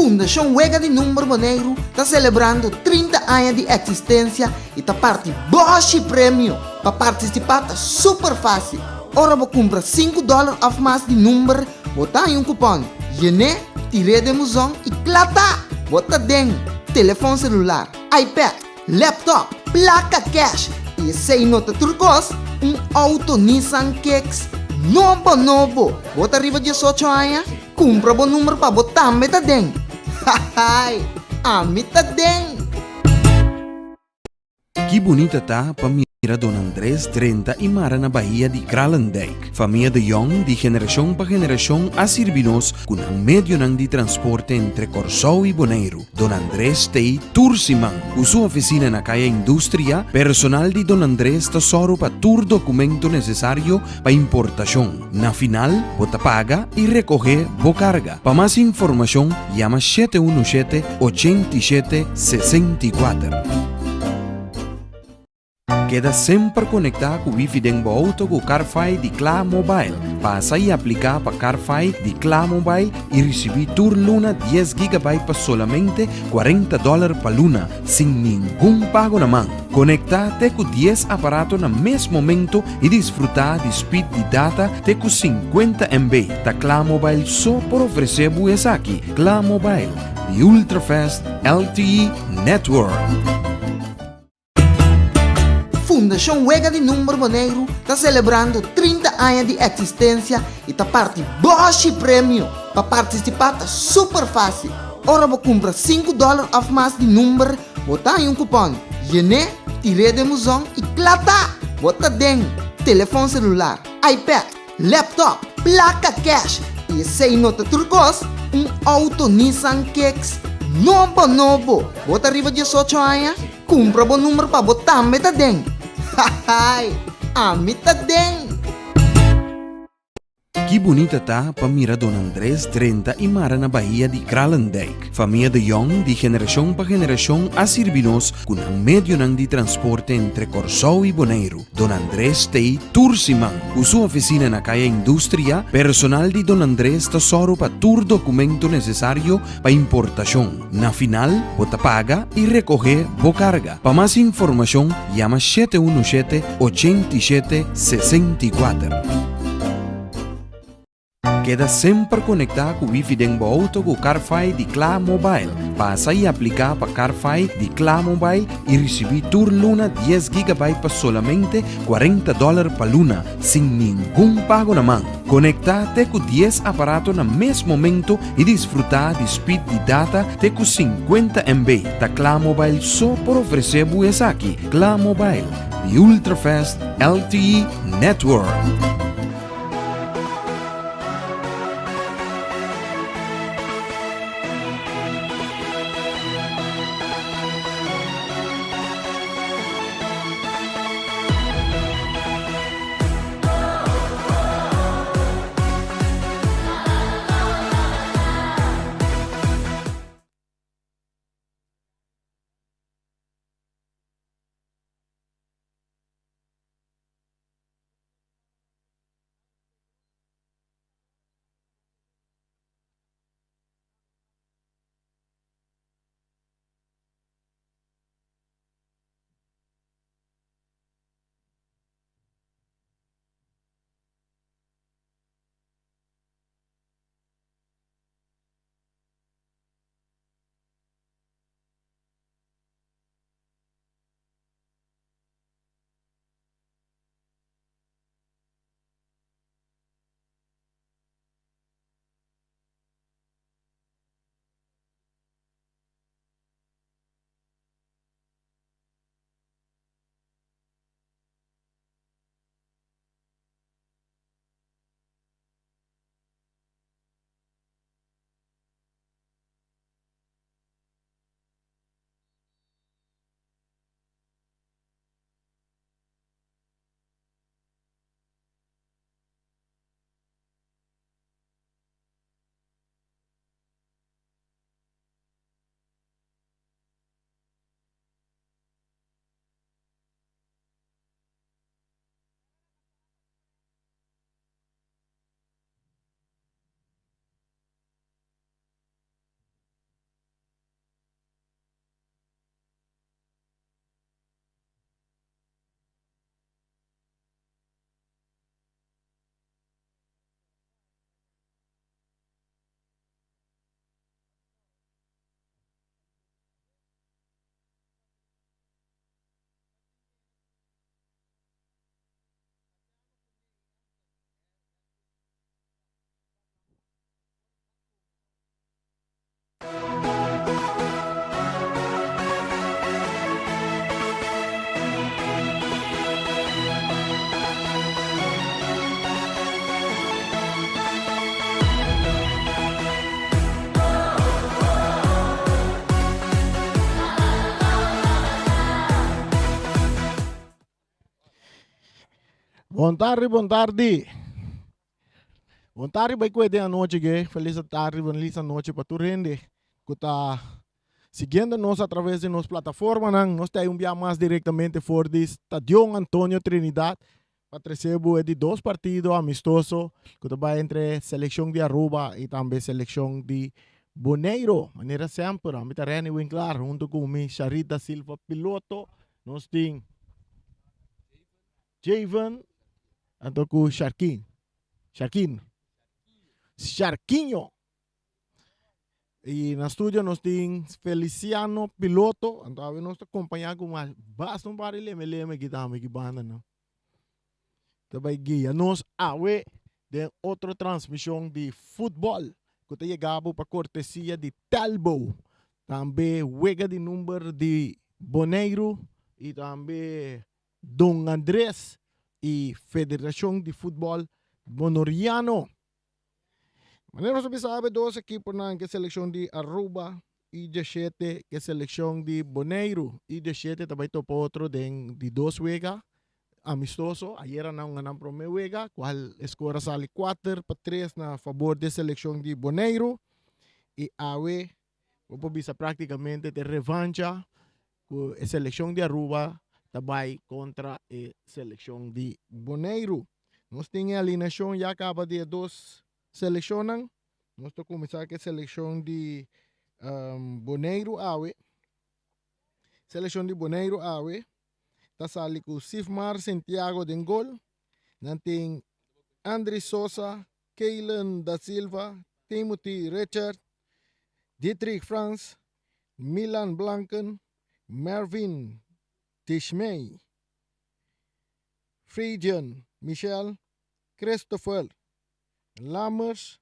Fundashon Wega di Number Boneiru ta selebrando 30 aña di eksistensia i ta parti bòshi premio! Pa partisipá ta super fásil. Ora bo kumpra sinku dòler òf mas di number, bo ta haña un kupòn. Yen'é, tir'é den buzon i kla ta! Bo ta den telefòn selular, iPad, laptop, plaka kèsh i esei no ta tur kos, un outo Nissan Kicks nobo nobo! Bo ta riba diesocho aña? Kumpra bo number pa bo tambe ta den! Hahaai! Ami ta den! Ki bunita ta pa mira Don Andres drenta i mara na bahia di Kralendijk. Famia de Jong di generashon pa generashon a sirbi nos ku nan medionan di transporte entre Kòrsou i Boneiru. Don Andres t'ei tur siman. Ku su ofisina na Kaya Industria, personal di Don Andres ta sòru pa tur dokumento nesesario pa importashon. Na final, bo ta paga i rekohé bo karga. Pa mas informashon, yama 717 87 64. Keda semper konektá ku wifi den bo outo ku Carfi di Kla Mobile. Pasa i apliká pa Carfi di Kla Mobile i risibí tur luna dies gigabyte pa solamente kuarenta dòler pa luna, sin ningun pago na man. Konektá te ku dies aparato na mes momento i disfrutá di speed di data te ku sinkuenta MB. Ta Kla Mobile so por ofresé bo esaki. Kla Mobile, the ultra-fast LTE network. Fundashon Wega di Number Boneiru ta selebrando 30 aña di eksistensia i ta parti bòshi premio! Pa partisipá ta super fásil. Ora bo kumpra sinku dòler òf mas di number, bo ta haña un kupòn. Yen'é, tir'é den buzon i kla ta! Bo ta den telefòn selular, iPad, laptop, plaka kèsh i esei no ta tur kos, un outo Nissan Kicks nobo nobo! Bo ta riba diesocho aña? Kumpra bo number pa bo tambe ta den! Hahaai! Ami ta den! Ki bunita ta pa mira Don Andres drenta i mara na bahia di Kralendijk. Famia de Jong di generashon pa generashon a sirbi nos ku nan medionan di transporte entre Kòrsou i Boneiru. Don Andres t'ei tur siman. Ku su ofisina na Kaya Industria, personal di Don Andres ta sòru pa tur dokumento nesesario pa importashon. Na final, bo ta paga i rekohé bo karga. Pa mas informashon, yama 717 87 64. Keda semper konektá ku wifi den bo outo ku Carfi di Kla Mobile. Pasa i apliká pa Carfi di Kla Mobile i risibí tur luna dies gigabyte pa solamente kuarenta dòler pa luna, sin ningun pago na man. Konektá te ku dies aparato na mes momento i disfrutá di speed di data te ku sinkuenta MB. Ta Kla Mobile so por ofresé bo esaki. Kla Mobile, the ultra-fast LTE network. Bon tardi, bon tardi. Bon tardi bai kue den anochi ke. Felis tardi, felis anochi pa tur hende ku ta siguiendo nos a traves di nos plataformanan. Nos ta un bia mas direktamente for di Stadion Antonio Trinidad pa trese bo e di dos partido amistoso ku ta bai entre selekshon di Aruba i tambe selekshon di Boneiro. Manera semper, ami ta Renny Winklaar hunto ku mi Sharita Silva Piloto. Nos tin Javen anto ku Sharkin. Sharkin. Sharkinho. I na studio nos tin Feliciano Piloto. Anto awe nos ta kompañá ku mas basta un par di leme leme aki tambe ki banda nan. Ta bai guia nos awe den otro transmishon di futbòl ku ta yega bo pa kortesia di Telbo. Tambe wega di number di Boneiru i tambe Don Andres i Federashon di Futbòl Bonoriano. Manera nos a bisa awe dos ekiponan ke selekshon di Aruba i Djeshete ke selekshon di Boneiru. I Djeshete ta bai topa otro den di dos wega amistoso. Ayera nan hunga nan prome wega kual e skor a sali 4-3 na fabor di e selekshon di Boneiru. I awe Bo por bisa práktikamente ta e revancha ku e selekshon di Aruba ta bai kontra e selekshon di Boneiru. Nos tin e alineashon ya kaba di e dos selekshonnan. Nos ta kuminsá ku e selekshon di Boneiru awe. Selekshon di Boneiru awe ta sali ku Sifmar Santiago den gol. Nan tin Andry Sosa, Keylen da Silva, Timothy Richard, Dietrich Frans, Milan Blanken, Mervin Tishmey, Friedjan Michel, Christopher Lammers,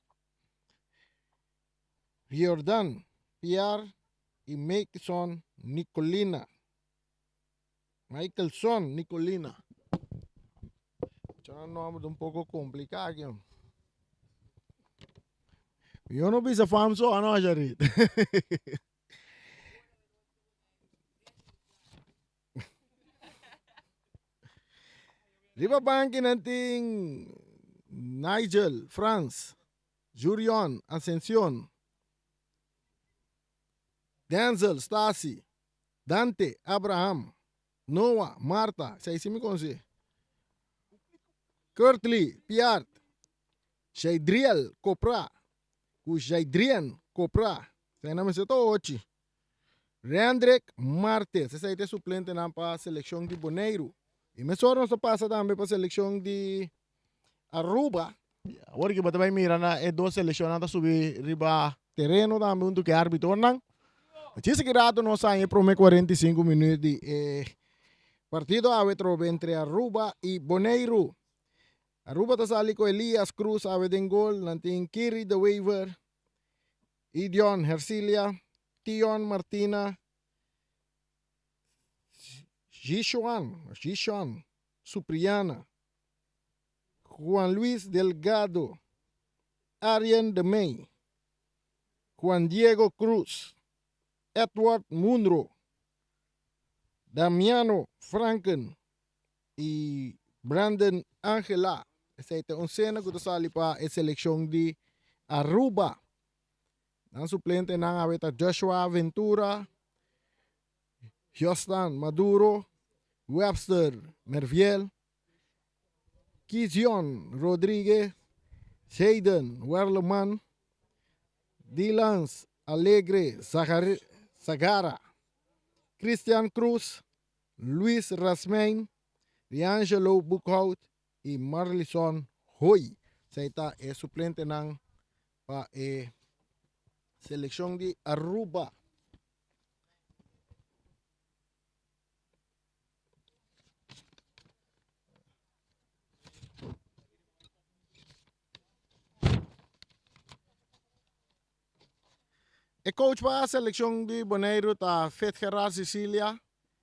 Riordan Piar y Makeson Nicolina. Michaelson Nicolina. Muchanan nomber ta un poco complica aki. Yo no bisa fam so ano Jarit. Riba banki nan tin Nigel Frans, Jurion Ascension, Denzel Stasi, Dante, Abraham, Noah, Marta, esei si mi conoce. Kurtley, Piart, Jaidriel Copra cu Jaidrien Copra, esei nan mester ta ochi. Rendrick Martes, esei ta e suplentenan pa seleccion di Boneiru. Y mesora nos ta pasa tambe pa seleccion di Aruba. Awor ki bo ta bai mira na e dos seleccionnan ta subi riba tereno tambe hunto ku e arbitornan. Djis ki rato nos haña e prome 45 minuut di e partido awe trobe entre Aruba y Boneiru. Aruba ta sali ku Elias Cruz awe den gol, nan tin Kiri de Wever, Idion Hercilia, Tion Martina, Jishoan, Jishon Supriana, Juan Luis Delgado, Arjen de Mey, Juan Diego Cruz, Edward Munro, Damiano Franken y Brandon Angela. Esey ta un cena cu ta sali pa e seleccion di Aruba. Nan suplentenan awe ta Joshua Ventura, Jostan Maduro, Webster Merviel, Kizion Rodriguez, Jayden Werleman, Dylans Alegre Zagara, Christian Cruz, Luis Rasmijn, Riangelo Boekhout y Marlison Hoy. Esei ta e suplentenan pa e seleccion di Aruba. E coach pa seleccion di Boneiru ta Fitgerard Cicilia,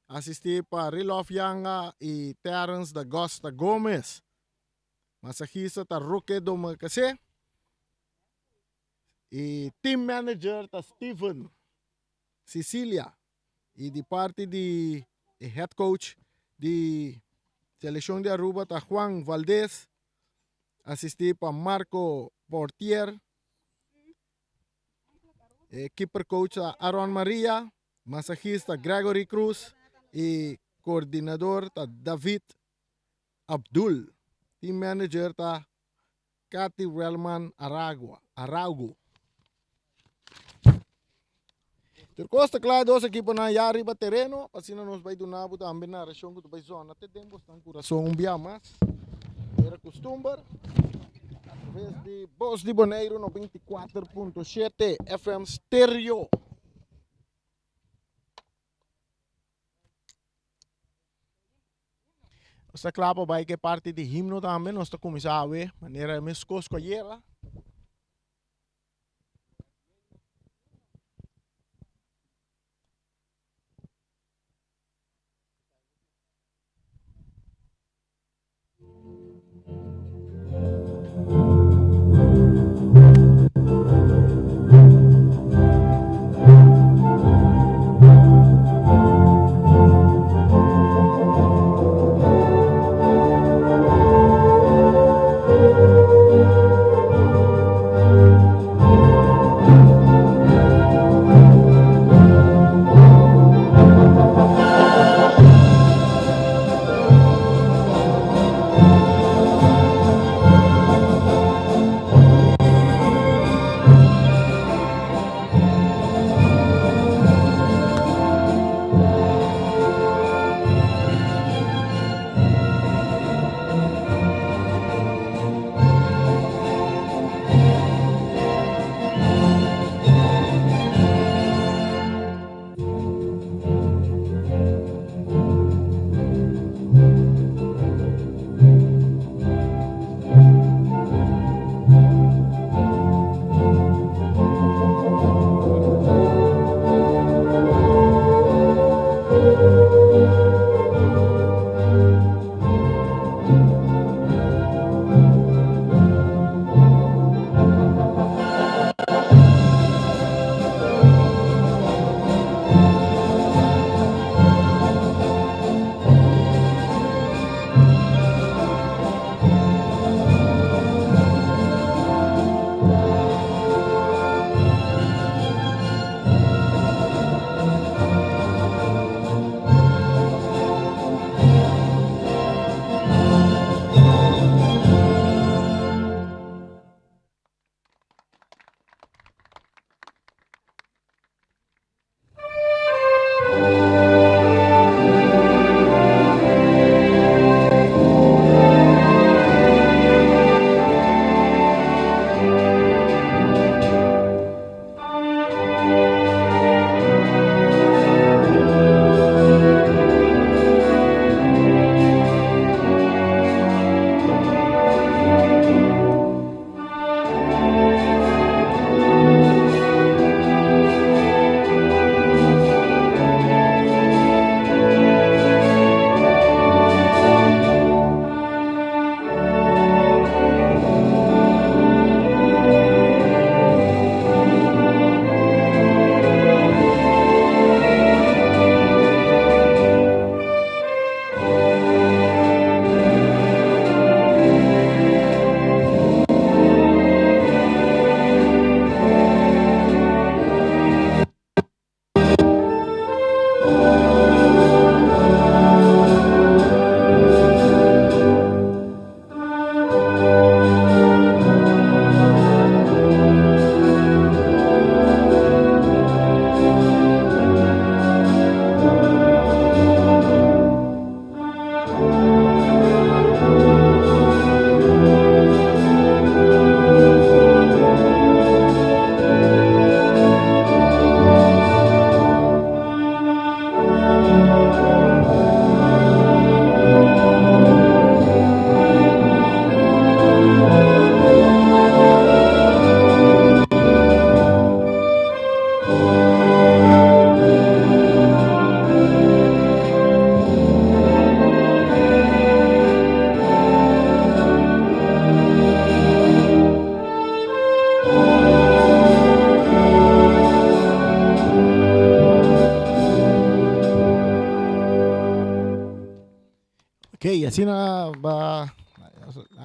asisti pa Rilof Yanga y Terence da Gosta Gomez. Masajista ta Roque Domercasé y team manager ta Steven Cicilia. Y di parti di e head coach di. Selekshon di Aruba ta Juan Valdez, asistí pa Marco Portier. E keeper coach ta Aaron Maria, masahista Gregory Cruz i koordinador ta David Abdul. Team manager ta Cathy Relman Aragua, Araugo. Tur kos ta kla, dos ekiponan ya riba tereno, asina nos bai duna bo tambe narashon ku ta bai zona te den bosnan kurason un bia mas, manera kustumber, atraves di Bos di Boneiru 94.7 FM Stereo. Nos ta kla pa bai ku e parti di himno tambe. Nos ta kuminsá awe manera meskos ku ayera.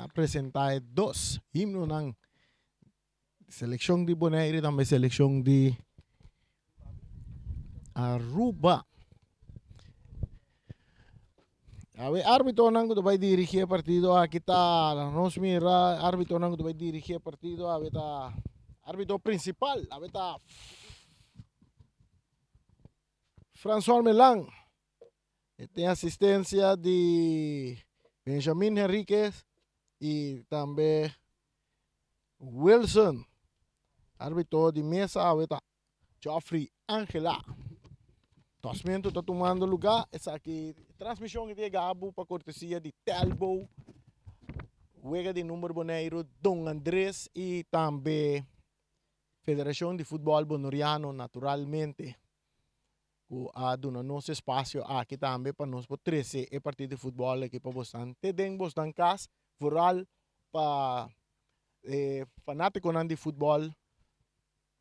A presentá e dos himnonan, selekshon di Bonaire i tambe selekshon di Aruba. Awe árbitonan ku ta bai dirigí e partido aki ta, nos mira árbitonan ku ta bai dirigí e partido awe ta árbito prinsipal awe ta Francois Melan. E tin asistencia di Benjamin Henriquez y tambe Wilson. Arbitro di mesa awe ta Geoffrey Angela. Tosmento ta tumando lugar. Esaki transmision di Gabo pa cortesia di Telbo. Wega di number Boneiru Don Andres y tambe Federacion di Futbol Bonoriano naturalmente. Ku a duna nos espasio aki tambe pa nos por trese e partido di futbòl aki pa bosnan te den bosnan kas, vooral pa e fanátikonan di futbòl,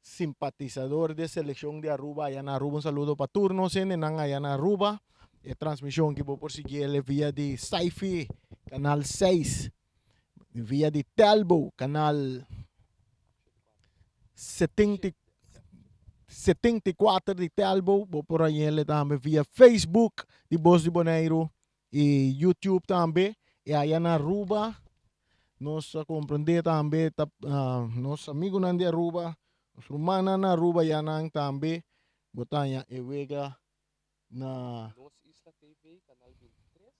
simpatisador di e selekshon di Aruba aya na Aruba. Un saludo pa tur nos hendenan aya na Aruba. E transmishon ki bo por sigui el via di Saifi kanal seis, via di Telbo kanal 74 di Telbo. Bo por hañ'el tambe via Facebook di Bos di Boneiru i YouTube tambe. I aya na Aruba nos a komprendé tambe ta nos amigunan di Aruba, nos rumannan na Aruba ya nan tambe bo ta haña e wega na Nos Isla TV kanal 23.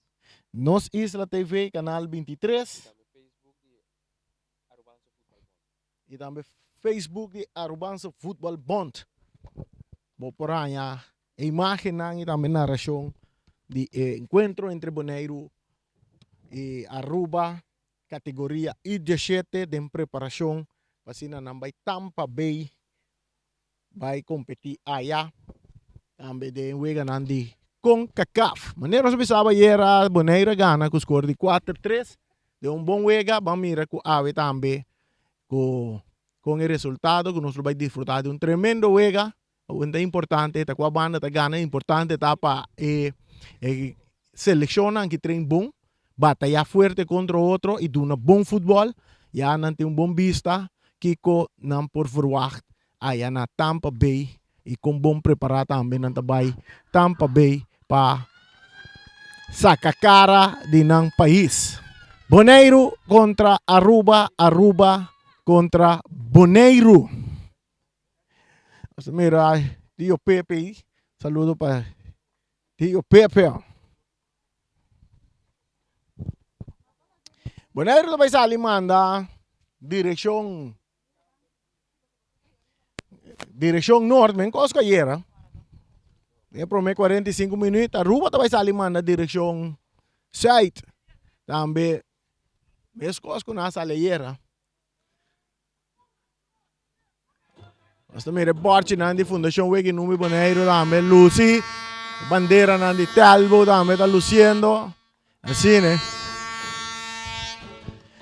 Nos Isla TV kanal 23. I tambe Facebook di Arubanse Voetbal Bond. I tambe Facebook di Arubanse Voetbal Bond. Bo por haña e imágennan i tambe narashon di e enkuentro entre Boneiru i Aruba kategoria U diesshete den preparashon pa asina nan bai Tampa Bay bai kompetí aya tambe den weganan di Concacaf. Manera nos a bisaba ayera Boneiru a gana ku skor di kuater tres den un bon wega. Ban mira ku awe tambe ku kon e resultado ku nos lo bai disfrutá di un tremendo wega. Awor ta importante ta kua banda ta gana, importante ta pa e selekshonnan ki train bon batayá fuerte kontra otro i duna bon futbòl, ya nan tin un bon bista kiko nan por verwagt aya na Tampa Bay i kon bon prepará tambe nan ta bai Tampa Bay pa saka kara di nan pais. Boneiru kontra Aruba, Aruba kontra Boneiru. Nos ta mira Tio Pepe ei, saludo pa Tio Pepe. Boneiru ta bai sali manda direkshon direkshon nort men kos ku ayera. Den e prome 45 minüt Aruba ta bai sali manda direkshon sùit. Tambe mes kos ku nan a sali ayera. Nos ta mira e bòrchinan di Fundashon Weki Numbi Boneiru tambe lusi. E banderanan di Telbo tambe ta lusiendo. Asina eh.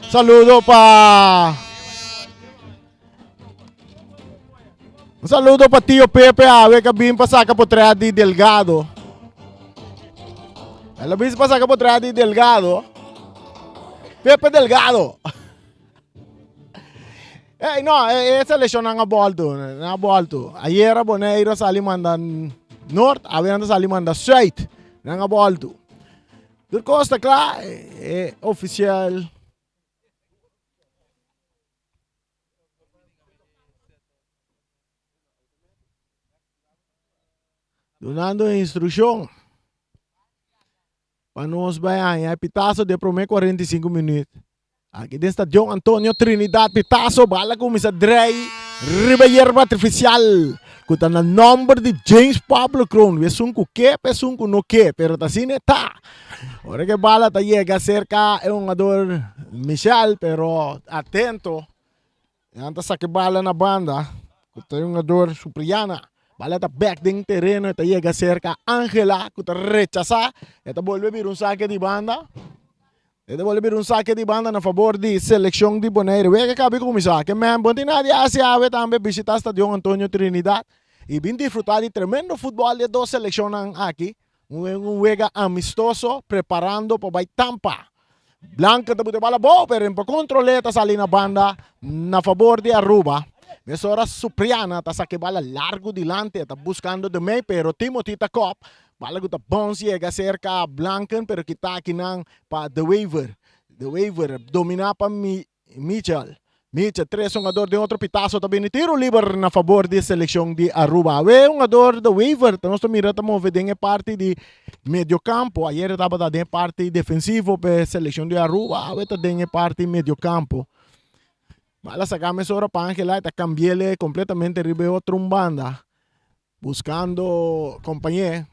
Saludo pa Un saludo pa Tio Pepe awe que bin pa saca potret di Delgado. El a bin pa saca potret di Delgado. Pepe Delgado. Ey, no, e, e seleccionnan a bolto, nan a bolto. Ayera Boneiru a sali manda Noord, awe nan ta sali manda Zuid. Nan a bolto. Tur kos ta kla, e, e ofisial. Dunando instrukshon pa nos bai haña e pitaso di e promé 45 minüt. Aki den Stadion Antonio Trinidad pitaso bala kuminsá drei riba yerba artifisial ku ta na nòmber di James Pablo Kroon. Esun ku ke pa esun ku no ke, pero ta asina e ta. Ora ku e bala ta yega serka e hungador Michel, pero atento. Nan ta saka e bala na banda ku ta e hungador Supriana. Bala ta bek den tereno, e ta yega serka Angela ku ta rechasá. E ta bolbe bira un sake di banda. E ta bolbe bira un sake di banda na fabor di selekshon di Bonaire. Wega kabi kuminsá. Ke men bon tin nada di hasi awe tambe bishitá Stadion Antonio Trinidad i bin disfrutá di tremendo futbòl di e dos selekshonnan aki. Un wega amistoso preparando pa bai Tampa. Blanca ta buta e bala abou pero en por control'e ta sali na banda na fabor di Aruba. Mesora Supriana ta saka e bala largo dilanti e ta buscando de mei pero Timothy ta kop. Bala cu ta bounce yega cerca Blanken pero kita akinan pa De Wever. De Wever domina pa Mitchell. Mitchell, tres hungador den otro pitazo ta bini tiro liber na fabor di seleccion di Aruba. Awe hungador De Wever nos ta mira ta move den e parti di mediocampo. Ayer e tabata den e parti defensivo pa e seleccion di Aruba. Awe ta den e parti mediocampo. Bala saca mesora pa Angela e ta cambiele completamente riba e otro un banda. Buscando compañé.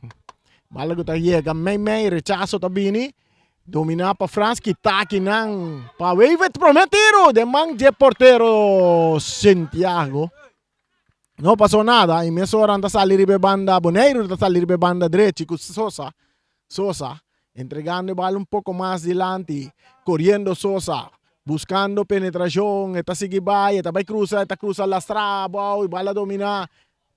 Bala cu ta yega mei mei, rechazo ta bini. Domina pa Frans, kita akinan pa Wever. Prome tiro den man dje portero Santiago. No pasó nada y mesora nan ta sali riba e banda Boneiru ta sali riba e banda drechi cu Sosa. Sosa entregando e bala un poco mas dilanti, coriendo Sosa, buscando penetracion, e ta sigui bai, e ta bai cruza, e ta cruza lastra abao y bala domina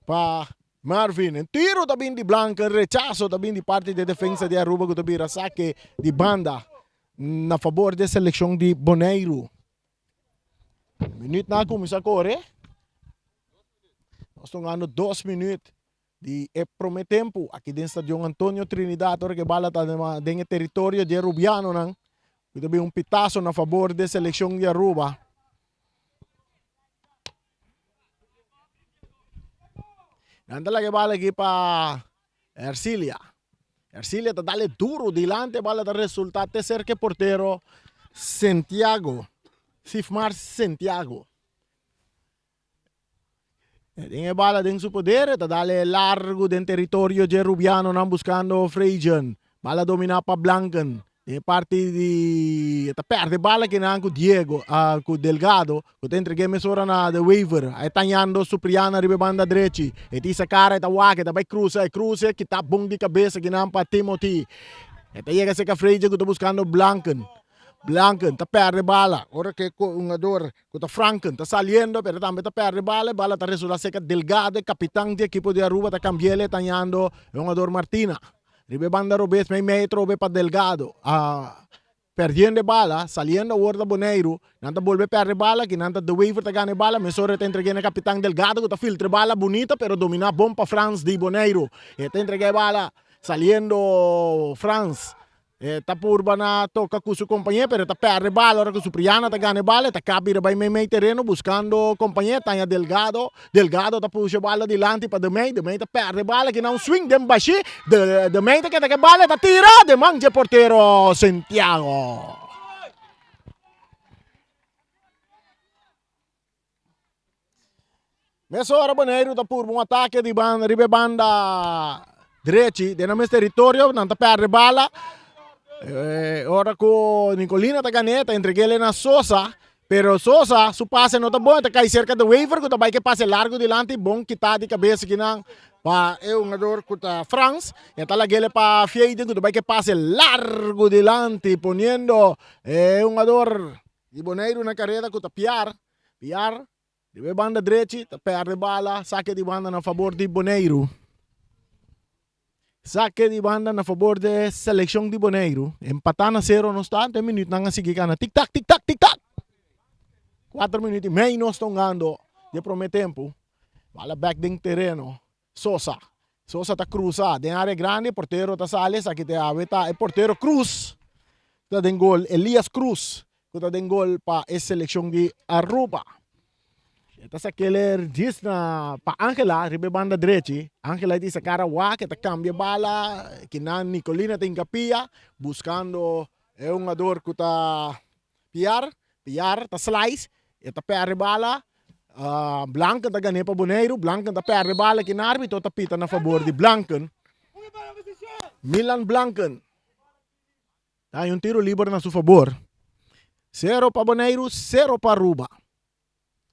Pa Marvin, un tiro ta bin di Blanca, rechazo ta bin di parti di defensa di Aruba ku ta bira sake di banda na fabor di selekshon di Boneiru. Minuut na kuminsá kore. Nos ta hungando dos minuut di e prome tempu aki den Stadion Antonio Trinidad ora ku e bala ta den e teritorio di e Rubianonan. Ku ta bin un pitaso na fabor di selekshon di Aruba. Nan ta laga e bala aki pa Ercilia. Ercilia ta dale duro dilante, bala ta resulta te cerca e portero Santiago, Sifmar Santiago. E tin e bala den su poder, e ta dale largo den territorio dje Rubianonan buscando Frejen. Bala domina pa Blanken. Den e parti di e ta perde bala kinan ku Diego, ku Delgado, ku ta entreg'é mesora na De Wever. A e tañando Supriana riba e banda drechi. E ta hisa kara, e ta wak, e ta bai krusa, e krusa, e kita bon di kabesa kinan pa Timothy. E ta yega serka Freja ku ta buskando Blanken. Blanken ta perde bala ora ku e hungador ku ta Franken ta saliendo, pero tambe ta perde bala. E bala ta resulta serka Delgado, e kapitan di ekipo di Aruba ta kambi'el, e tañando e hungador Martina. Riba e banda robes mei mei trobe pa Delgado. A perdiendo e bala, saliendo awor ta Boneiru. Nan ta bolbe perde e bala, kinan ta De Wever ta gana e bala. Mesora e ta entrega na kapitan Delgado ku ta filtra e bala bunita pero domina bon pa Frans di Boneiru. E ta entrega e bala saliendo Frans. E ta purba na toka ku su kompañé pero e ta pèrdè bala ora ku Supriana ta gana e bala e ta kap bira bai meimei tereno buskando kompañé taña Delgado Delgado ta pusha e bala dilanti pa Demey Demey ta pèrdè e bala kina un swing den bashí De Demey ta keda ku e bala e ta tira den man dje portero Santiago. Mesora Boneiru ta purba un atake di banda riba e banda drechi den nan mes teritorio nan ta perde bala ora ku Nicolina ta gan'é ta entreg'é na Sosa pero Sosa su pase no ta bon e ta kai serka de Wever ku ta bai ke pase largu dilanti bon kita di kabes kinan pa e hungador ku ta Frans e ta lag'é pa Fieden ku ta bai ke pase largu dilanti poniendo e hungador di Boneiru na kareda ku ta Piar Piar Riba e banda drechi ta perde bala, sake di banda na fabor di Boneiru. Sake di banda na fabor di selekshon di Boneiru. Empatá na sero nos ta, te minütnan a sigui kana tik tak, tik tak, tik tak. Kuater minüt i mei nos ta hungando di e promé tempu. Bala bèk den tereno. Sosa. Sosa ta krusa den área grandi, portero ta sali, esaki te awe ta e portero Cruz ta den gol, Elias Cruz ku ta den gol pa e selekshon di Aruba. E ta sakele djis na pa Angela riba e banda drechi, Angela di sa kara wak, e ta kambia bala, kinan Nicolina ta hinka pia buskando e hungador ku ta Piar, Piar ta slice, e ta perde bala, Blanken ta gan'é pa Boneiru, Blanken ta perde bala aki na arbitro ta pita na fabor di Blanken. Milan Blanken ta haña un tiro liber na su fabor. Sero pa Boneiru, sero pa Aruba.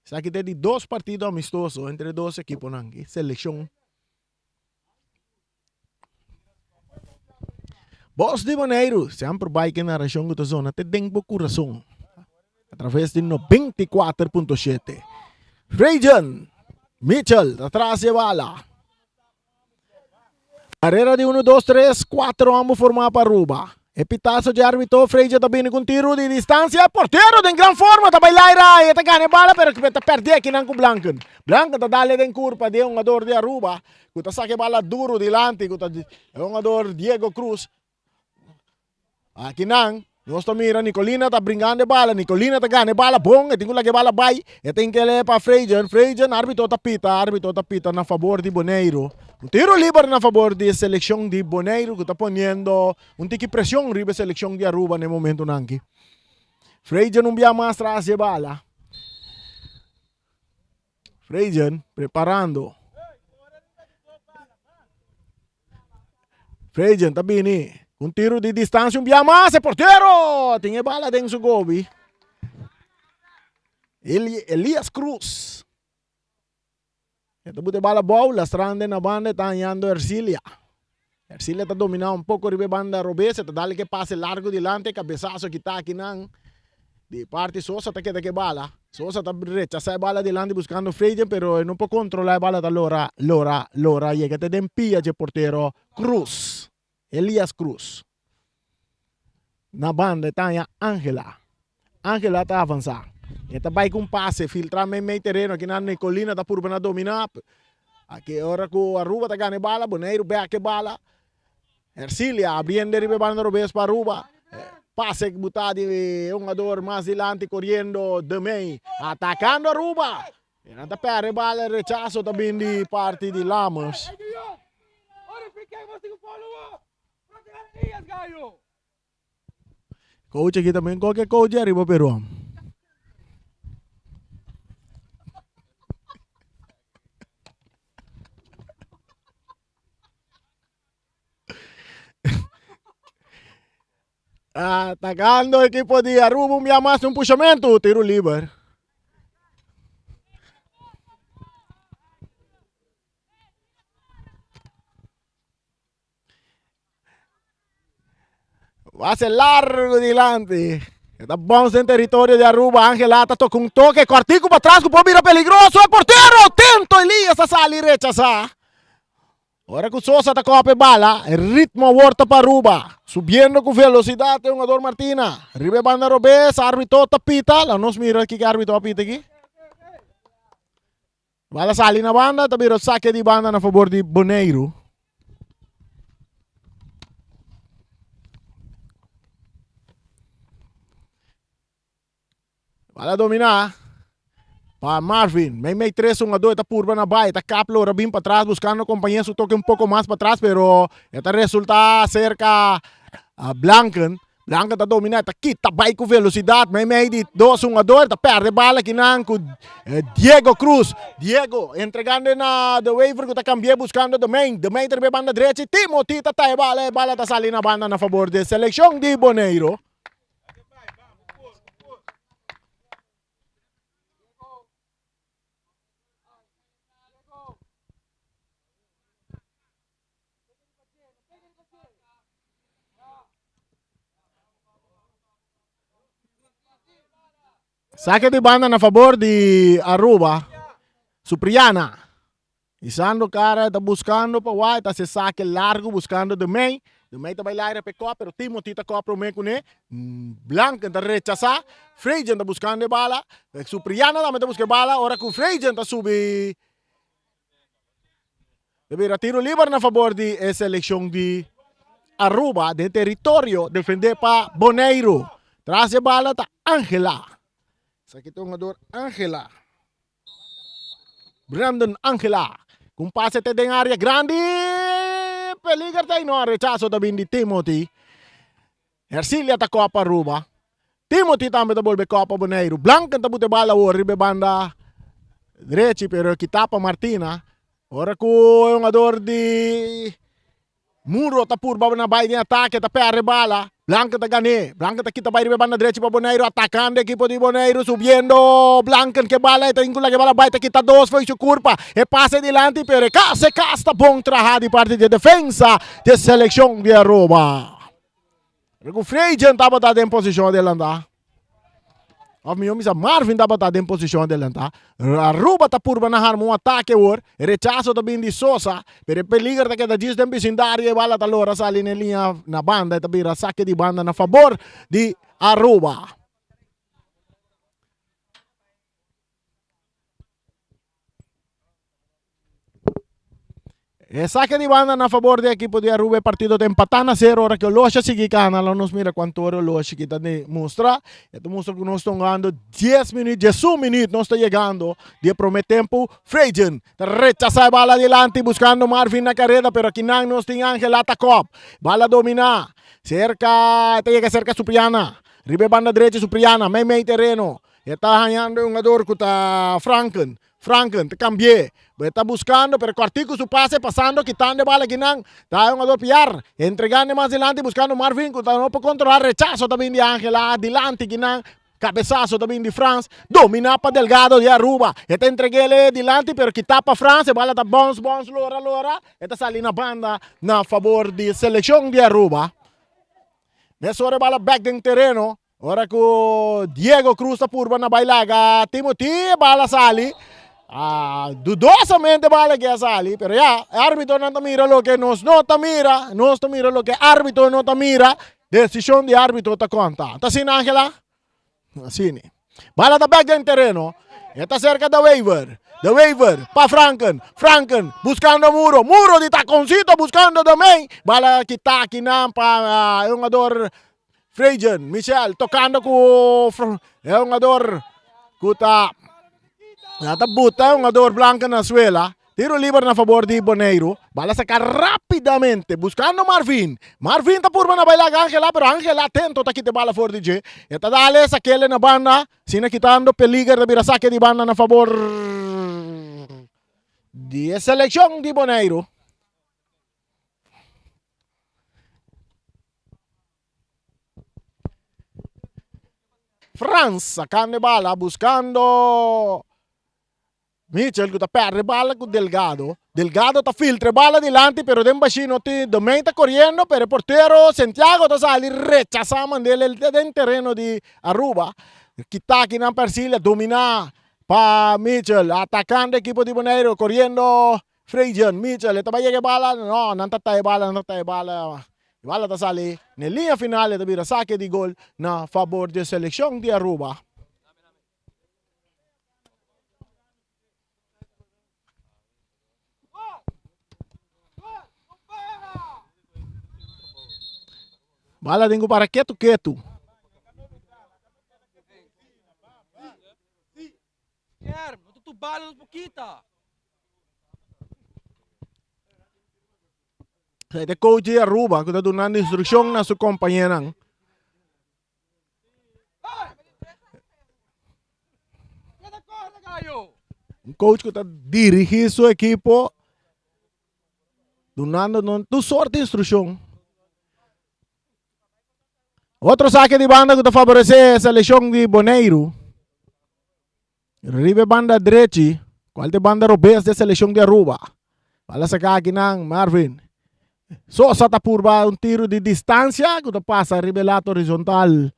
Esaki ta e di dos partido amistoso entre e dos ekiponan aki, selekshon. Bos di Boneiru, semper bai ke narashon ku ta zona te den bo kurason. A traves di 94.7. Rejan Mitchell ta tras e bala. Barrera di 1, 2, 3, 4 ambo formá pa Aruba. E pitazo dje arbitro, Freja ta bini ku un tiru di distansia, portero den gran forma ta bai laira, e ta gana e bala pero ta pèrdè akinan ku Blanken. Blanken ta dale den kurpa di e hungador di Aruba ku ta saka e bala duru dilanti ku ta e hungador Diego Cruz. Akinan nos ta mira Nicolina ta bringando e bala, Nicolina ta gana e bala bon, e tin ku laga e bala bai, e tin kele pa Freja, Freja arbitro ta pita, arbitro ta pita na fabor di Boneiru. Un tiro liber na fabor di e selekshon di Boneiru ku ta poniendo un tiki presion riba e selekshon di Aruba na e momentunan aki. Freja un bia mas tras di e bala. Freja preparando. Freja ta bini un tiro di distancia un bia mas e portero tin e bala den su gobi. Elias Cruz. E ta buta e bala bou, lastrando na banda e ta hañando Ercilia. Ercilia ta dominá un poko riba e banda robes, e ta dal ke pase largu dilanti, e kabesaso kita akinan di parti Sosa ta keda ku e bala. Sosa ta rechasá e bala dilanti buskando Freidjen, pero e no por kontrolá e bala ta lora, lora, lora yega te den pia dje portero Cruz, Elias Cruz. Na banda e ta haña Angela. Angela ta avansá. E ta bai ku un pase filtrá meimei tereno. Aki nan Nicolina ta purba na dominá. Aki ora ku Aruba ta gana e bala, Boneiru bèk e bala. Ercilia abriendo riba e banda robes pa Aruba. Pase butá di e hungador mas dilanti koriendo Demey atakando Aruba. E nan ta pèrdè e bala, e rechaso ta bin di parti di Lammers. Coach aki también koke coach ariba Peru. Atacando equipo di Aruba un bia mas un pushamento, tiro liber. Pase largo dilanti. Ta bounce den territorio di Aruba. Angela ta toca un toque cortico pa atrás cu por bira peligroso. E portero atento Elias a sali rechasa. Ora cu Sosa ta copa e bala, e ritmo awor ta pa Aruba. Subiendo cu velocidad e hungador Martina. Riba e banda robes, arbitro ta pita. La nos mira kico arbitro a pita aki. Bala sali na banda, ta bira sake di banda na fabor di Boneiru. Bala domina pa Marvin. Mei mei tres hungador ta purba na bai, ta kap lora bin patras buscando compañía su toque un poco mas patras, pero e ta resulta cerca Blanken. Blanca ta domina, ta kita bai ku velosidat meimei di dos hungador, ta perde bala kinan ku Diego Cruz. Diego entregando na De Wever ku ta kambia buskando Domein. Domein ta riba e banda drechi, Timothy ta taha e bala, e bala ta sali na banda na fabor di selekshon di Boneiru. Saque di banda na favor di Aruba. Supriana. Isando cara ta buscando pa White. Hace saque largo buscando de May. De May ta bai aire pe kop, pero Timothy ta kop prome kuné. Blanken ta rechasa. Frejen ta buscando e bala. Supriana tambe ta busca e bala. Ora ku Frejen ta subi Ta bira tiro liber na fabor di e seleccion di Aruba den territorio defende pa Boneiru. Tras e bala ta Angela. Esaki ta hungador Angela. Brandon Angela. Ku un pase te den area grandi. Peliger ta no rechazo ta bin di Timothy. Ercilia ta kopa Aruba. Timothy tambe ta bolbe kopa Boneiru. Blanken ta bute bala awor riba e banda drechi pero kita pa Martina. Ora ku e hungador di Muro ta purba na bai den atake ta perde bala. Blanken ta gan'é. Blanken ta kita bai riba e banda drechi pa Boneiru atakando ekipo di Boneiru subiendo Blanken ke bala e ta inkula ke bala bai ta kita dos fo'i su kurpa. E pase dilanti pero e kas e kas ta bon traha di parti di e defensa di e selekshon di Aruba. Rico Freidjen tabata den posishon adelantá. Of mihó misa Marvin tabata den posishon adelantá. Aruba ta purba na harma un atake awor. E rechaso ta bin di Sosa, pero e peliger ta keda djis den bisindario. E bala ta lora sali na e liña na banda. E ta bira sake di banda na fabor di Aruba. E saque di banda na favor di equipo di Aruba. E partido ta empatá na cero. Ora que Oloshi a sigui cana, lo nos mira cuanto ora Oloshi kita di mustra. E ta mustra cu nos ta hungando 10 minuut, 11 minuut nos ta yegando di e prome tempo. Frejen ta rechasa e bala adilanti buscando Marvin na careda, pero akinan nos tin Angel Atakop. Bala domina cerca, e ta yega cerca Supriana. Riba e banda drechi Supriana, mei mei tereno. E ta hañando e hungador cu ta Franken. Franken ta cambi'é. E ta buscando, pero Cortico su pase pasando, kitando e bala akinan. Ta e hungador Piar, entregando mas dilanti buscando Marvin cu ta no por controla. Rechazo ta bin di Angela dilanti akinan. Cabezazo ta bin di Frans. Domina pa Delgado di Aruba. E ta entreg'é dilanti, pero kita pa Frans. E bala ta bounce, bounce, lora, lora. E ta sali na banda na favor di seleccion di Aruba. Mesora e bala bek den tereno. Ora ku Diego Cruz ta purba na bai laga Timothy, e bala sali. Ah, dudosamente bala ke a sali, pero ya, e arbitonan ta mira loke nos no ta mira, nos ta mira loke arbito no ta mira, desishon di arbito ta konta. Ta asina, Angela? Asina. Bala ta bek den tereno, e ta serka de Wever, de Wever pa Franken, Franken buscando Muro, Muro di taconcito buscando de mei, bala kita akinan pa e hungador Frejen, Michel tocando cu e hungador cu ta ta buta e hungador Blanca na suela. Tiro liber na favor di Boneiru. Bala saca rapidamente buscando Marvin. Marvin ta purba na baila Angela pero Angela atento ta kita e bala for di dje. E ta dale sakele na banda sina kitando peliger ta bira sake di banda na favor di e seleccion di Boneiru. Frans sacando e bala buscando Mitchell cu ta perde bala cu Delgado. Delgado ta filtra e bala dilanti pero den bashi no tin Domein ta coriendo pero e portero Santiago ta sali rechasa mandel el den tereno di Aruba. Kita akinan Percilia domina pa Mitchell atacando ekipo di Bonaire coriendo Freidjen, Mitchell, e ta bai yega e bala, no, nan ta ta e bala, nan ta ta e bala. E bala ta sali na e liña final, e ta bira sake di gol na fabor di e selekshon di Aruba. Bala tin ku para ketu ketu. E coach di Aruba ku ta dunando instrukshon na su kompañeronan. Un coach ku ta dirigí su ekipo dunando nan tur sort di instrukshon. Otro sake di banda ku ta faboresé selekshon di Boneiru. Riba e banda drechi, cual ta e banda robes di e seleccion di Aruba. Bala saca akinan Marvin. Sosa ta purba un tiro di distancia cu ta pasa riba e lato horizontal.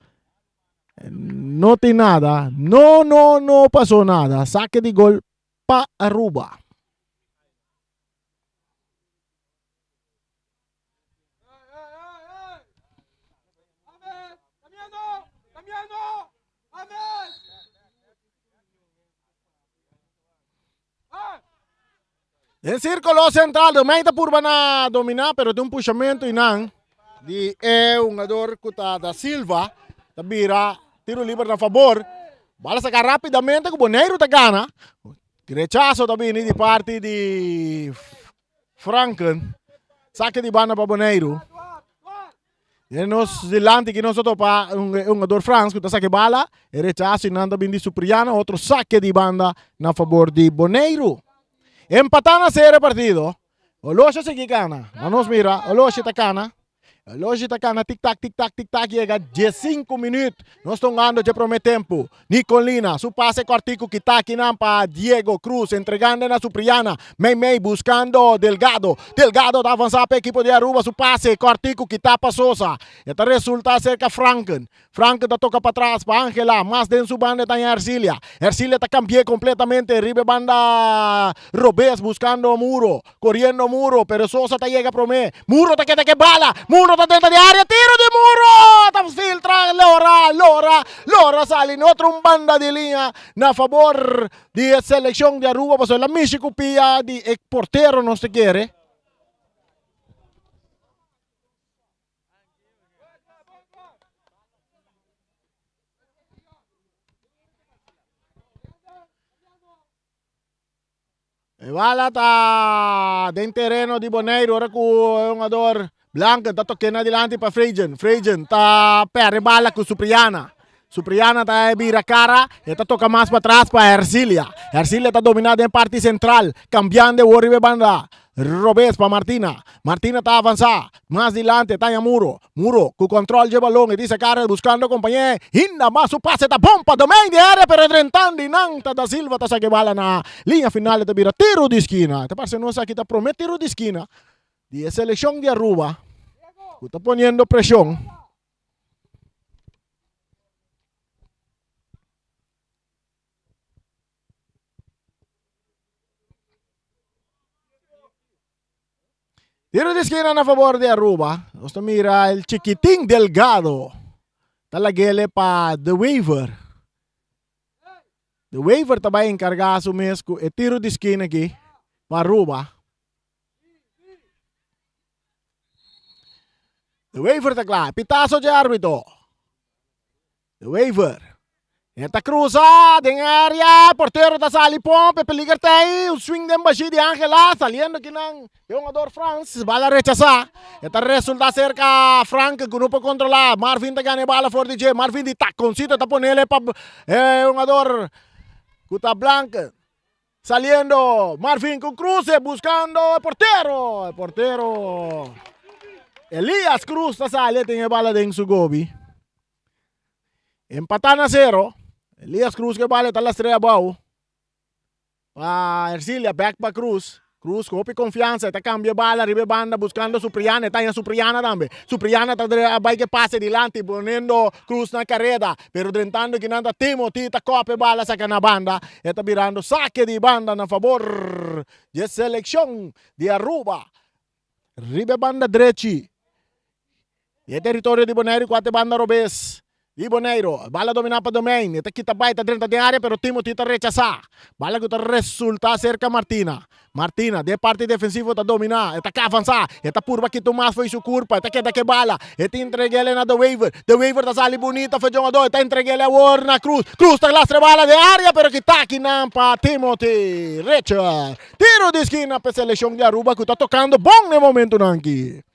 No tin nada. No, no, no pasó nada. Saque di gol pa Aruba. Den círculo central, Domein ta purba na domina, pero tin un pushamento y nan di e hungador cu ta da Silva ta bira tiro liber na favor. Bala saca rapidamente cu Boneiru ta gana. Rechazo ta bini di parti di Franken. Sake di banda pa Boneiru. E nos dilanti ki nos a topa un hungador Frans ku ta sake bala. E rechaso i nan ta bin di Supriano. Otro sake di banda na fabor di Boneiru. Empatá na sere partido. Oloshi a sigui kana. Na nos mira, Oloshi ta kana. Loshi ta kana tik tak tik tak tik tak yega diesinku minüt. Nos ta hungando dje promé tempu. Nicolina su pase kòrtiku kita akinan pa Diego Cruz entregando na Supriana. Mei mei buskando Delgado. Delgado ta avansá pa ekipo di Aruba su pase kòrtiku kita pa Sosa. E ta resultá serka Franken. Franken ta toka patras pa Angela. Mas den su banda e ta haña Ercilia. Ercilia ta kambi'é kompletamente riba e banda robes buskando Muro. Coriendo Muro, pero Sosa ta yega prome. Muro ta keda ke bala. Muro ta dentro di area. Tiro di Muro! Ta filtra Lora, Lora, Lora sali na otro un banda di liña na fabor di e seleccion di Aruba pasobra el a mishi cu pia di e portero nos ta kere. E bala ta den tereno di Boneiru ora ku e hungador Blanken ta toke na dilanti pa Frejen. Frejen ta perde bala ku Supriana. Supriana ta bira kara e ta toka mas patras pa Ercilia. Ercilia ta domina den parti sentral kambiando e wor riba e banda robes pa Martina. Martina ta avansa mas dilanti ta haña Muro. Muro ku kòntròl dje balon e disa kara buskando kompañé. Hinda mas su pase ta bon pa Domein di área pero drentan di nan ta Da Silva ta saka e bala na liña final e ta bira tiru di skina. Ta parse nos aki ta promé tiru di skina di e selekshon di Aruba ku ta poniendo preshon. Tiro di esquina na favor di Aruba. Nos ta mira el chiquitín Delgado. Ta lagele pa De Wever. De Wever ta bai encarga su mes cu e tiro di esquina aki pa Aruba. De Wever ta cla. Pitazo dje arbitro. De Wever. E ta cruza den area, portero ta sali pomp, e peliger ta ahí, un swing den bashi di Angela, saliendo kinan e hungador Frans, bala rechasa, e ta resulta cerca Frank cu no por controla, Marvin ta gana e bala for di dje, Marvin di taconcito ta ponele pa e hungador cu ta Blank, saliendo Marvin cu cruce buscando e portero, e portero Elias Cruz ta sali e tin e bala den su gobi. Empatá na sero. Elias Cruz ke bala ta lastre abou. Pa Ercilia, back pa Cruz. Cruz ku hopi konfiansa, e ta kambia e bala riba e banda buskando Supriana, e ta haña Supriana tambe. Supriana ta bai ke pase dilanti poniendo Cruz na kareda, pero drentando kinan ta Timothy ta kòp e bala saka na banda. E ta birando sake di banda na fabor di e selekshon di Aruba. Riba e banda drechi di e teritorio di Boneiru ku a te banda robes di Boneiru. Bala dominá pa Domein. E ta kita bai, ta drenta den área pero Timothy ta rechasá. Bala ku ta resultá serka Martina. Martina den parti defensivo ta dominá. E ta ke avansá. E ta purba kita un mas fo'i su kurpa. E ta keda ke bala. E ta entreg'el na De Wever. De Wever ta sali bunita fo'i djongadó. E ta entreg'el awor na Cruz. Cruz ta lastra e bala den área pero kita akinan pa Timothy Richard. Tiro di skina pa e selekshon di Aruba ku ta tokando bon na e momentunan aki.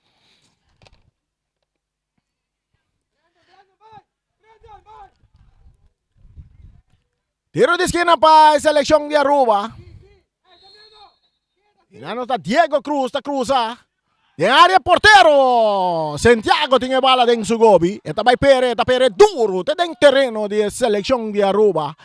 Tiro di skina pa e selekshon di Aruba. Mira nos ta Diego Cruz ta cruza. Den área portero. Santiago tin e bala den su gobi. E ta bai pere, e ta pere duro. Te den tereno di e selekshon di Aruba.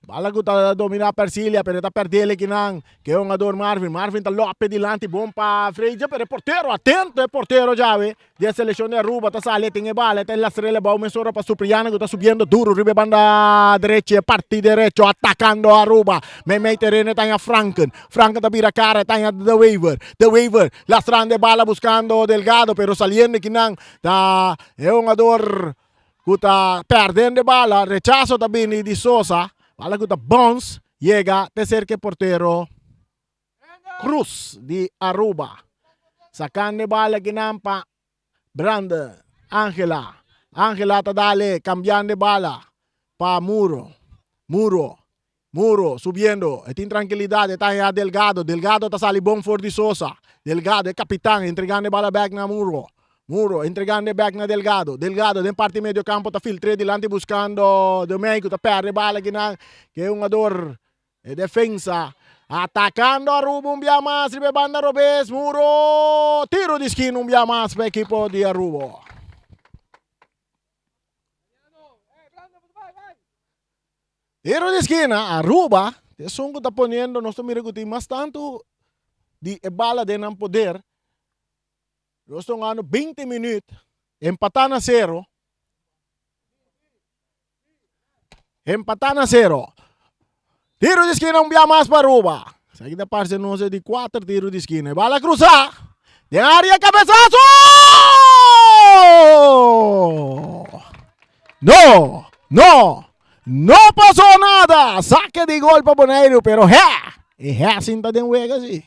Bala ku ta dominá Percilia, pero e ta perdé kinan. Ke hungador Marvin. Marvin ta lope dilanti bon pa Freja, pero e portero atento, e portero djawe di e selekshon di Aruba ta sali, e tin e bala, e ta lastr'el abou mesora pa Supriano ku ta subiendo duro riba e banda derechi, e parti derecho atakando Aruba. Meimei tereno e ta haña Franken. Franken ta bira kara, e ta haña De Wever. De Wever lastrando e bala buskando Delgado, pero saliendo kinan ta e hungador ku ta pèrdendo e bala, rechaso ta bini di Sosa, bala ku ta bons yega te serka e portero Cruz di Aruba. Sakando e bala kinan pa Brandon Angela. Angela ta dale kambiando e bala pa Muro. Muro Muro subiendo, e tin trankilidat, e ta haña Delgado, Delgado ta sali bon for di Sosa, Delgado e kapitan entregando e bala bek na Muro, Muro entregando e bek na Delgado, Delgado den parti medio kampo ta filtr'é dilanti buskando Domingo ta pèrdè e bala kinan ke hungador e defensa. Atacando Aruba un bia mas riba e banda robes. Muro. Tiro di skina un bia mas pa ekipo di Aruba. Tiro di skina, Aruba, esun ku ta poniendo, nos ta mira ku tin mas tantu di e bala den nan poder. Nos ta hungando binti minüt, empatá na sero. Empatá na sero. Tiro di skina un bia mas pa Aruba. Esaki ta parse nos e di kuater tiro di skina. E bala krusá. Den área kabesaso! No! No! No pasó nada! Sake di gol pa Boneiru, pero he! E he sinta den wega si.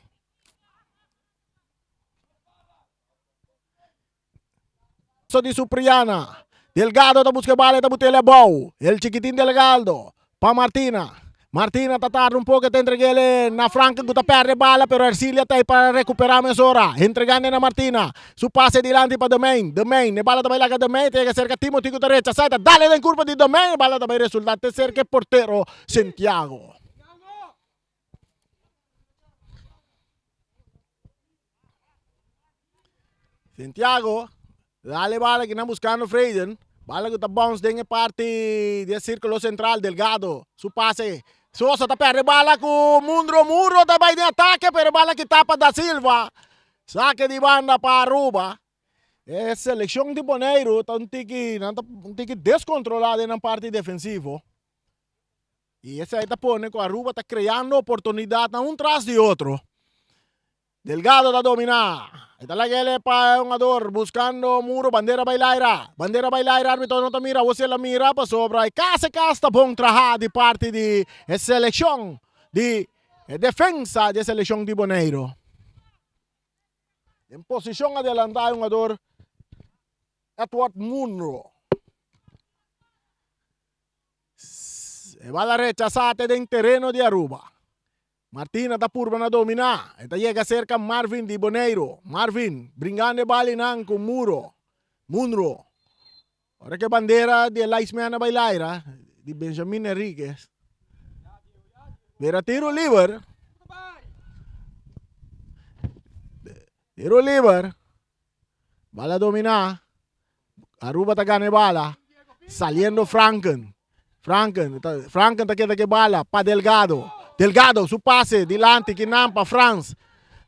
Di Supriana. Delgado ta busca e bala, e ta but'el abou. El chikitin Delgado pa Martina. Martina ta tarda un poco, e ta entreg'el na Franken cu ta perde e bala, pero Ercilia ta ey pa recupera mesora. Entregando na Martina. Su pase dilanti pa Demain. Demain, e bala ta bay laga Demain, ta yega cerca Timothy cu ta rechasa, e ta dale den curpa di Demain, e bala ta bay resulta te cerca e portero Santiago. Santiago, dale bala ki nan buscando Freyden. Bala ku ta bounce den e parti di e circulo central. Delgado, su pase. Sosa ta perde bala ku Mundro. Mundro ta bai den atake, pero bala kita pa Da Silva. Sake di banda pa Aruba. E seleccion di Boneiru ta un tiki, nan ta un tiki descontrola den nan parti defensivo. Y esey ta pone cu Aruba ta creando oportunidadnan un tras di otro. Delgado ta domina. E ta laga ele pa e hungador buscando Muro. Bandera bay laira. Bandera bay laira. Arbitro no ta mira. Awor si el a mira pasobra e casi casi ta bon traha di parti di e seleccion di e defensa di e seleccion di Boneiro. Den posicion adelanta e hungador Edward Munro. E bala rechasá te den tereno di Aruba. Martina ta purba na dominá. E ta yega serka Marvin di Boneiru. Marvin bringando e balinan ku Muro. Munro. Ora ku e bandera di e linesman a bai laira di Benjamin Henriquez. Bira tiro liber. Tiro liber. Bala dominá. Aruba ta gana e bala. Saliendo Franken. Franken, Franken ta keda ke bala pa Delgado. Delgado su pase dilanti kinan pa Frans.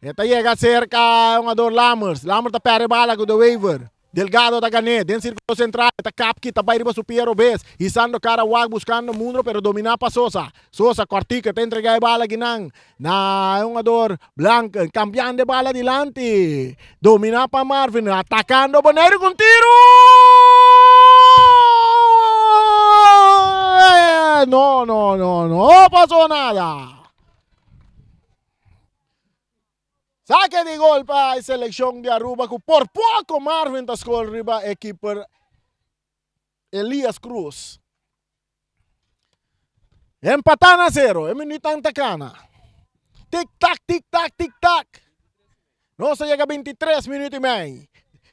E ta yega serka hungador Lammers. Lammers ta perde bala ku De Wever. Delgado ta gan'é den sirkulo sentral. E ta kap kita bai riba su pia robes. Hisando kara wak buskando Munro pero dominá pa Sosa. Sosa kòrtiku e ta entregá e bala kinan na e hungador Blanken. Kambiando e bala dilanti. Dominá pa Marvin. Atakando Boneiru ku un tiru! No, no, no, no pasó nada. Sake di gol pa e selekshon di Aruba ku por poko Marvin ta skor riba e keeper Elias Cruz. Empatá na sero, e minutan ta kana. Tik tak, tik tak, tik tak. Nos a yega 23 minuut i mei.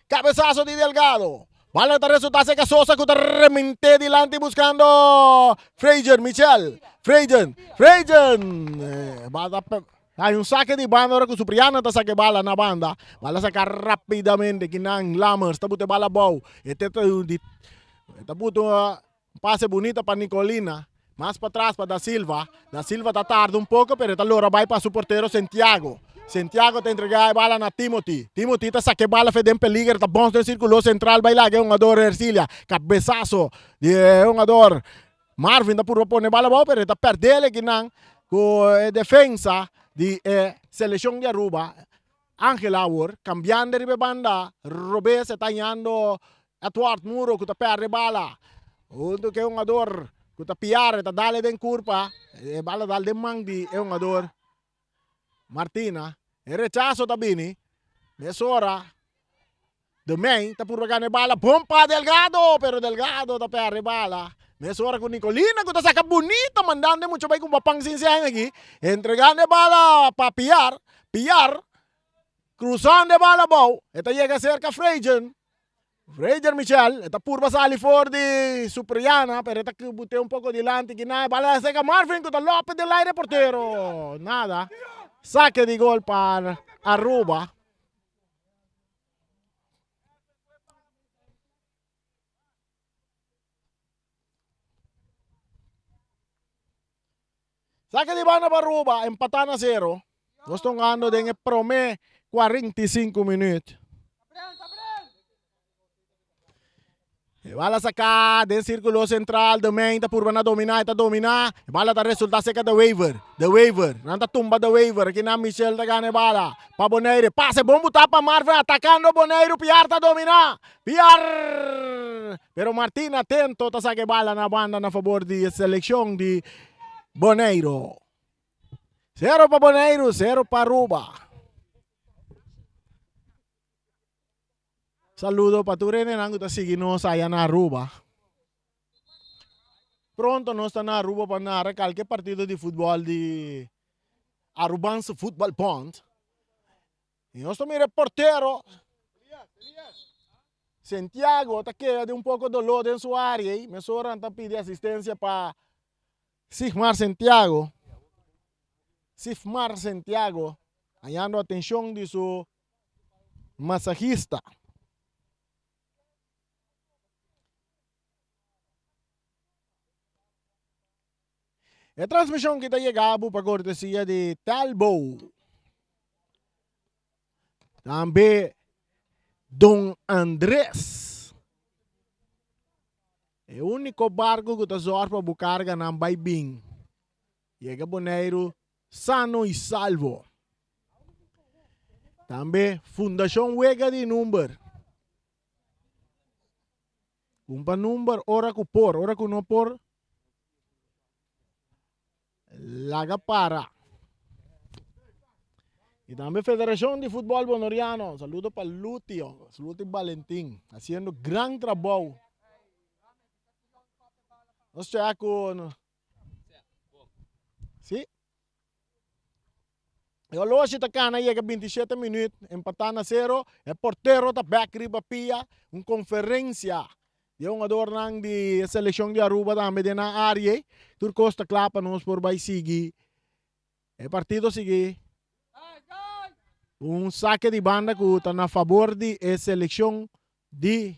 Cabezazo di Delgado. Bala ta resulta cerca Sosa cu ta remente dilanti buscando Fraser, Michel. Fraser, Fraser. Eh, bala Hay un saque di banda ora cu Supriano ta saca e bala na banda. Bala saca rapidamente kinan Lammers ta buta e bala abou. E te ta di e ta buta un pase bunita pa Nicolina. Mas patras pa Da Silva. Da Silva ta tarda un poco pero e ta lora bay pa su portero Santiago. Santiago ta entrega e bala na Timothy. Timothy ta saca e bala fe den peliger ta bons den circulo central bay laga e hungador Ercilia. Cabezazo di e hungador Marvin ta purba pone bala abou pero e ta perdel ekinan ku e defensa di e selekshon di Aruba. Angel awor kambiando riba e banda robes e ta hañando Edward Muro ku ta perde bala. Huntu ku e hungador ku ta piar e ta dal e den kurpa e bala dal den man di e hungador Martina. E rechaso ta bini mesora. De Mey ta purba gana e bala bon pa Delgado, pero Delgado ta perde e bala. Mesora ku Nicolina ku ta saka bunita mandando e mucha bai kumpa pan sin sen aki. Entregando e bala pa Piar. Piar cruzando e bala abou. E ta yega serka Freygen. Fraser Michel e ta purba sali for di Supriana pero e ta bute un poko dilanti kina e bala a seka Marvin ku ta lope den laire portero nada sake di gol pa Aruba. Sake di banda pa Aruba empata na sero. Nos ta hungando den e prome 45 minuut. E bala saká den sírkulo sentral, De Mijn ta purba na dominá, e ta dominá. E bala ta resultá serka De Wever. De Wever, nan ta tumba De Wever. Aki nan Michel ta gana e bala pa Bonaire. Pase bon butá pa Marvin atakando Boneiru. Piar ta dominá. Piar! Pero Martin atento ta saka e bala na banda na fabor di e selekshon di Boneiru. Sero pa Boneiru, sero pa Aruba. Saludo pa tur hendenan ku ta sigui nos aya na Aruba. Pronto nos ta na Aruba pa nara kalke partido di futbòl di Arubanse Futbal Bond. I nos ta mira e portero Santiago ta keda den un poko doló den su área ei. Mesora nan ta pidi asistensia pa Sigmar Santiago. Sifmar Santiago hañando atenshon di su masahista. E transmishon ki ta yega bo pa kortesia di Telbo. Tambe Don Andres. E úniko barku ku ta zòrg pa bo karganan bai bin. Yega Boneiru sano i salvo. Tambe Fundashon Wega di Number. Kumpa number ora ku por, ora ku no por, laga para. I tambe Federashon di Futbòl Bonoriano, saludo pa Luti, Luti Balentin, hasiendo gran trabou. Nos chea ku Sí. E oloshi ta kana yega 27 minuut, empatá na sero. E portero ta bek riba pia. Un konferensia di e hungadornan di e selekshon di Aruba tambe den nan área ei. Tur kos ta kla pa nos por bai sigui e partido sigui. Un sake di banda ku ta na fabor di e selekshon di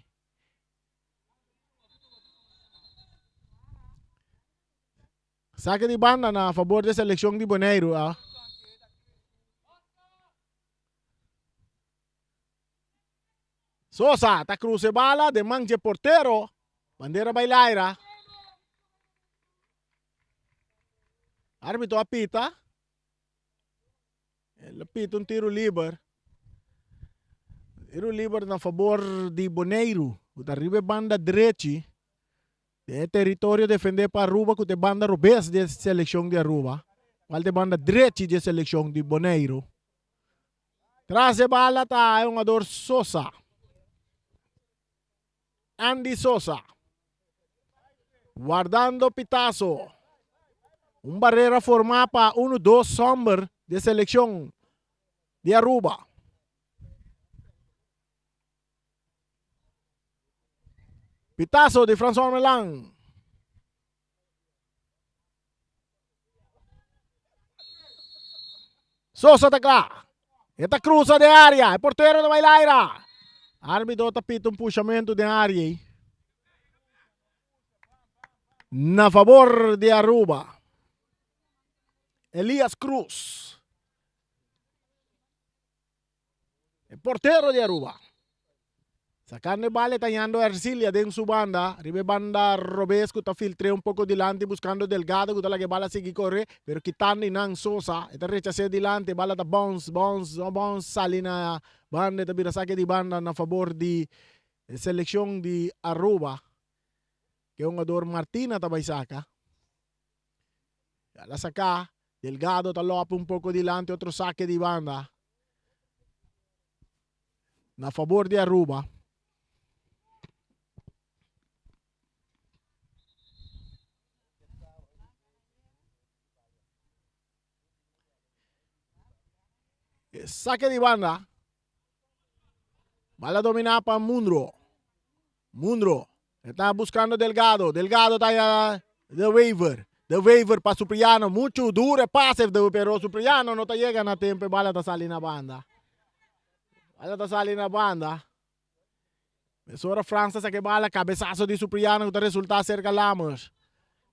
Sake di banda na fabor di seleccion di Boneiru a. Sosa ta cruza e bala den man dje portero. Bandera bai laira. Arbitro a pita. El a pita un tiro liber. Tiro liber na fabor di Boneiru. Ku ta riba e banda drechi. Den e teritorio defendé pa Aruba ku ta e banda robes di e selekshon di Aruba. Kual ta e banda drechi di e selekshon di Boneiru. Tras e bala ta e hungador Sosa. Andy Sosa. Wardando pitaso. Un barera formá pa unu dos somber di e selekshon di Aruba. Pitaso di François Melan. Sosa ta kla. E ta cruza den área. E portero ta bai laira. Árbitro ta pita un pushamentu den área ei. Na favor di Aruba. Elias Cruz. E portero di Aruba. Sacando e bala e ta hallando Ercilia den su banda. Riba e banda robes cu ta filtre un poco dilanti buscando Delgado cu ta laga e bala sigui corre. Pero kitando Inan Sosa. E ta rechase dilanti. E bala ta bounce, bounce, bounce sali na banda. E ta bira saque di banda na favor di e seleccion di Aruba. Ke hungador Martina ta bay saca. Bala saca. Delgado ta lope un poco dilanti otro saque di banda. Na favor di Aruba. Saque di banda. Bala domina pa Munro. Munro e ta buscando Delgado. Delgado ta ya De Wever. De Wever pa Supriano. Mucho duro e pase pero Supriano no ta yega na tempo e bala ta sali na banda. Bala ta sali na banda. Mesora Frans ta saka e bala, cabesazo di Supriano cu ta resulta cerca Lammers.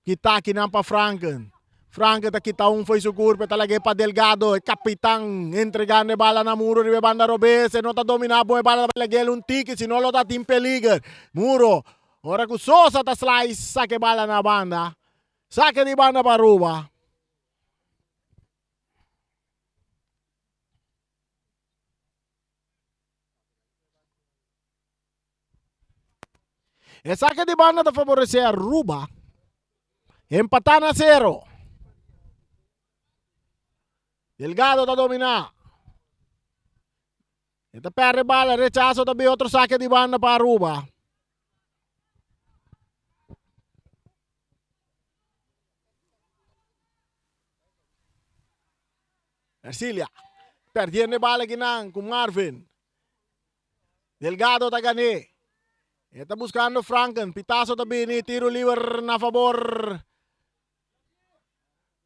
Kita akinan pa Franken. Franken ta kita un fo'i su curpa, e ta lag'é pa Delgado, e capitan entregando e bala na Muro riba e banda robes, e no ta domina bon e bala ta bai lag'el un tiki, si no lo ta tin peliger. Muro, ora cu Sosa ta slice saka e bala na banda. Saka di banda pa Aruba. E saque di banda ta favorece Aruba. Empatá na cero. Delgado ta dominá. E ta perde bala, rechazo ta bin otro saque di banda pa Aruba. Ercilia perdiendo e bala akinan ku Marvin. Delgado ta gané. E ta buscando Franken. Pitazo ta bini. Tiro liber na favor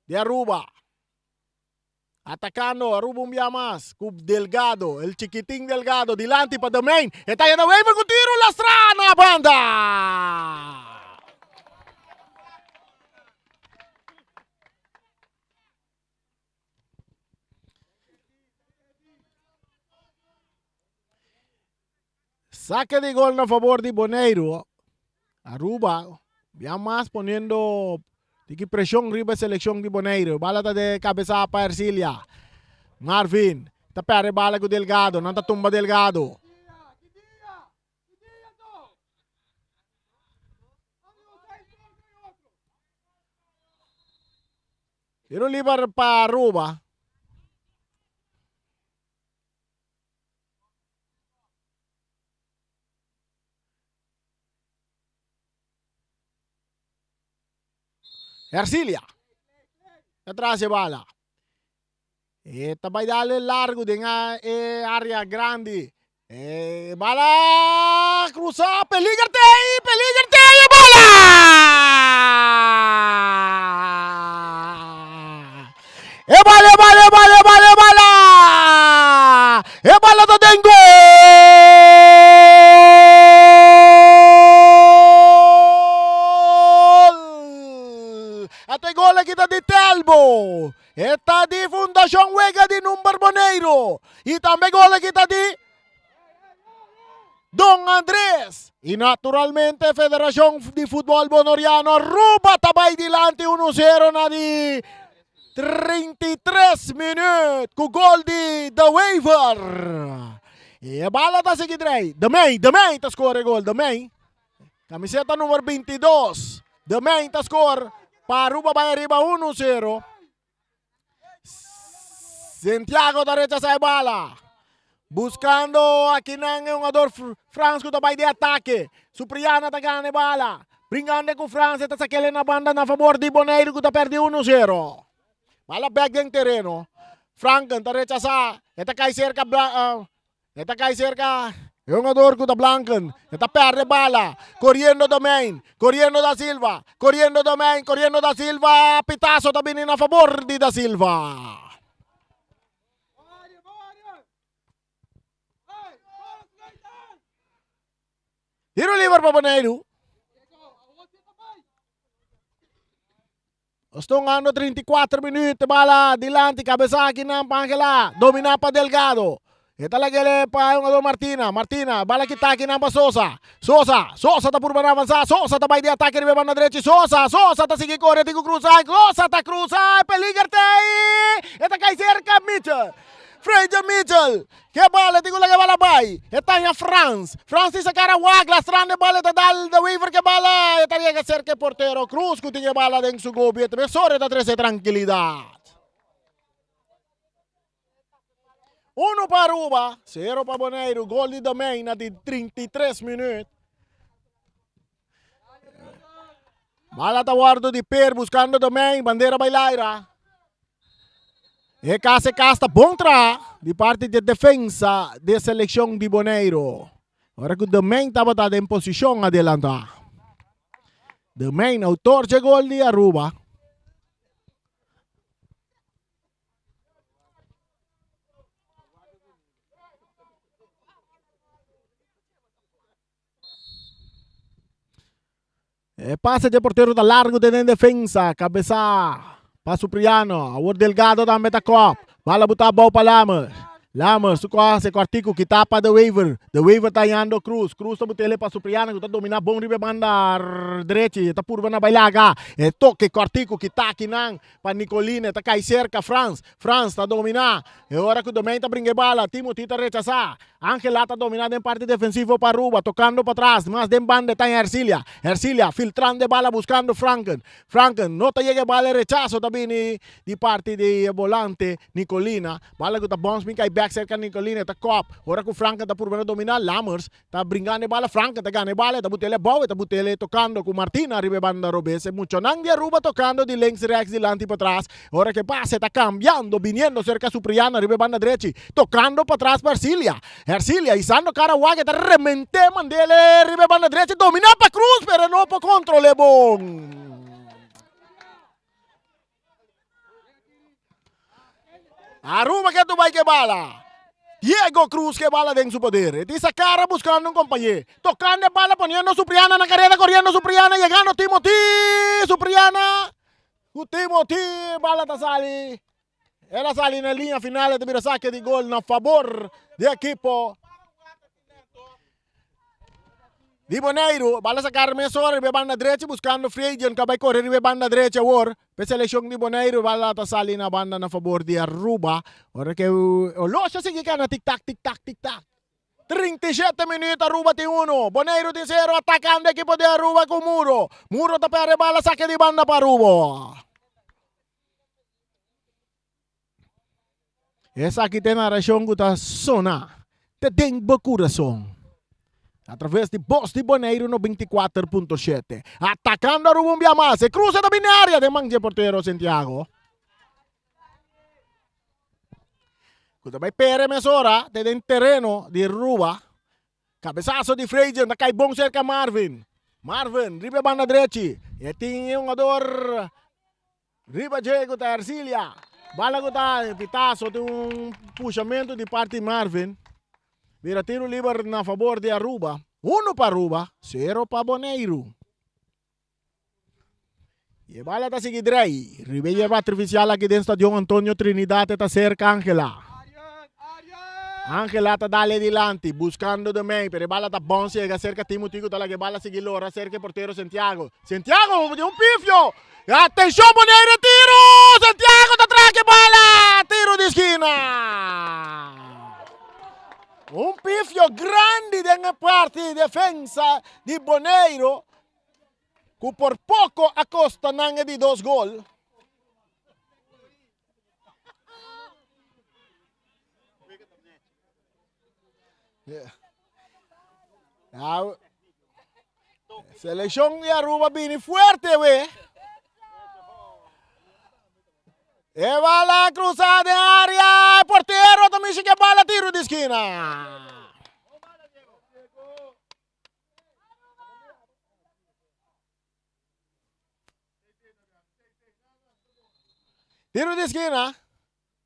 di Aruba. Atacando Aruba un bia mas ku Delgado. El chiquitin Delgado dilanti pa Domain. E ta yena Wever ku tiro lastra na banda. Saque di gol na favor di Boneiru. Aruba ya mas poniendo tiki presion riba e seleccion di Boneiru. Bala ta de cabeza pa Ercilia. Marvin ta perde bala cu Delgado. Nan ta tumba Delgado. Tiro liber pa Aruba. Ercilia. Atrás e bala. E ta bai dale largo den e area grandi. E bala cruza, peliger te ahí, peliger te ahí, e bala! E bala, e bala, e bala, e bala, e bala! E bala ta den gol! Ate gol aki ta di Telbo. E ta di Fundashon Wega di Number Boneiru i tambe gol aki ta di Don Andres. I naturalmente Federashon di Futbol Bonoriano Aruba ta bai dilanti uno sero na di 33 minuut ku gol di De Wever. E bala ta sigui drei. De Mey, De Mey ta score e gol, De Mey. Camiseta number 22. De Mey ta score pa Aruba bai ariba 1-0. Santiago ta rechasa e bala. Buscando akinan e jugador Frans ku ta bai di atake. Supriana ta gana e bala. Bringando ku Frans e ta sakele na banda na favor di Boneiru ku ta perdi 1-0. Bala bek den tereno. Franken ta rechasa. E ta kai serka E ta kai serka e hungador ku ta Blanken. E ta perde bala. Koriendo Domein. Koriendo Da Silva. Koriendo Domein. Koriendo Da Silva. Pitazo ta bini na fabor di Da Silva. Tiro liber pa Boneiru. Nos ta hungando 34 minuut, bala dilanti, cabeza aki nan pa Angela, domina pa Delgado. E ta lag'el pa e hungador Martina, Martina, bala kita aki nan pa Sosa, Sosa, Sosa ta purba na avansa, Sosa ta bai di atake riba e banda drechi, Sosa, Sosa ta sigui kore, tin ku krusa, Sosa ta krusa, e peliger ta ei, e ta kai serka Mitchell, Fraser Mitchell, Ke bala tin ku laga bala bai. E taña Frans. Frans tin sa kara wak lastrando e bala e ta dal de Wever ke bala e ta yega serka e portero Cruz ku tin e bala den su gobi e ta mesora e ta trese trankilidat. Uno pa Aruba, sero pa Boneiru, gol di Domein na di 33 minuut. Bala ta wordo di Per buscando Domein, bandera bai laira. E kas e kas ta bon traha di parti di defensa di seleccion di Boneiru. Ora ku Domain tabata den posishon adelantá. Domain, outor dje gol di Aruba. E pase dje portero ta largo den den defensa. Cabeza pa Supriano. Awor Delgado tambe ta kop. Bala buta abou pa Lammers. Lammers su kose kortiku kita pa De Wever. De Wever ta hañando Cruz. Cruz ta butele pa Supriano ku ta domina bon riba e banda drechi. E ta purba na bailaga. E toke kortiku kita akinan pa Nicoline. Ta kai serka Frans. Frans ta domina. E ora ku Domein ta bringa e bala, Timothy ta rechasá. Angela ta dominá den parti defensivo pa Aruba, tokando patras, mas den banda e ta en Ercilia. Ercilia filtrando e bala buskando Franken. Franken no ta yega e bala, e rechaso ta bini di parti di e bolante Nicolina. Bala ku ta bòns bin kai bèk serka Nicolina, e ta kòp. Ora ku Franken ta purba na dominá, Lammers ta bringando e bala, Franken ta gana e bala, e ta but'el abou, e ta but'el tokando ku Martina riba e banda robes. E muchanan di Aruba tokando di links rèks dilanti patras. Ora ku e pase ta kambiando, biniendo serka Supriano riba e banda drechi, tokando patras pa Ercilia. Ercilia isando kara wak e ta rement'é mand'el riba e banda drechi, dominá pa Cruz, pero e no por kontrol'é bon. Aruba ke tu bai ke bala. Diego Cruz ke bala den su poder. E tin sa cara buscando un compañé. Tocando e bala poniendo Supriana na carrera corriendo Supriana llegando Timothy. Supriana cu Timothy bala ta sali. El a sali na linea final e ta bira saque di gol na favor di equipo Di Boneiru, bala sacar mesora riba e banda drechi buscando Fredian cu a bay core riba e banda drechi awor. P'e seleccion di Boneiru bala ta sali na banda na fabor di Aruba. Ora cu Olosha sigui cana tic tac, tic tac, tic tac. 37 minuut Aruba tin uno, Boneiru tin cero atacando ekipo di Aruba cu Muro. Muro ta perde bala saca di banda pa Aruba. Esaki ta e narashon ku ta sona te den bo kurason. Atraves di Bos di Boneiru 94.7. Atakando Aruba un bia mas. E krusa ta bini área den man dje portero Santiago. Ku ta bai pere mesora te den tereno di Aruba. Kabesaso di Freygen ta kai bon serka Marvin. Marvin riba e banda drechi. E tin e hungador Riba dje ku ta Ercilia. Bala ku ta pitaso tin un pushamentu di parti Marvin. Bira tiru liber na fabor di Aruba. Uno pa Aruba, sero pa Boneiru. I e bala ta sigui drei. Riba e yerba artifisial aki den Stadion Antonio Trinidad e ta serka Angela. Angela ta dale dilanti buscando de mei pero e bala ta bon ciega cerca Timothy cu ta laga e bala sigui lora cerca e portero Santiago. Santiago di un pifio! Atencion Bonaire tiro! Santiago ta traha e bala! Tiro di esquina! Un pifio grandi den e parti defensa di Bonaire cu por poco a costa nan e di dos gol. Nou, seleccion di Aruba bini fuerte we. E bala cruza den área. Portero ta mishi ke bala tiro di esquina. Tiro di esquina.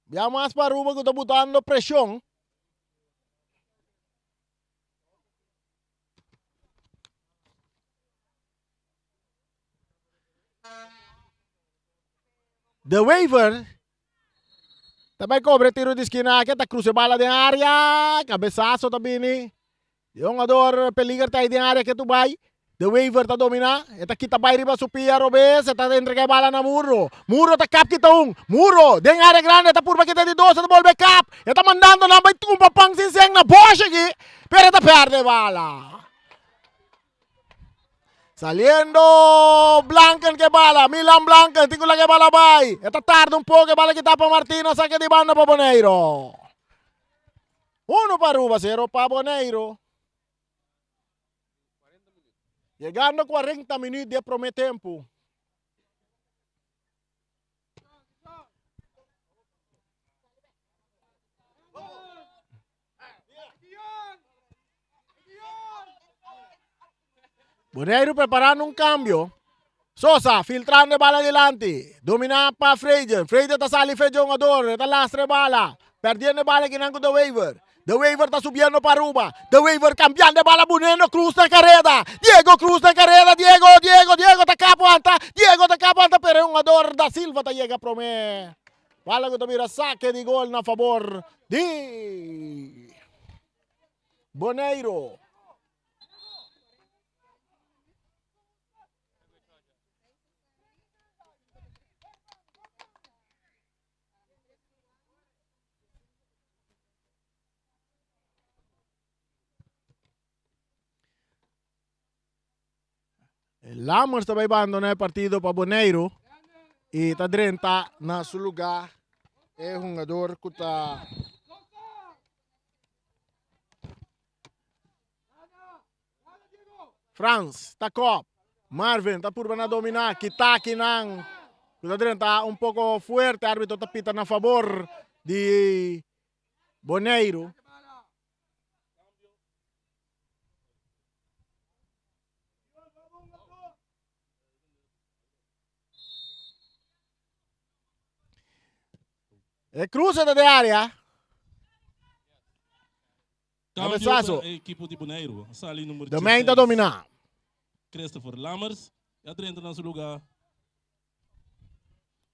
Bia mas pa Aruba ku ta butando preshon. De Wever ta bai kobra e tiro di esquina aki, ta cruza e bala den area, cabezazo ta bini. E hungador peliger ta ahí den area ketu bai. De Wever ta domina, e ta kita bai riba su pia robes, e ta entrega e bala na Muro. Muro ta kap kita un. Muro den area grande ta purba kita di dos, e ta bolbe kap. E ta mandando nan bai tumba pan sin sen na bosh aki, pero e ta perde e bala. Saliendo Blanken ke bala, Milan Blanken tin ku laga e bala bai. E ta tarda un poko e bala kita pa Martina, saka di banda pa Boneiro. Uno pa Aruba, sero pa Boneiro. Yegando 40 minuut di e prome tempo. Boneiru preparando un kambio. Sosa filtrando e bala dilanti. Dominá pa Freyden. Freyden ta sali fe djongador. E ta lastra e bala. Perdiendo e bala kinan ku De Wever. De Wever ta subiendo pa Aruba. De Wever kambiando e bala bunendo Cruz na kareda. Diego Cruz na kareda. Diego, Diego, Diego ta kapo anta. Diego ta kapo anta pero e hungador Da Silva ta yega prome. Bala ku ta bira sake di gol na fabor di Boneiru. Lammers ta bai bandona e partido pa Boneiru y ta drenta na su lugar e hungador cu ta Frans ta kop. Marvin ta purba na domina. Kitaki nan ku ta drenta un poko fuerte. Arbitro ta pita na fabor di Boneiru. E cruce ta de area. Cambio Cabezazo. pa e ekipo di Boneiru. A sali number De Mijn ta 16, domina. Christopher Lammers. Y a drenta na su lugar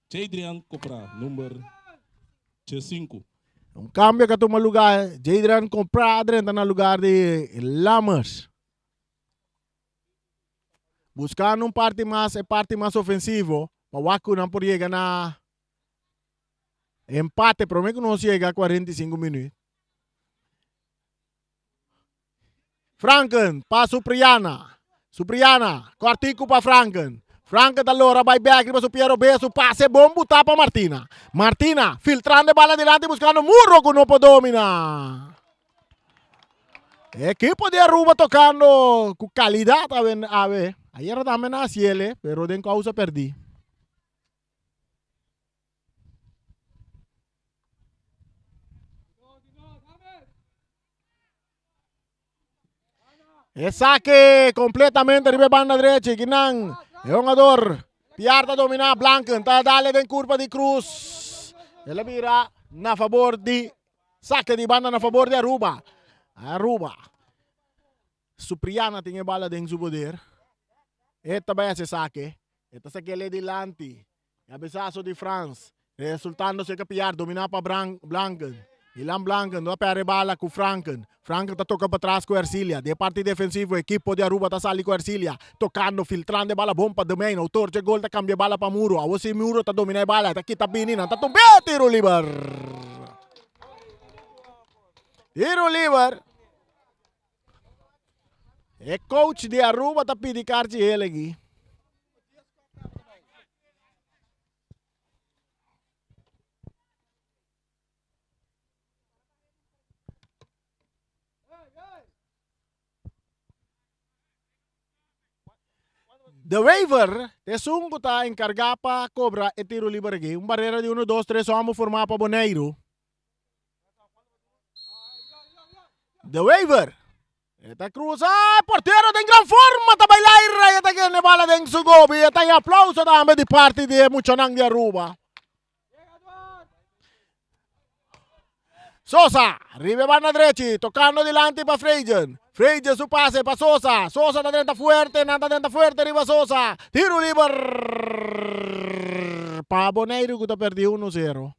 Jadrian Copra, number 5. Un cambio que tuma lugar. Jadrian Copra a drenta na lugar di Lammers. Buscando un parti mas, e parti mas ofensivo. Pa wak cu nan por yega na empate prome cu nos yega 45 minuut. Franken pa Supriana. Supriana, cortico pa Franken. Franken ta lora bai bek riba su pie robes, su pase bon buta pa Martina. Martina filtrando e bala dilanti buscando Murro cu no por domina. Equipo di Aruba tocando cu calidad awe awe. Ayer tambe na haciele, pero den causa perdi. E saque completamente riba e banda derecha. Kinan, e jugador Piar ta domina Blanken, ta dale den curva di Cruz. El a bira na favor di saque di banda na favor di Aruba. Aruba. Supriana tin e bala den su poder. E ta bai haci saque. E ta saquele dilanti. Cabezazo di Frans, resultando ser Piar domina pa Blanken. Milan Blanken no a perde bala cu Franken. Franken ta toca patras cu Ercilia. Den parti defensivo ekipo di Aruba ta sali cu Ercilia. Tocando, filtrando e bala bon pa Domein. Autor dje gol ta cambia e bala pa Muro. Awo si Muro ta domina e bala. E ta kita bini. Nan ta tumbe. Tiro liber. Tiro liber. E coach di Aruba ta pidi karchi hel aki. De Wever, esun ku ta enkargá pa kobra e tiro liber aki. Un barera di uno, dos, tres hòmber formá pa Boneiru. De Wever. E ta cruza, portero den gran forma ta baila y e ta kende bala den su gobi. E ta e aplauso tambe di parti di e muchanan di Aruba. Sosa, riba e banda drechi, tocando dilanti pa Frejen. Frejen su pase pa Sosa. Sosa ta drenta fuerte, nan ta drenta fuerte riba Sosa. Tiro liber pa Boneiru ku ta perdi 1-0.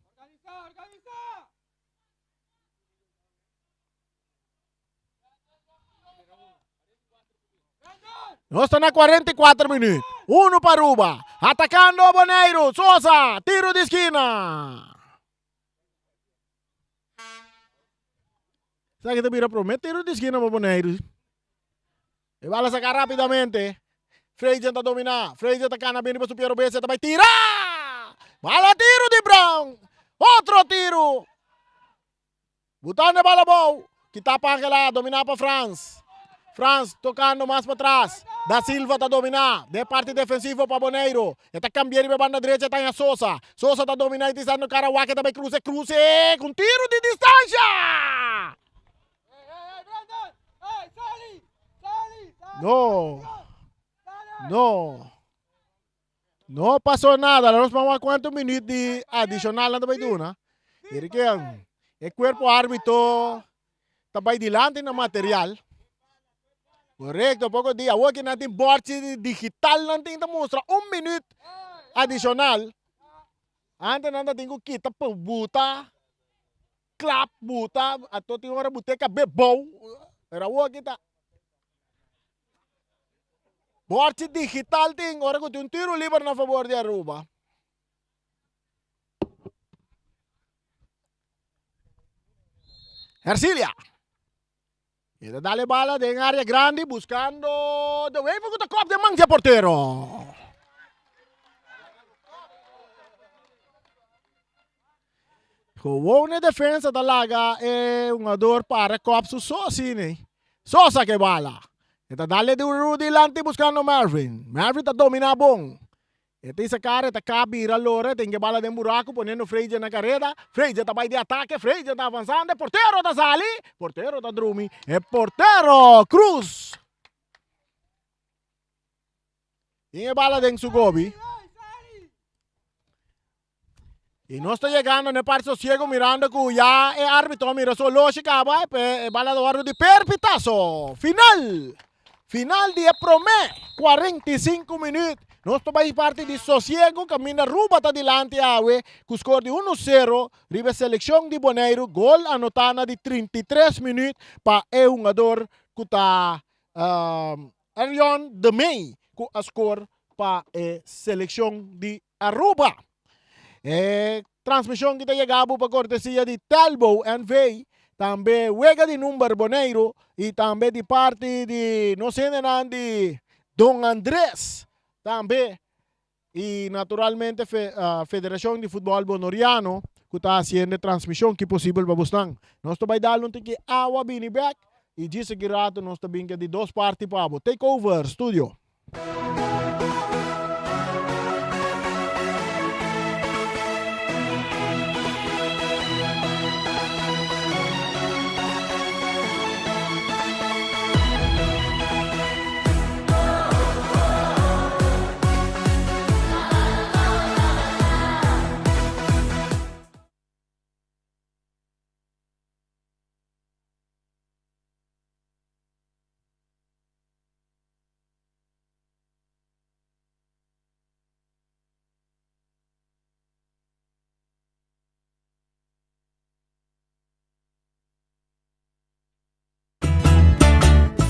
Nos ta na 44 minuut. Uno pa Aruba. Atacando Boneiru. Sosa. Tiro di esquina. Sa que ta bira prome tiro di esquina pa Boneiru. E bala saca rapidamente. Freidjen ta domina. Freidjen ta cana bini pa su Piero Bessia ta bay tira! Bala tiro di Brown. Otro tiro. Butando e bala abou. Kita pa Angela, domina pa Frans. Frans tocando mas pa tras. Da Silva ta domina. Den parti defensivo pa Boneiro. E ta cambia riba e banda derecha ta haña Sosa. Sosa ta domina y tisando Karawakke ta bay cruce. Cruce cu un tiro di distancia! No. No. No pasó nada. Nos vamos a cuánto minuut di adicional nan ta bai duna. Mira e cuerpo árbitro ta bai dilanti na material. Correcto, poco dia. Awor ki nan tin bordje digital nan tin ta mustra un minuut adicional. Antes nan ta tin ku kita buta, klap buta, ato tin ora bute kabe bou. Pero awor ki ta bordje digital tin ora ku tin un tiro liber na fabor di Aruba. Hercilia. E ta dale bala den área grandi buscando de Wever ku ta kop den man di e portero. Gewoon e defensa ta laga e hungador para kop su so asina. Sosa ke bala. E ta dale duru dilanti buscando Mervin. Mervin ta domina bon. E ta isa kara, e ta ka bira lora, e ta hinka e bala den buraku poniendo Freidje na kareda. Freidje ta bai di atake, Freidje ta avansando, e portero ta sali, portero ta drumi, e portero Cruz tin e bala den su gobi. I nos ta yegando na e parti sosiego mirando ku ya e arbitro a mira su oloshi kaba e bala ta wòrdu di perpitaso. Final! Final di e promé 45 minüt. Nos ta bai parti di sosiego kaminda Aruba ta dilanti awe ku skor di unu sero riba e selekshon di Boneiru. Gol anotá na di 33 minüt pa e hungador ku ta Arion de Mey ku a skor pa e selekshon di Aruba. E transmishon ki ta yega bo pa kortesia di Telbo NV, tambe Wega di Number Boneiru i tambe di parti di nos hendenan di Don Andres tambe i naturalmente Federashon di Futbòl Bonoriano ku ta hasiendo e transmishon ki posibel pa bosnan. Nos ta bai dal un tiki awa bini bèk i djis aki rato nos ta bin ke di dos parti pa bo. Take over studio.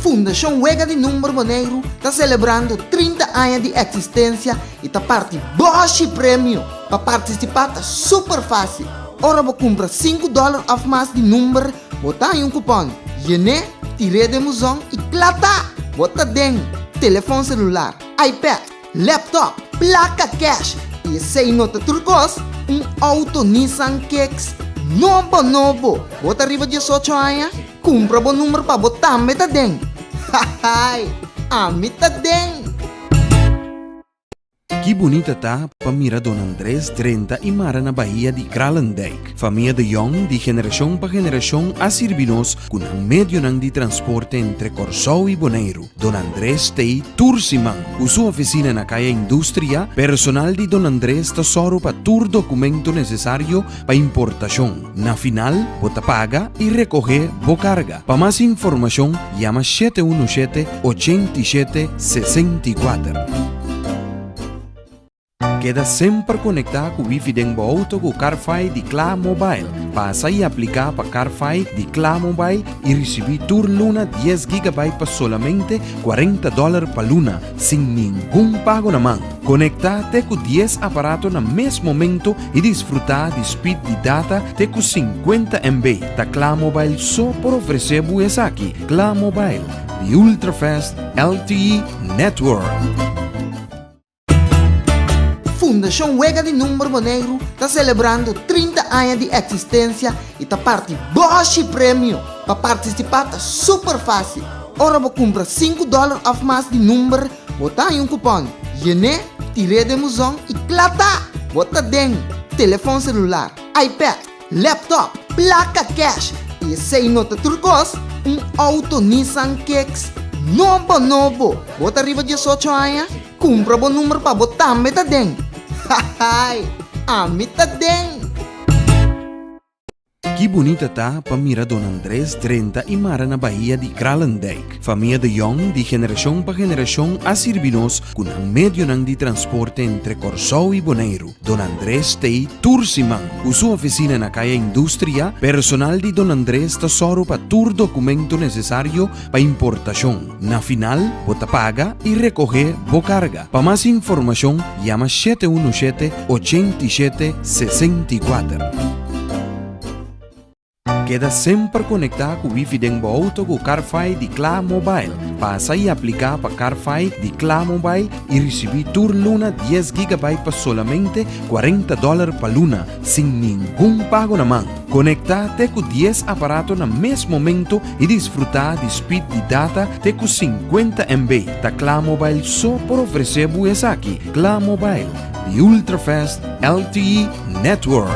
Fundashon Wega di Number Boneiru ta selebrando 30 aña di eksistensia i ta parti bòshi premio. Pa partisipá ta super fásil. Ora bo kumpra sinku dòler òf mas di number, Bo ta haña un kupòn, yen'é, tir'é den buzon i kla ta! Bo ta den telefòn selular, iPad, laptop, plaka kèsh i esei no ta tur kos, un outo Nissan Kicks nobo nobo! Bo ta riba diesocho aña? Kumpra bo number pa bo tambe ta den! Hahaai! Ami ta den! Ki bunita ta pa mira Don Andres drenta i mara na bahia di Kralendijk. Famia de Jong di generashon pa generashon a sirbi nos ku nan medionan di transporte entre Kòrsou i Boneiru. Don Andres t'ei tur siman. Ku su ofisina na Kaya Industria, personal di Don Andres ta sòru pa tur dokumento nesesario pa importashon. Na final bo ta paga i rekohé bo karga. Pa mas informashon yama 717 87 64. Keda semper konektá ku wifi den bo outo ku Carfi di Kla Mobile. Pasa i apliká pa Carfi di Kla Mobile i risibí tur luna dies gigabyte pa solamente 40 dòler pa luna, sin ningun pago na man. Konektá te ku dies aparato na mes momento i disfrutá di speed di data te ku 50 MB. Ta Kla Mobile so por ofresé bo esaki. Kla Mobile, the ultra-fast LTE network. Fundashon Wega di Number Boneiru ta selebrando 30 aña di eksistensia i ta parti bòshi premio. Pa partisipá ta super fásil. Ora bo kumpra sinku dòler òf mas di number, bo ta haña un kupòn. Yen'é, tir'é den buzon i kla ta! Bo ta den telefòn selular, iPad, laptop, plaka kèsh i esei no ta tur kos, un outo Nissan Kicks. Nobo nobo! Bo ta riba 18 aña? Kumpra bo number pa bo tambe ta den! Hahaai! Ami ta den! Ki bunita ta pa mira Don Andres drenta i mara na bahia di Kralendijk. Famia de Jong di generashon pa generashon a sirbi nos ku nan medionan di transporte entre Kòrsou i Boneiru. Don Andres t'ei tur siman. Ku su ofisina na Kaya Industria, personal di Don Andres ta sòru pa tur dokumento nesesario pa importashon. Na final, bo ta paga i rekohé bo karga. Pa mas informashon, yama 717 87 64. Keda semper konektá ku wifi den bo outo ku Carfi di Kla Mobile. Pasa i apliká pa Carfi di Kla Mobile i risibí tur luna 10 gigabyte pa solamente 40 dòler pa luna, sin ningun pago na man. Konektá te ku 10 aparato na mes momento i disfrutá di speed di data te ku 50 MB. Ta Kla Mobile so por ofresé bo esaki. Kla Mobile, the ultra-fast LTE network.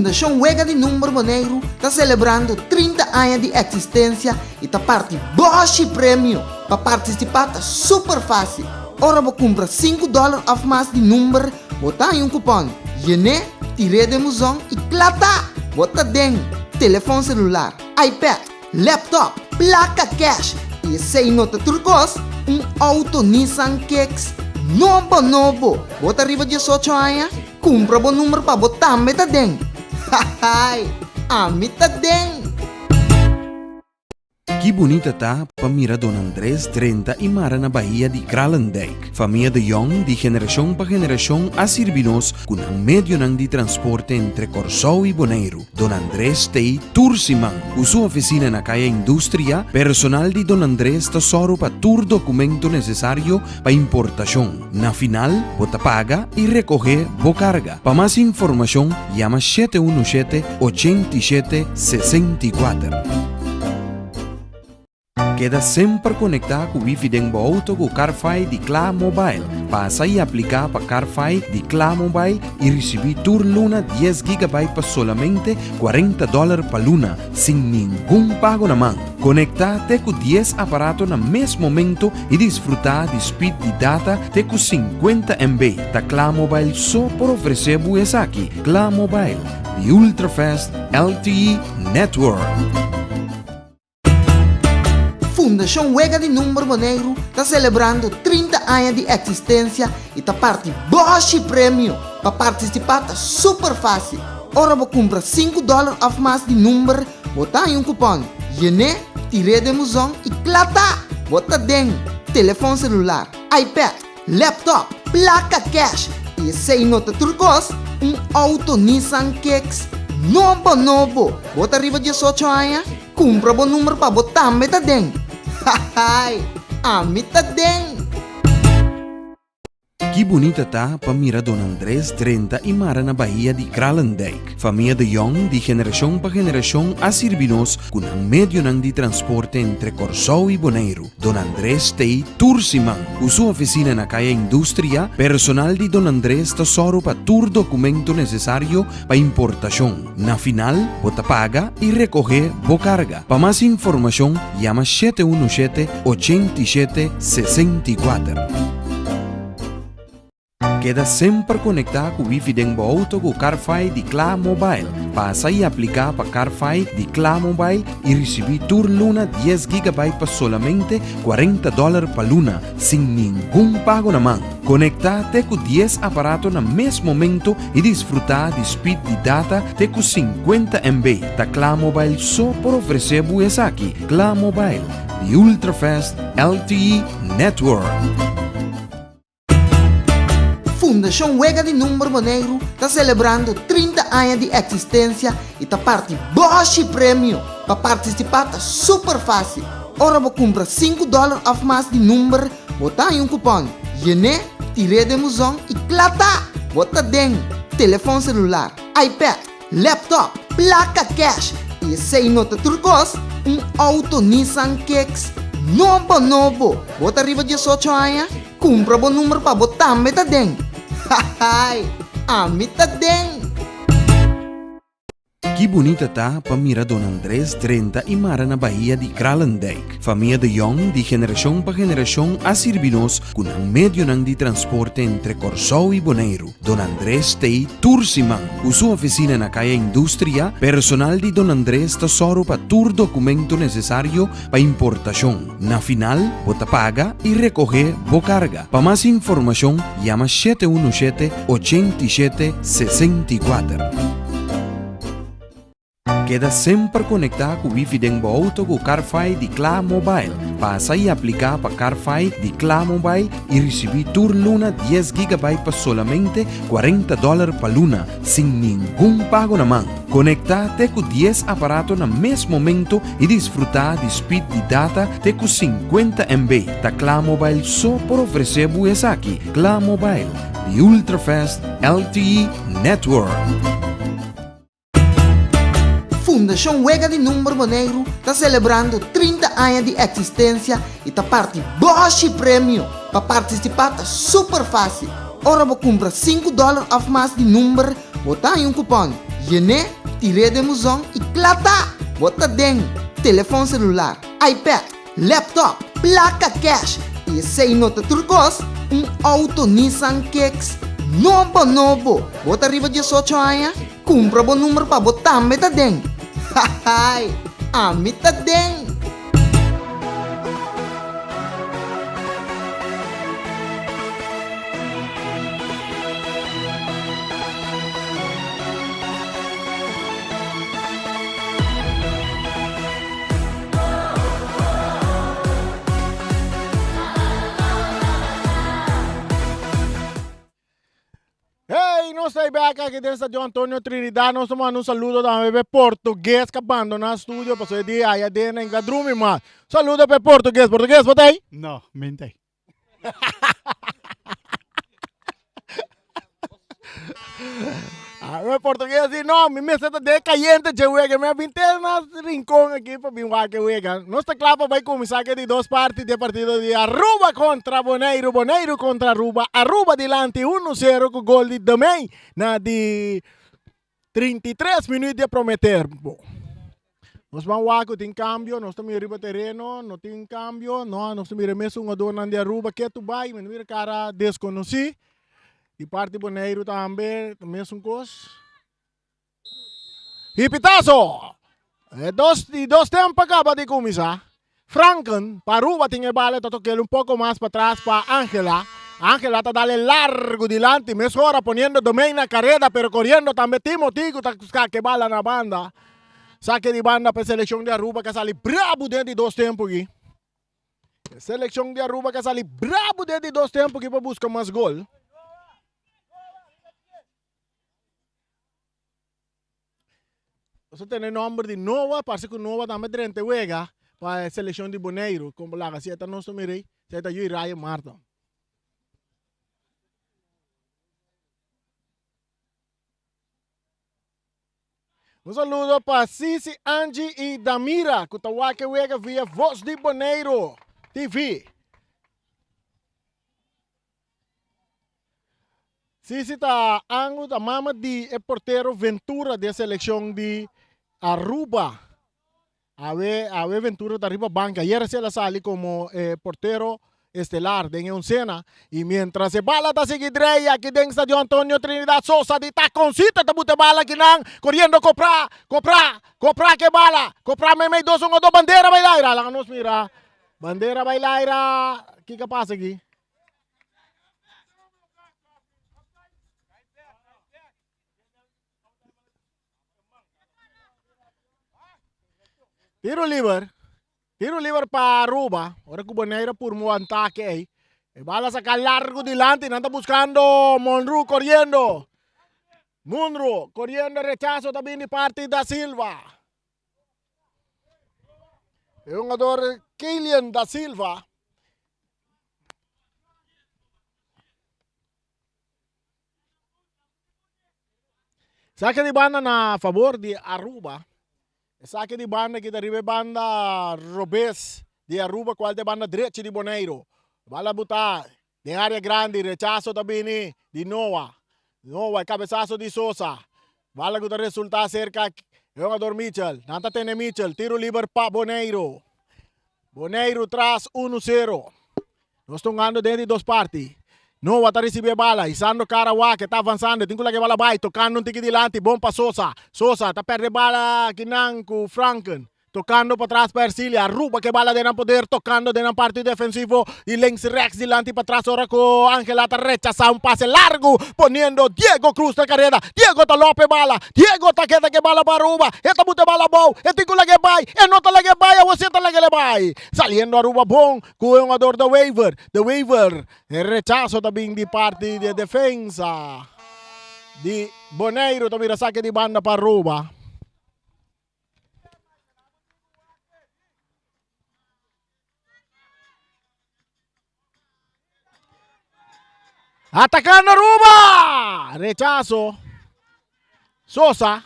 Fundashon Wega di Number Boneiru ta selebrando 30 aña di eksistensia i ta parti bòshi premio! Pa partisipá ta super fásil. Ora bo kumpra sinku dòler òf mas di number, bo ta haña un kupòn. Yen'é, tir'é den buzon i kla ta! Bo ta den telefòn selular, iPad, laptop, plaka kèsh i esei no ta tur kos, un outo Nissan Kicks nobo nobo! Bo ta riba diesocho aña? Kumpra bo number pa bo tambe ta den! Hahaai! Ami ta den! Ki bunita ta pa mira Don Andres drenta i mara na bahia di Kralendijk. Famia de Jong di generashon pa generashon a sirbi nos ku nan medionan di transporte entre Kòrsou i Boneiru. Don Andres t'ei tur siman. Ku su ofisina na Kaya Industria, personal di Don Andres ta sòru pa tur dokumento nesesario pa importashon. Na final, bo ta paga i rekohé bo karga. Pa mas informashon, yama 717 87 64. Keda semper konektá ku wifi den bo outo ku Carfi di Kla Mobile. Pasa i apliká pa Carfi di Kla Mobile i risibí tur luna dies gigabyte pa solamente 40 dòler pa luna, sin ningun pago na man. Konektá te ku dies aparato na mes momento i disfrutá di speed di data te ku 50 MB. Ta Kla Mobile so por ofresé bo esaki. Kla Mobile, the ultra-fast LTE network. Fundashon Wega di Number Boneiru ta selebrando 30 aña di eksistensia i ta parti bòshi premio! Pa partisipá ta super fásil. Ora bo kumpra sinku dòler òf mas di number, bo ta haña un kupòn. Yen'é, tir'é den buzon i kla ta! Bo ta den telefòn selular, iPad, laptop, plaka kèsh i esei no ta tur kos, un outo Nissan Kicks nobo nobo! Bo ta riba 18 aña? Kumpra bo number pa bo tambe ta den! Hahaai! Ami ta den! Ki bunita ta pa mira Don Andres drenta i mara na bahia di Kralendijk. Famia de Jong di generashon pa generashon a sirbi nos ku nan medionan di transporte entre Kòrsou i Boneiru. Don Andres t'ei tur siman. Ku su ofisina na Kaya Industria, personal di Don Andres ta sòru pa tur dokumento nesesario pa importashon. Na final, bo ta paga i rekohé bo karga. Pa mas informashon, yama 717 87 64. Keda semper konektá ku wifi den bo outo ku Carfi di Kla Mobile. Pasa i apliká pa Carfi di Kla Mobile i risibí tur luna 10 gigabyte pa solamente 40 dòler pa luna, sin ningun pago na man. Konektá te ku 10 aparato na mes momento i disfrutá di speed di data te ku 50 MB. Ta Kla Mobile so por ofresé bo esaki. Kla Mobile, the ultra-fast LTE network. Fundashon Wega di Number Boneiru ta selebrando 30 aña di eksistensia i ta parti bòshi premio! Pa partisipá ta super fásil. Ora bo kumpra sinku dòler òf mas di number, bo ta haña un kupòn. Yen'é, tir'é den buzon i kla ta! Bo ta den telefòn selular, iPad, laptop, plaka kèsh i esei no ta tur kos, un outo Nissan Kicks nobo nobo! Bo ta riba 18 aña? Kumpra bo number pa bo tambe ta den! Hahaai! Ami ta den! Ki bunita ta pa mira Don Andres drenta i mara na bahia di Kralendijk. Famia de Jong di generashon pa generashon a sirbi nos ku nan medionan di transporte entre Kòrsou i Boneiru. Don Andres t'ei tur siman. Ku su ofisina na Kaya Industria, personal di Don Andres ta sòru pa tur dokumento nesesario pa importashon. Na final, bo ta paga i rekohé bo karga. Pa mas informashon, yama 717 87 64. Keda semper konektá ku wifi den bo outo ku Carfi di Kla Mobile. Pasa i apliká pa Carfi di Kla Mobile i risibí tur luna 10 gigabyte pa solamente 40 dòler pa luna, sin ningun pago na man. Konektá te ku 10 aparato na mes momento i disfrutá di speed di data te ku 50 MB. Ta Kla Mobile so por ofresé bo esaki. Kla Mobile, the ultra-fast LTE network. Fundashon Wega di Number Boneiru ta selebrando 30 aña di eksistensia i ta parti bòshi premio! Pa partisipá ta super fásil. Ora bo kumpra sinku dòler òf mas di number, Bo ta haña un kupòn. Yen'é, tir'é den buzon i kla ta! Bo ta den telefòn selular, iPad, laptop, plaka kèsh i esei no ta tur kos, un outo Nissan Kicks nobo nobo! Bo ta riba diesocho aña? Kumpra bo number pa bo tambe ta den! Hahaai! Ami ta den! Hey, nos ta back aki den Stadion Antonio Trinidad. Nos ta manda un saludo tambe pe Portugues que abandona studio paso e dia aya den en drumi mas. Saludo pe Portugues. Portugues, bo ta ahí? No, min ta ahí. A ver, portugués di, no, mi mester ta den cayente dje wega. Mi a bin te na rincon aki pa bin wak e wega. Nos ta kla pa bai kuminsá ke di dos parti di e partido di Aruba kontra Boneiru. Boneiru kontra Aruba. Aruba dilanti 1-0 ku gol di Demey na di 33 minuut di e prome termpo. Nos ban wak ku tin kambio, nos ta mira riba tereno, no tin kambio, no, nos ta mira e mesun hugadornan di Aruba ketu bai, mi ta mira kara deskonosí. Di parti Boneiru tambe, ta mesun kos. I pitazo! E dos, di dos tempo a kaba di kuminsá. Franken, pa Aruba tin e bala, ta tokel un poko mas patras pa Angela. Angela ta dale largu dilanti, mesora poniendo Domein na kareda, pero koriendo tambe Timothy ku ta skak e bala na banda. Sake di banda pa e selekshon di Aruba ku a sali brabu den di dos tempu aki. E selekshon di Aruba ku a sali brabu den di dos tempu aki pa buska mas gol. Nos a tene nomber di Noah, parse ku Noah tambe drenta e wega pa e selekshon di Boneiru. Kon laga si e ta nos ta mira ei, si e ta yu Ryan Marta. Un saludo pa Sisi, Angie i Damira ku ta wak e wega via Voz di Boneiru TV. Sisi ta angu ta mama di e portero Ventura di e selekshon di Aruba. Awe awe Ventura ta riba banka. Ayer si el a sali komo e portero estelar den e oncena. I mientras e bala ta sigui drei aki den Stadion Antonio Trinidad Sosa di takoncito ta buta e bala akinan koriendo kopra kopra kopra ke bala kopra meimei dos un odo bandera bai laira laga nos mira bandera bai laira kiko a pasa aki. Tiro liber. Tiro liber pa Aruba. Ora ku Bonaire purmó atake ei. E bala saka largo dilanti. Nan ta buskando Monroe koriendo. Munro koriendo rechaso ta bini parti da Silva. E hungador Kylian da Silva. Sake di banda na favor di Aruba. E sake di banda kita riba e banda robes di Aruba cual ta e banda drechi di Boneiro. Bala buta den area grandi, rechaso ta bini di Noah. Noah e cabesazo di Sosa. Bala cu ta resulta cerca e hungador Mitchell. Nan ta tene Mitchell, tiro liber pa Boneiro. Boneiru tras unu sero. Nos ta hungando den di dos parti. Noah ta risibi e bala, hisando kara wak, e ta avansando, e tin ku laga e bala bai, tokando un tiki dilanti, bon pa Sosa. Sosa ta perde e bala akinan ku Franken, tokando patras pa Ercilia, Aruba ku e bala den nan poder, tokando den nan parti defensivo di links reks dilanti patras ora ku Angela ta rechasa un pase largu, poniendo Diego Cruz na kareda. Diego ta lòp e bala, Diego ta keda ku e bala pa Aruba, e ta buta e bala abou, e tin ku laga e bai, e no ta laga e bai, awor si e ta laga el e bai. Saliendo Aruba bon ku e hungador De Wever, De Wever, e rechaso ta bin di parti di e defensa di Boneiru ta bira sake di banda pa Aruba. Atacando Aruba! Rechazo. Sosa.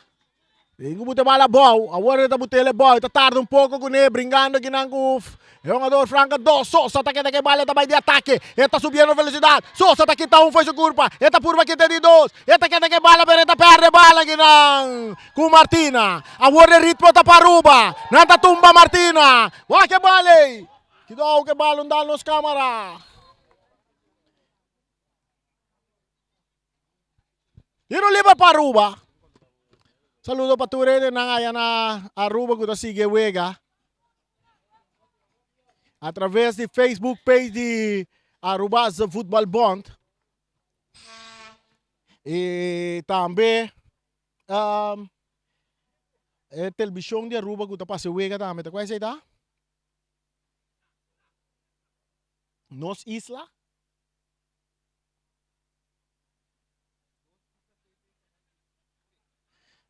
Tin ku buta bala abou. Awor e ta butel abou. E ta tarda un poko kuné bringando kinan ku e hungador Franca dos. Sosa ta keda ku e bala e ta bai di atake. E ta subiendo velosidat. Sosa ta kita un fo'i su kurpa. E ta purba kita di dos. E ta keda ku e bala pero e ta pèrdè bala kinan ku Martina. Awor e ritmo ta pa Aruba. Nan ta tumba Martina. Wak e bala ei. Kidou ku e bala un dal nos kamara. Tiro liber pa Aruba. Saludo pa tur hendenan aya na Aruba ku ta sigui e wega. A traves di Facebook page di Aruba's Voetbal Bond. I tambe um, e televishon di Aruba ku ta pasa e wega tambe. Ta kua esei ta? Nos Isla.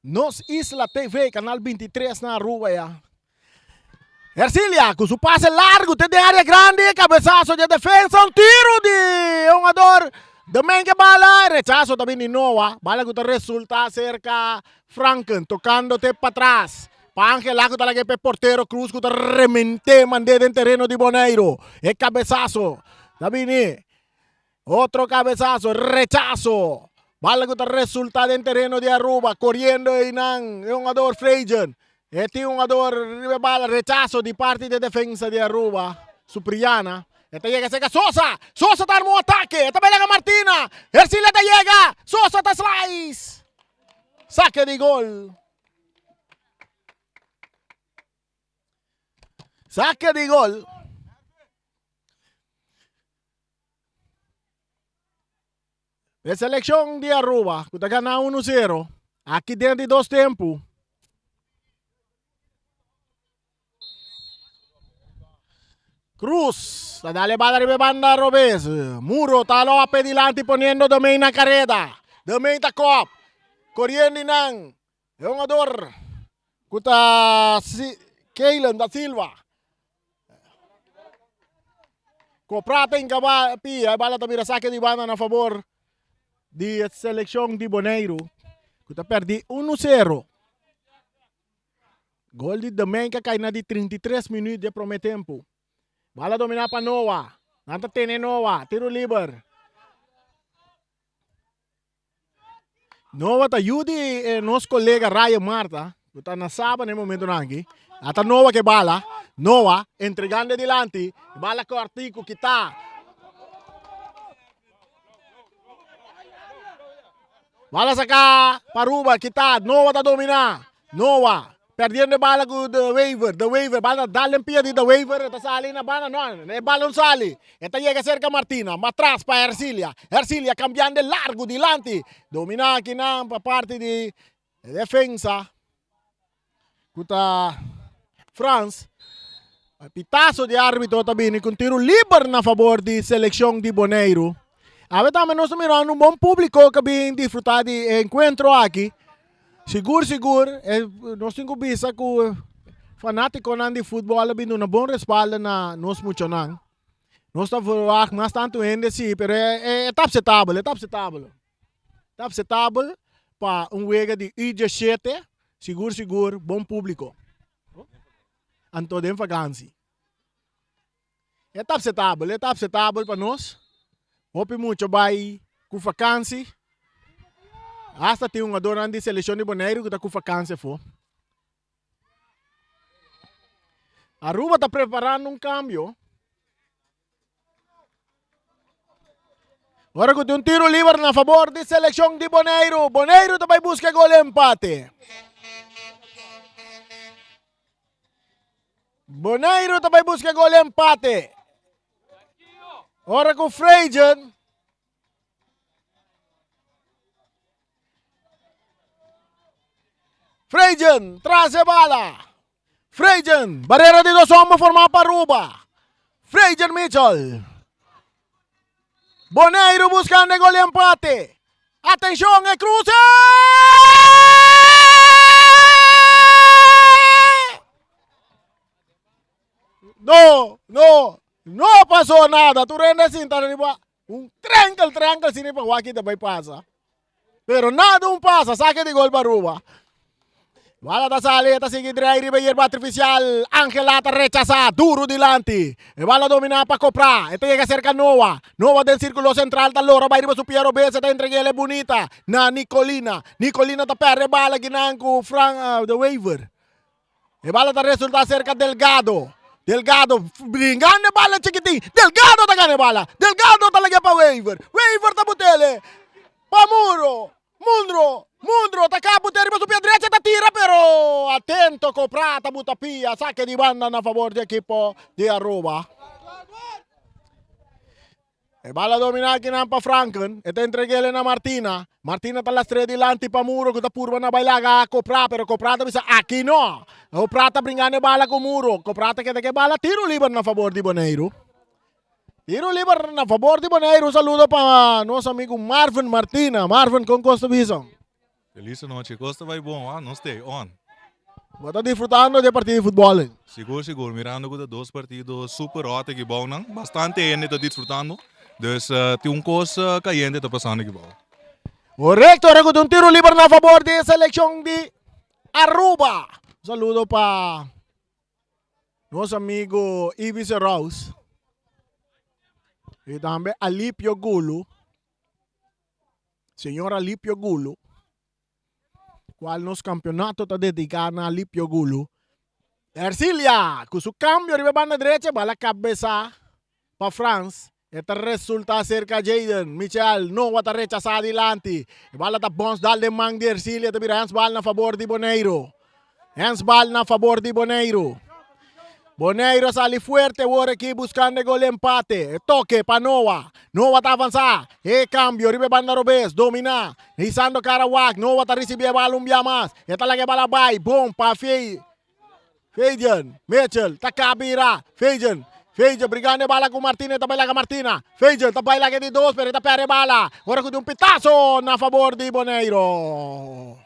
Nos Isla TV, canal 23 na Aruba ya. Ercilia cu su pase largo te den area grandi, cabezazo de defensa, un tiro di jugador de Menke bala, rechazo también di Noah, bala cu ta resulta cerca Franken, tocando te patras. Pa Angela cu ta laga pe portero Cruz cu ta remente mande den tereno di Boneiro. E cabezazo ta bini. Otro cabezazo, rechazo. Bala cu ta resulta den tereno di Aruba. Coriendo einan e hungador Frejen. E tin hungador riba e bala. Rechazo di parti di defensa di Aruba. Supriana. E ta yega cerca Sosa. Sosa ta arma un atake. E ta bay laga Martina. Ercilia ta yega. Sosa ta slice. Saque di gol. Saque di gol. E seleccion di Aruba ku ta gana 1-0 aki den di dos tempu. Cruz ta dale bala riba e banda robes. Muro ta lo ape dilanti poniendo Domain na careda. Domain ta kop. Coriendo nan. E hungador ku ta Keilen da Silva. Copra ta hinca pia, e bala ta bira saque di banda na favor di e seleccion di Boneiru, cu ta perdi 1-0. Gol di Domenka a cay na di 33 minuut di e prome tempo. Bala domina pa Noah. Nan ta tene Noah, tiro liber. Noah ta yu di eh, nos kolega Ryan Marta, ku ta na Saba na e momentonan aki. Ata Noah ke bala. Noah entregando dilanti. Bala kortiku kita. Bala saka pa Aruba, kita. Noah ta domina. Noah perdiendo e bala ku De Wever. De Wever, bala ta dal den pia di De Wever, e ta sali na banda, no, e bala no sali. E ta yega serka Martina, matras pa Ercilia. Ercilia kambiando e largu dilanti. Domina akinan pa parti di defensa ku ta Frans. Pitaso di arbitro ta bini ku un tiru liber na fabor di selekshon di Boneiru. Awe tambe nos ta mirando un bon publiko ku a bin disfruta di e enkuentro aki. Sigur sigur e nos tin ku bisa ku fanatikonan di futbòl a bin duna bon respaldo na nos muchanan. Nos ta verwagt mas tantu hende si, pero e ta apsetabel, e ta apsetabel. Ta apsetabel pa un wega di U diesshete, sigur sigur bon publiko. Anto den vakansi. E ta apsetabel, e ta apsetabel pa nos. Hopi mucha bai ku vakansi. Hasta tin hungadornan di selekshon di Boneiru ku ta ku vakansi afó. Aruba ta preparando un kambio. Ora ku tin un tiro liber na fabor di selekshon di Boneiru. Boneiru ta bai buska e gol empate. Boneiru ta bai buska gol empate. Ora ku Frejen. Frejen tras e bala. Frejen, barrera di dos homber formá pa Aruba. Frejen Mitchell. Boneiru buscando e gol empate. Atenshon, e cruce! No, no, no pasó nada. Tur hende sinta riba un trankel, trankel, sini pa wak kita bai pasa. Pero nada un pasa, saque di gol pa Aruba. Bala ta sali, e ta sigui drei riba yerba artifisial. Angela ta rechasá duru dilanti. E bala dominá pa Koprá. E ta yega serka Noa. Noa den sírkulo sentral ta lora bai riba su pia robes. E ta entreg'é el e bunita na Nicolina. Nicolina ta pèrdè e bala kinan ku Fran de Wever. E bala ta resultá serka Delgado. Delgado bringando e bala chikitin. Delgado ta gana e bala. Delgado ta lag'é pa Wever. Wever ta but'el pa muro. Mundro, Mundro ta kapu te riba su pia drecha ta tira pero atento ku Prata buta pia sake di banda na fabor di ekipo di Aruba. E bala domina akinan pa Franken, e ta entreg'el na Martina. Martina ta lastr'é dilanti pa Muro ku ta purba na bai laga Kopra pero Kopra ta bisa aki no. Kopra ta bringando e bala ku Muro. Kopra ta keda ku e bala tiro liber na fabor di Boneiru. Tiro liber na fabor di Boneiru. Un saludo pa nos amigo Marvin Martina. Marvin, kon kos ta bisa? Feliz anochi. Kos ta bai bon, ah, nos stay on. Bo ta disfrutando di e partido di futbol ei? Sigur, sigur. Mirando ku ta dos partido super hot aki bou nan. Bastante hende ta disfrutando. Dus tin un kos kayente ta pasando aki bou. Korekto, ora ku ta un tiro liber na fabor di e selekshon di Aruba. Un saludo pa Nos amigo Ibis Rouse y tambe Alipio Gulu, señor Alipio Gulu, cual nos campeonato ta dedica na Alipio Gulu. Ercilia, cu su cambio riba e banda derecha, bala cabeza pa Frans. E ta resulta cerca Jayden Michel, Noah ta rechasa dilanti. E bala ta bons dal den man di Ercilia, ta bira handsbal na fabor di Boneiru. Handsbal na fabor di Boneiru. Boneiru a sali fuerte awor aki buscando e gol empate. E toke pa Noah. Noah ta avansa. E cambio riba e banda robes. Domina. Hisando cara wak. Noah ta ricibi e bala un bia mas. E ta laga e bala bay. Bon pa Fey. Fabian Mitchell ta kabira. Fabian, Fabian brigando e bala ku Martina, e ta bai laga Martina. Fabian ta bai laga e di dos, pero e ta perde e bala. Ora ku tin un pitazo na fabor di Boneiro.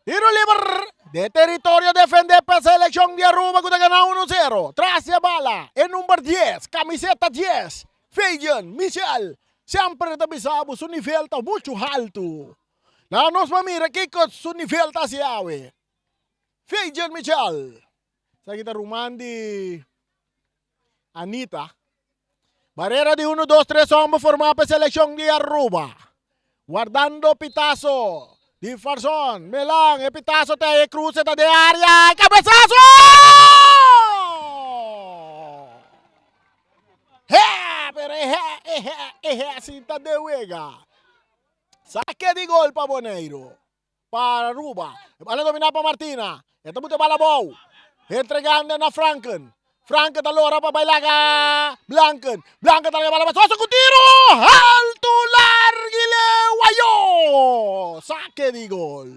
Tiro liber de territorio defende pa seleccion di Aruba ku ta gana 1-0. Tras di e bala, e number 10, camiseta 10, Fabian Michel. Semper ta bisa bo su nivel ta muchu haltu. Laga nos por mira kiko su nivel ta hasi awe. Fabian Michel. Esaki ta ruman di Anita. Barera di uno, dos, tres homber forma pa e seleccion di Aruba. Wardando pitazo di Farson. Melan, e pitazo ta e cruce ta den area. Cabezazo! He, pero e he, e he, e he sinta de wega. Saque di gol pa Boneiro. Pa Aruba. E bala domina pa Martina. E ta buta e bala abou. Entregando na Franken. Franken ta lora pa bai laga Blanken. Blanken ta laga e bala pa Sosa ku tiro! Alto largile wayo! Sake di gol.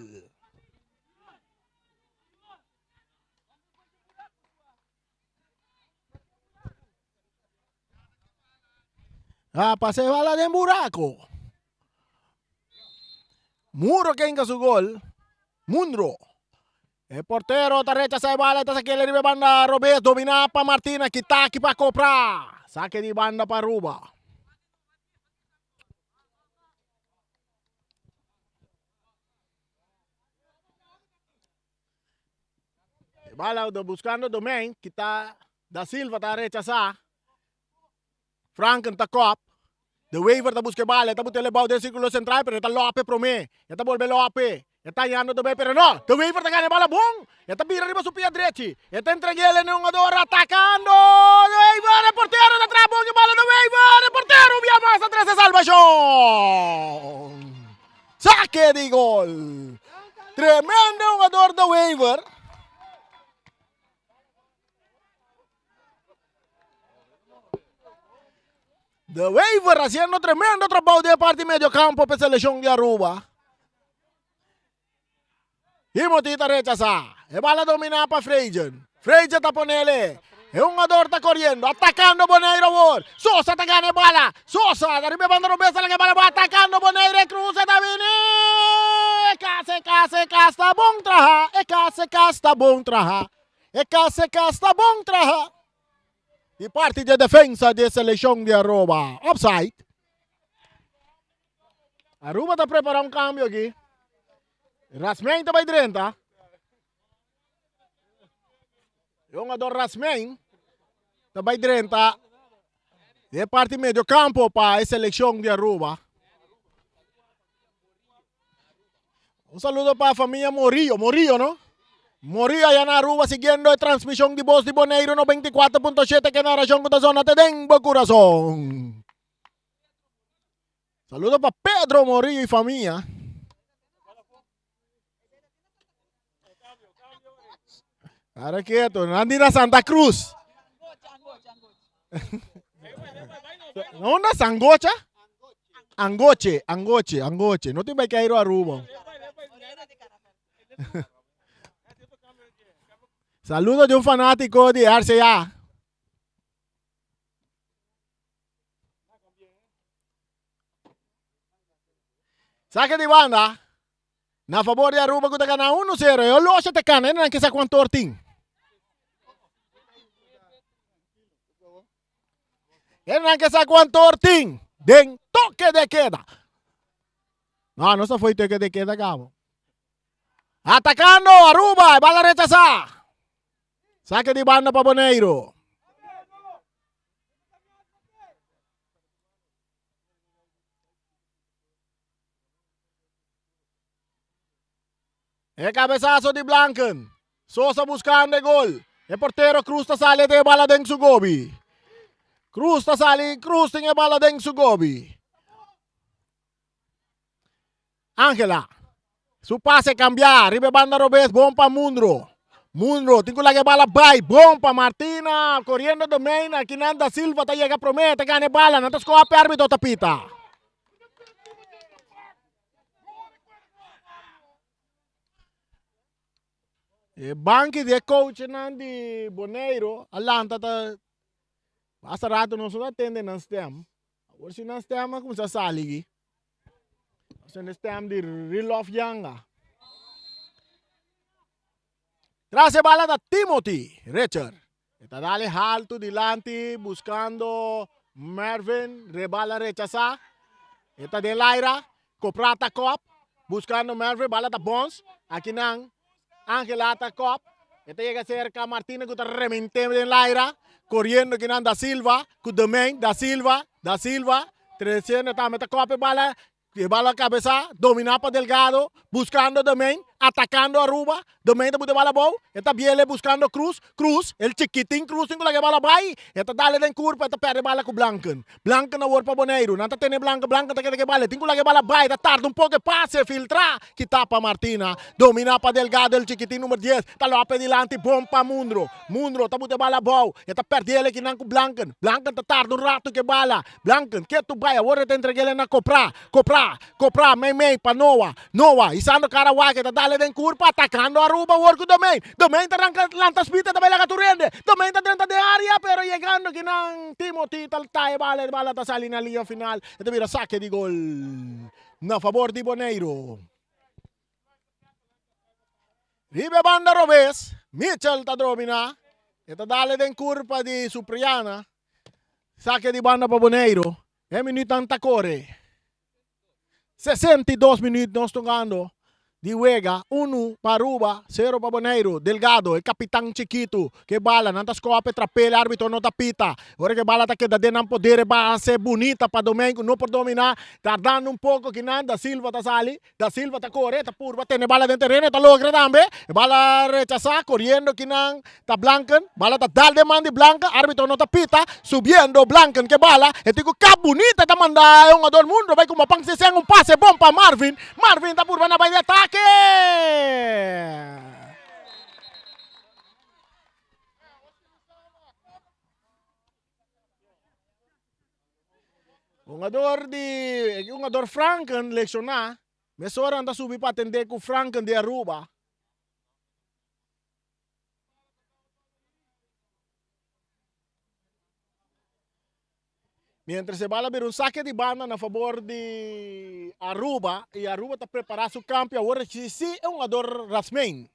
A pasa e bala den buraco. Muro ke hinka su gol. Mundro. E portero ta rechasa e bala, ta saquele riba e banda robes, domina pa Martina, kita aki pa Copra. Saque di banda pa Aruba. E bala buscando Domen, kita Da Silva ta rechasa. Franken ta kop. De Wever ta buska e bala, e ta buta el e bou den sirkulo sentral, pero e ta lope promé. E ta bolbe lope. E ta hañando Domen, pero no! De Wever ta gana e bala bon! E ta bira riba su pia drechi. E ta entreg'el e hungador atakando! De Wever, e portero ta traha bon e bala. De Wever, e portero bia mas ta trese salbashon! Sake di gol! Tremendo hungador De Wever. De Wever haciendo tremendo trabou den parti medio campo pa seleccion di Aruba. Timothy ta rechasa. E bala domina pa Frejen. Frejen ta ponele. E hungador ta coriendo, atacando Boneiro awor. Sosa ta gana e bala. Sosa ta riba e banda robes ta laga e bala bo atacando Boneiro. E cruce ta bini. E cas, e cas, e cas ta bon traha. E cas, e cas ta bon traha. E cas, e cas ta bon traha. Di parti di e defensa di e seleccion di Aruba. Offside. Aruba ta prepara un cambio aki. Rasmijn ta bay drenta. E hungador Rasmijn ta bay drenta e parti medio campo pa e seleccion di Aruba. Un saludo pa familia Morillo, Morillo no? Morillo allá na Aruba siguiendo e transmisión di Voz di Boneiru 94.7 ke narracion ku ta zona te den bo corazón. Saludo pa Pedro Morillo y familia. Ahora quieto, Nandi na Santa Cruz. ¿Dónde Sangocha? Angoche, Angoche, Angoche. No te vai caer a Aruba. Saludo de un fanático de RCA. Saque di banda. Na favor di Aruba ku ta gana 1-0. E olosha ta kana, e nan ke sa kuantu or tin. E nan ke sa kuantu or tin. Den toke de keda. No, no sa foi toke de keda kabo. Atacando Aruba, e bala rechasa. Saque di banda pa Boneiro. E cabezazo di Blanken. Sosa buscando e gol. E portero Cruz ta sali e bala den su gobi. Cruz ta sali, Cruz tin e bala den su gobi. Angela. Su pase cambia. Riba e banda robes. Bon pa Munro. Munro tin cu laga e bala bay. Bon pa Martina. Coriendo domein. Akinan Da Silva ta yega prome. Ta gana e bala. Nan ta scoha pe arbitro ta pita. E banki di e coachnan di Boneiro a lanta ta basta rato nos no ta tende nan stem. Awor si nan stem a cuminsa sali aki. Nos tende stem di Rilof Yanga. Tras e bala ta Timothy Richard. E ta dale haltu dilanti buscando Mervin. Rebala rechasa. E ta den laira. Copra ta kop. Buscando Mervin. Bala ta bons. Aki nan Angela ta kop. E ta yega cerca Martina cu ta remente den laira. Coriendo aki nan Da Silva cu Domain. Da Silva. Da Silva. Treciendo tambe ta kop e bala. E bala a kabesá, dominá pa Delgado, buskando Domain, atakando Aruba. Domain ta buta e bala abou, e ta biele buskando Cruz. Cruz, el chikitin Cruz tin ku laga e bala bai. E ta dale den kurpa, e ta pèrdè e bala ku Blanken. Blanken awor pa Boneiru. Nan ta tene Blanken, Blanken ta keda ku e bala. E tin ku laga e bala bai, ta tarda un poko e pase, filtrá, kitá pa Martina. Dominá pa Delgado, el chikitin number dies. Ta lòp e dilanti, bon pa Mundro. Mundro ta buta e bala abou, e ta pèrdè el ekinan ku Blanken. Blanken ta tarda un ratu ku e bala. Blanken, ke tu bai awor e ta entreg'el na Koprá, Koprá, Koprá, mei mei pa Noa, Noa, hisando kara wak e ta dale den kurpa, atakando Aruba awor ku Domein, Domein ta ranka lanta spita e ta bai laga tur hende, Domein ta drenta den área pero yegando kinan Timothy ta ta e bala, e bala ta sali na liña final, e ta bira sake di gol na fabor di Boneiru. Riba e banda robes, Mitchell ta domina, e ta dale den kurpa di Supriana. Sake di banda pa Boneiru. E minuutnan ta kore. 62 minuut nos tongando di wega. Unu pa Aruba, sero pa Boneiru. Delgado, e kapitan chikitu, ke bala. Nan ta skope, trapel, arbitro no ta pita. Ora ke bala ta keda den nan poder, e base bunita pa Domingo, no por domina. Tardando un poko kinan, Da Silva ta sali. Da Silva ta kore, ta purba tene bala den tereno, e ta logra tambe. E bala rechasá, koriendo kinan ta Blanken. Bala ta dal den man di Blanken, arbitro no ta pita. Subiendo Blanken ke bala, e tin ku kap bunita, ta manda e hungador Mundo bai kuma pan sesen un pase bon pa Marvin. Marvin ta purba na bai di atake. Hungador di e hungador Franken lesioná, mesora nan ta subi pa atendé ku Franken di Aruba. Mientras e bala bira un sake di banda na fabor di Aruba y Aruba ta prepara su cambio awor si si e hungador Rasmijn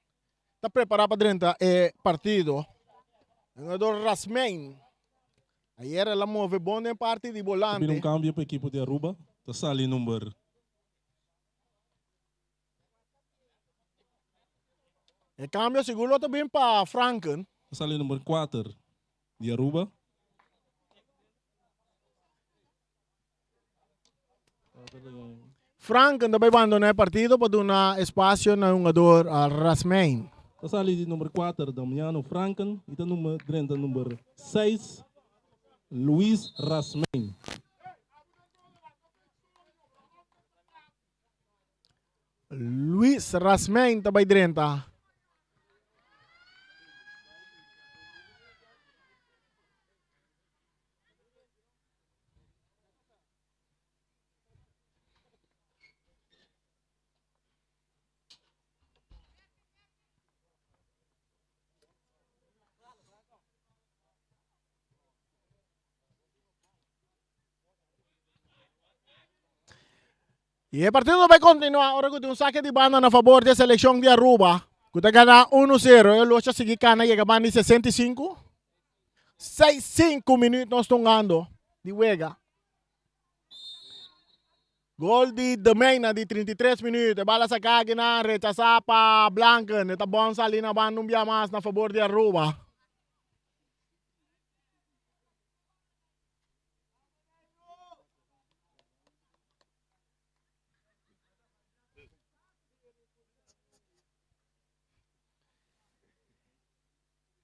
ta prepara pa drenta e partido. Hungador Rasmijn ayer el a move bon den parti di Ta bira bolante. un cambio pa ekipo di Aruba. Ta sali number. E cambio sigur lo ta bin pa Franken. Ta sali number kuater di Aruba. Franken ta bai bandona e partido pa duna espacio na hungador Rasmijn. Ta sali di number kuater Damiano Franken y ta number drenta number seis Luis Rasmijn. Luis Rasmijn ta bai drenta. Y e partido bai continua ora cu tin un saque di banda na favor di e seleccion di Aruba cu ta gana 1-0. E lucha sigui cana yega banda di 65. 6, 5 minuut nos ta hungando di wega. Gol di De Meyna di 33 minuut. E bala saca akinan rechasa pa Blanken. E ta bon sali na banda un bia mas na favor di Aruba.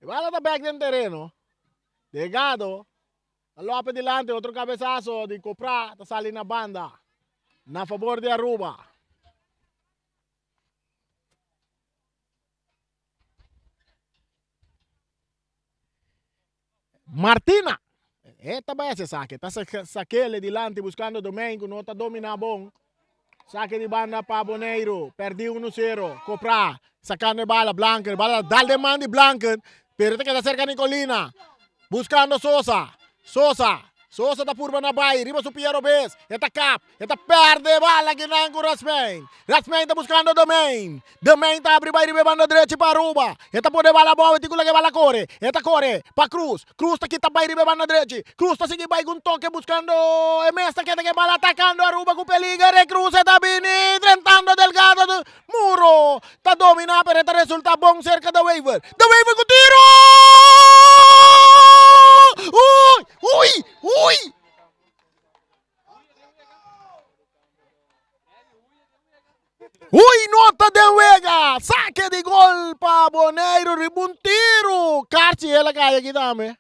E bala ta bek den tereno. Delgado ta lope dilanti otro cabezazo di Copra ta sali na banda na favor di Aruba. Martina. E ta bai haci sake. Ta sakele dilanti buscando Domingo. No ta domina bon. Sake di banda pa Boneiru. Perdi 1-0. Copra. Sacando e bala. Blanken. Bala dal den man di Blanken. Pero ta keda cerca Nicolina. Buscando Sosa. Sosa. Sosa ta purba na bai. Riba su pia robes. E ta kap. E ta perde bala kinan ku Rasmijn. Rasmijn ta buskando Domein. Domein ta abri bai riba e banda drechi pa Aruba. E ta pone bala abou, e tin ku laga e bala kore. E ta kore pa Cruz. Cruz ta kita bai riba e banda drechi. Cruz ta sigui bai ku un toke buskando e mes ta keda ku e bala atakando Aruba ku peliger. E Cruz e ta bini drentando Delgado. Muro ta domina pero e ta resulta bon serka De Wever. De Wever ku tiro! Ui! Ui! Ui! Ui nota den wega! Sake di gol pa Boneiru riba un tiru! Karchi el a kai aki tambe.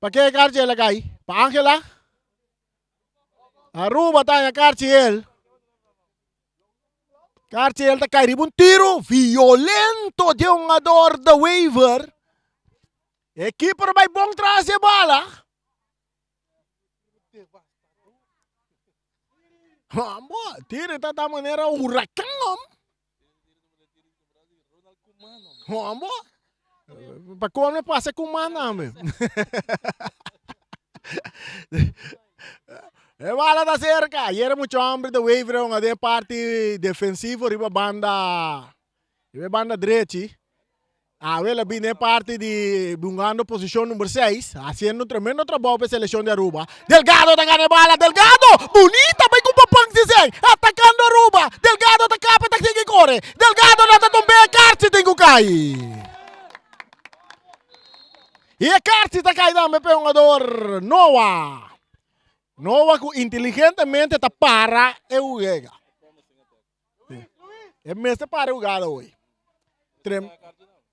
Pa ke karchi el a kai? Pa Angela? Aruba ta haña karchi el. Karchi el ta kai riba un tiru violento di un hungador de Wever. E keeper bai bon tras di e bala. Ambo, tira ta ta manera huracan om. Ambo, pa come pasa con mana me. E bala ta cerca. Ayer mucho hombre de Wever un de parte defensivo riba banda riba banda drechi. Awe la bini e parti di bungando posicion number 6, haciendo un tremendo trabao pa e seleccion di Aruba. Delgado ta gana e bala, Delgado! Bunita bay cu Papang Siseng, atacando Aruba. Delgado ta capa ta sigui core. Delgado no ta tumbe e karchi tin cu cay. Y e karchi ta cay tambe pa e hungador Noah. Noah cu inteligentemente ta para e wega. E mester para jugada hoy. Trem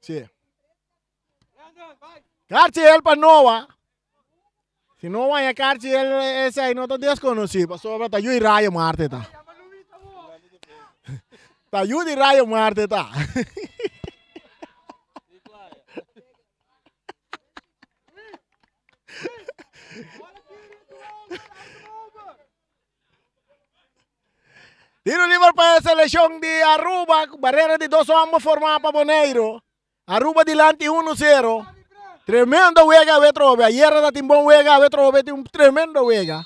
sí. Karchi el pa Noah. Si no wanya karchi el ese ahí no ta desconocí. Pasobra ta yu rayo Marte ta. Ta yu di rayo Marte ta. Tiro liber pa e seleccion di Aruba. Barrera di dos homber forma pa Boneiro. Aruba dilanti 1-0. Tremendo wega awe trobe. Ayer ta tin bon wega, awe trobe tin un tremendo wega.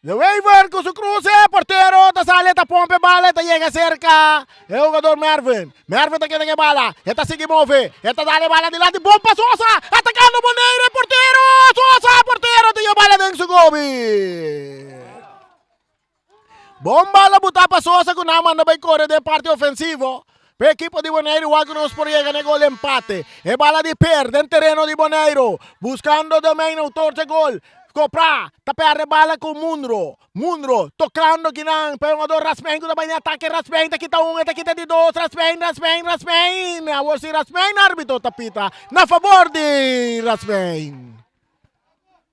De Wever cu su cruce, portero ta sale, ta pompe bala, ta yega cerca e jugador Mervin. Mervin ta keda cu e bala, e ta sigui move, e ta dale bala dilanti, bon pa Sosa, atacando Boneiro, e portero, Sosa, portero ta yega bala den su gobi. Bon bala buta pa Sosa cu nan manda bay core den parti ofensivo. Pa ekipo di Boneiru wak ku nos por yega na e gol empate. E bala di Per den tereno di Boneiru. Buskando Domein outor dje gol. Kopra ta perde bala ku Munro. Munro tokando kinan pa e hungador Rasmijn ku ta bai den atake. Rasmijn ta kita un, e ta kita di dos. Rasmijn, Rasmijn, Rasmijn. Awor si Rasmijn arbitro ta pita na fabor di Rasmijn.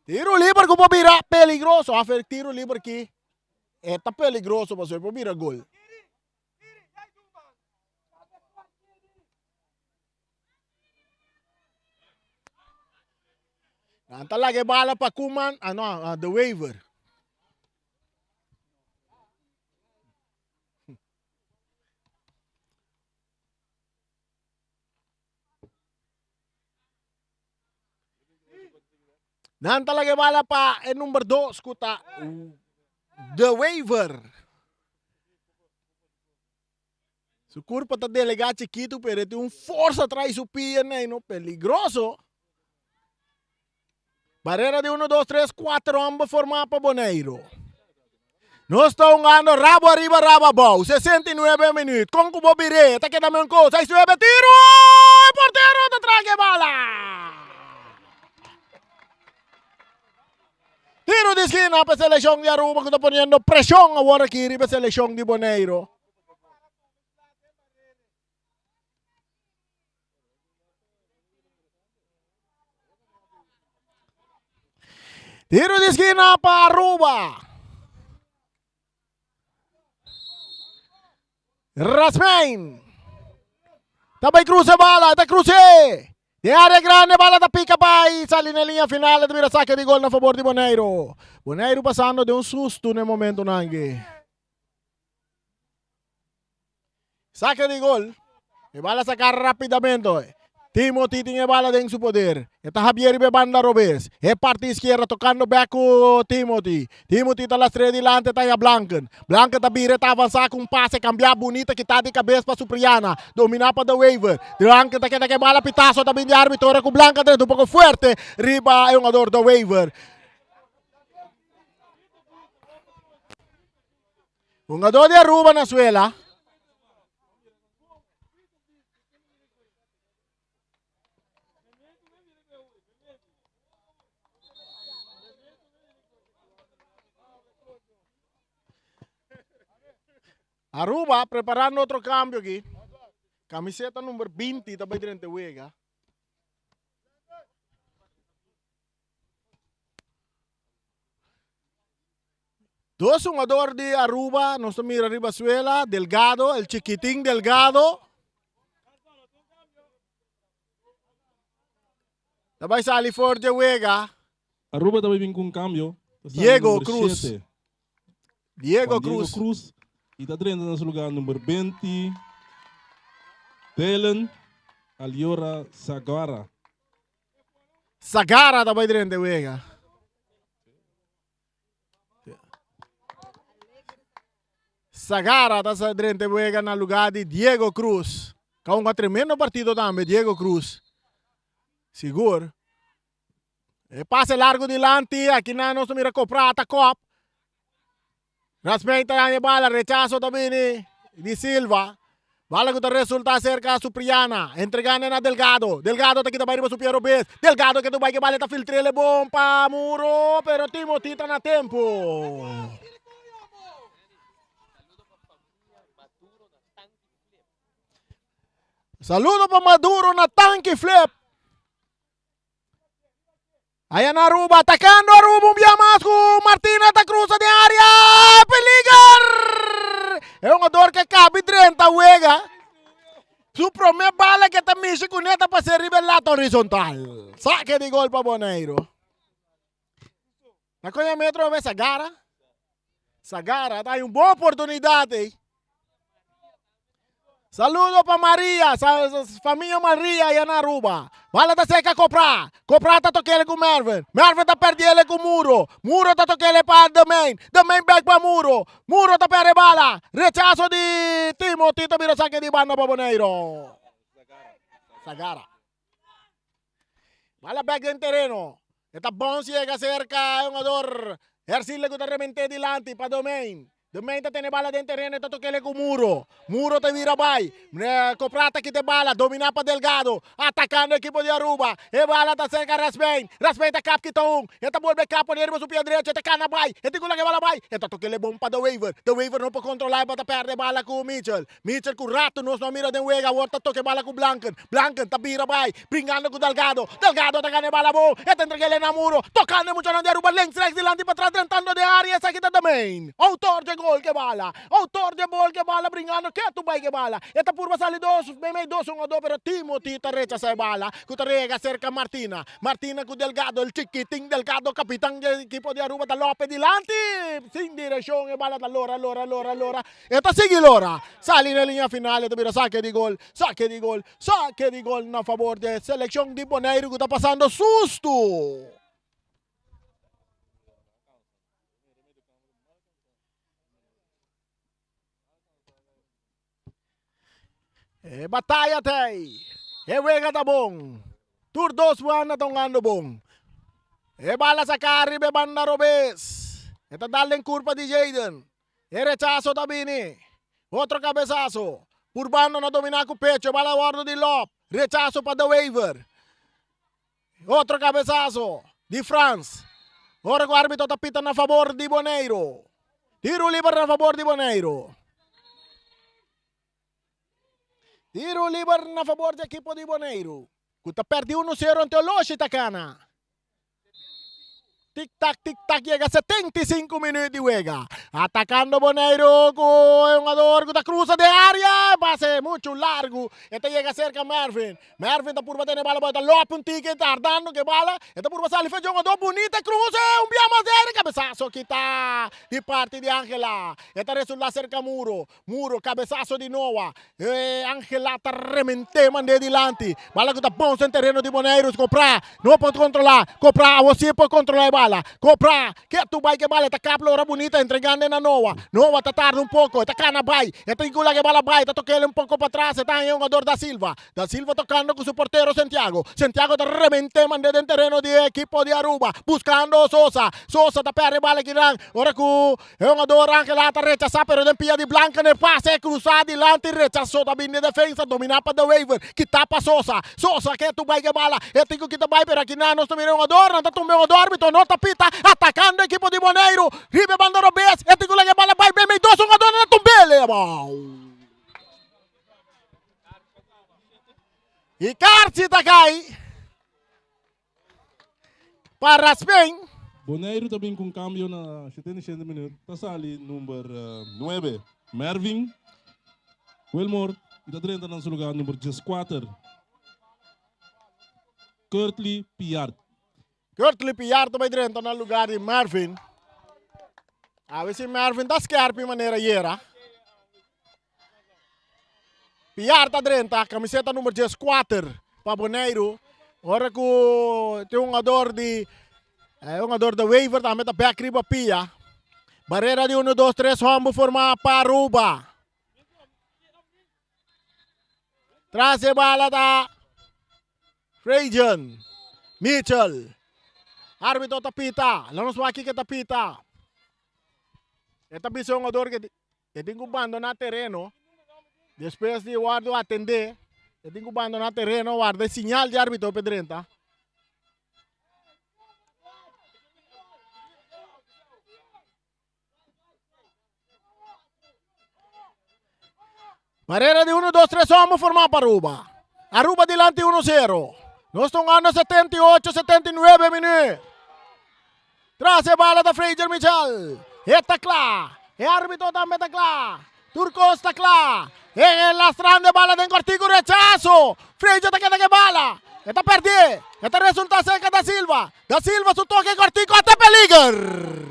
Tiro liber ku por bira peligroso. Afer tiro liber ki e ta peligroso pasobra e por bira gol. Nan ta laga e bala pa Koeman, ah no, ah, de Wever. Nan ta laga e bala pa e number 2 ku ta De Wever. Su kurpa ta delegá chikitu pero e tin un forsa tras su pia nei no peligroso. Barera di 1, 2, 3, 4 homber formá pa Boneiru. Nos ta hungando rabo ariba rabo abou. 69 minuut. Kon ku bo bir'é? Ta keda men kos. 69 tiru! E portero ta traga e bala! Tiro di skina pa e selekshon di Aruba ku ta poniendo preshon awor aki riba e selekshon di Boneiru. Tiro di skina pa Aruba. Rasmijn. Ta bai cruza bala, ta cruce. Den área grande bala ta pica bai, sali na linea final, ta bira saque di gol na favor di Boneiru. Boneiru pasando den un susto na e momentonan aki. Saque di gol. E bala saca rapidamente. Timothy tin e bala den su poder. E ta Javier riba e banda robes. E parti izquierda tocando back cu Timothy. Timothy ta lastre dilante ta ya Blanken. Blanken ta bira e ta avansa cu un pase cambia bunita kita di cabes pa Supriana. Domina pa De Wever. Blanken ta keda cu e bala pitazo ta bin di arbitro ora cu Blanken drenta un poco fuerte riba e hungador De Wever. Hungador di Aruba na suela. Aruba preparando otro cambio aki. Camiseta number 20 ta bay drenta wega. Dos hungador di Aruba nos ta mira riba suela, Delgado, el chiquitin Delgado. Ta bai sali for dje wega. Aruba ta bai bin ku un kambio. Ta sali Diego number Cruz. shete. Diego Juan Diego Cruz. Cruz y ta drenta na su lugar number 20 Dylan Aliora Zaguara. Sagara ta bai drenta e wega. Sagara ta sa drenta e wega na lugar di Diego Cruz. Ka un tremendo partido tambe Diego Cruz. Sigur. E pase largo dilanti, aki na nos ta mira Koprata kop. Rasmey ta daña e bala, rechaso ta bini di Silva. Bala ku ta resulta serka Supriana, entregando na Delgado. Delgado ta kita bai riba su pie robes. Delgado ke tu bai ke bala ta filtrele bon pa Muro, pero Timothy ta na tempo. Saludo pa Maduro na Tanki Flip. Aya na Aruba, atacando Aruba un bia mas cu Martina ta cruza den area. Peliger! E hungador que cabi drenta wega. Su prome bala que ta mishi cu neta pa ser riba e lata horizontal. Saque di gol pa Boneiro. Na coña metro ves Sagara. Sagara ta un bon oportunidad ey. Saludo pa Maria, familia Maria allá na Aruba. Bala ta seca Copra. Copra ta tokele cu Mervin. Mervin ta perdiele cu Muro. Muro ta tokele pa Demain. Demain back pa Muro. Muro ta perde bala. Rechazo di Timothy ta bira saque di banda pa Boneiro. Sagara. Bala back den tereno. E ta bounce yega cerca e hungador Hercile cu ta remente dilanti pa Domain. De Mey ta tene bala den tereno e ta tokele ku Muro. Muro ta bira bai. Copra ta kita e bala, domina pa Delgado. Atakando ekipo di Aruba. E bala ta serka Rasmijn. Rasmijn ta kap kita un. E ta bolbe kap pone riba su pia drecho. E ta kana bai. E tin ku laga e bala bai. E ta tokele bon pa De Wever. De Wever no por kontrola e bal ta perde e bala ku Mitchell. Mitchell ku rato nos no a mira den wega awor ta toka e bala ku Blanken. Blanken ta bira bai, bringando ku Delgado. Delgado ta gana e bala bon. E ta entreg'el na Muro. Tokando e muchanan di Aruba links, rechts, dilanti, patras, drentando den area. Esaki ta Demain. Outor dje gol ke bala. Outor dje bol ke bala bringando ketu bai ke bala. E ta purba sali dos, meimei dos hungadó pero Timothy ta rechasa e bala ku ta rega serka Martina. Martina ku Delgado, el chikitin Delgado kapitan dje ekipo di Aruba ta lope dilanti. Sin direkshon e bala ta lora, lora, lora, lora. E ta sigui lora, sali na liña final e ta bira sake di gol, sake di gol, sake di gol na fabor di e selekshon di Boneiru ku ta pasando sustu. E bataya ta ei, e wega ta bon, tur dos banda ta hungando bon. E bala saka riba e banda robes, e ta dal den kurpa di Jayden. E rechaso ta bini. Otro cabesaso. Purbando na domina cu pecho. E bala a wordo di Lop. Rechaso pa De Wever. Otro cabesaso di Frans. Ora cu arbitro ta pita na fabor di Boneiro. Tiro liber na fabor di Boneiro. Tiro liber na fabor di ekipo di Boneiro. Cu ta perdi uno sero ante Oloshi ta cana. Tik tak tik tak yega 75 minuut di wega. Atacando Boneiru cu e hungador cu ta cruza den area. Pase mucho largo. E ta yega cerca Mervin. Mervin ta purba tene bala bo ta lopi un tiki tardando cu e bala. E ta purba sali fe hungador bunita cruze. Un bia mas den area. Cabezazo kita di parti di Angela. E ta resulta cerca Muro. Muro, cabezazo di Noa. E Angela ta remente mand'é dilanti. Bala cu ta bonzo en tereno di Boneiru. Copra no por controla. Copra awo si por controla e bala. Copra ketu bai cu e bala. E ta kap lora bunita entregando na Noa. Noa ta tarda un poco. E ta cana bai. E ta incula cu e bala bai. E ta tok'el un poco patras. E ta haña e hungador Da Silva. Da Silva tocando cu su portero Santiago. Santiago ta remente mand'é den tereno di e ekipo di Aruba. Buscando Sosa. Sosa ta perde e bala kinan. Ora cu. E hungador Angela ta rechasá pero den pia di Blanca n'e pase krusá dilanti rechaso ta bin di defensa dominá pa De Wever kitá pa Sosa Sosa ke tu bai ke bala e tin ku kita bai pero akinan nos ta mira e hungador nan ta tumba e hungador arbitro no ta pita atakando ekipo di Boneiru riba e banda robes e tin ku laga e bala bai bemei dos hungador nan ta tumb'el abou i karchi ta kai. Pa Raspen. Boneiru ta bin ku un kambio na 77 minüt. Ta sali number nuebe Mervin Wilmore i ta drenta na su lugá number dieskuater Kurtley Piart. Kurtley Piart ta bai drenta na lugá di Mervin. Awe si Mervin ta skerpi manera yera. Piar ta drenta, camiseta number 14 pa Boneiru. Ora cu tin un jugador di eh, un jugador de Wever tambe ta back riba pia. Barrera di 1, 2, 3 hombo forma pa Aruba. Tras e bala ta Frejan Mitchell. Arbitro ta pita. Laat nos wak kiko ta pita. E ta bisa un jugador que E tin ku bandoná tereno despues di wòrdu atendé. E tin ku bandoná tereno warda e siñal di árbitro pa e drenta. Barera di uno, dos, tres hòmber formá pa Aruba. Aruba dilanti uno sero. Nos ta hungando 78, 79 minüt. Tras e bala ta Fraser Michel. E ta kla. E arbitro tambe ta kla. Tur kos ta kla. E lastrando e bala den kortiku rechaso. Fraser ta keda ku e bala. E ta pèrdè. E ta resultá serka Da Silva. Da Silva su toke kortiku ata peliger.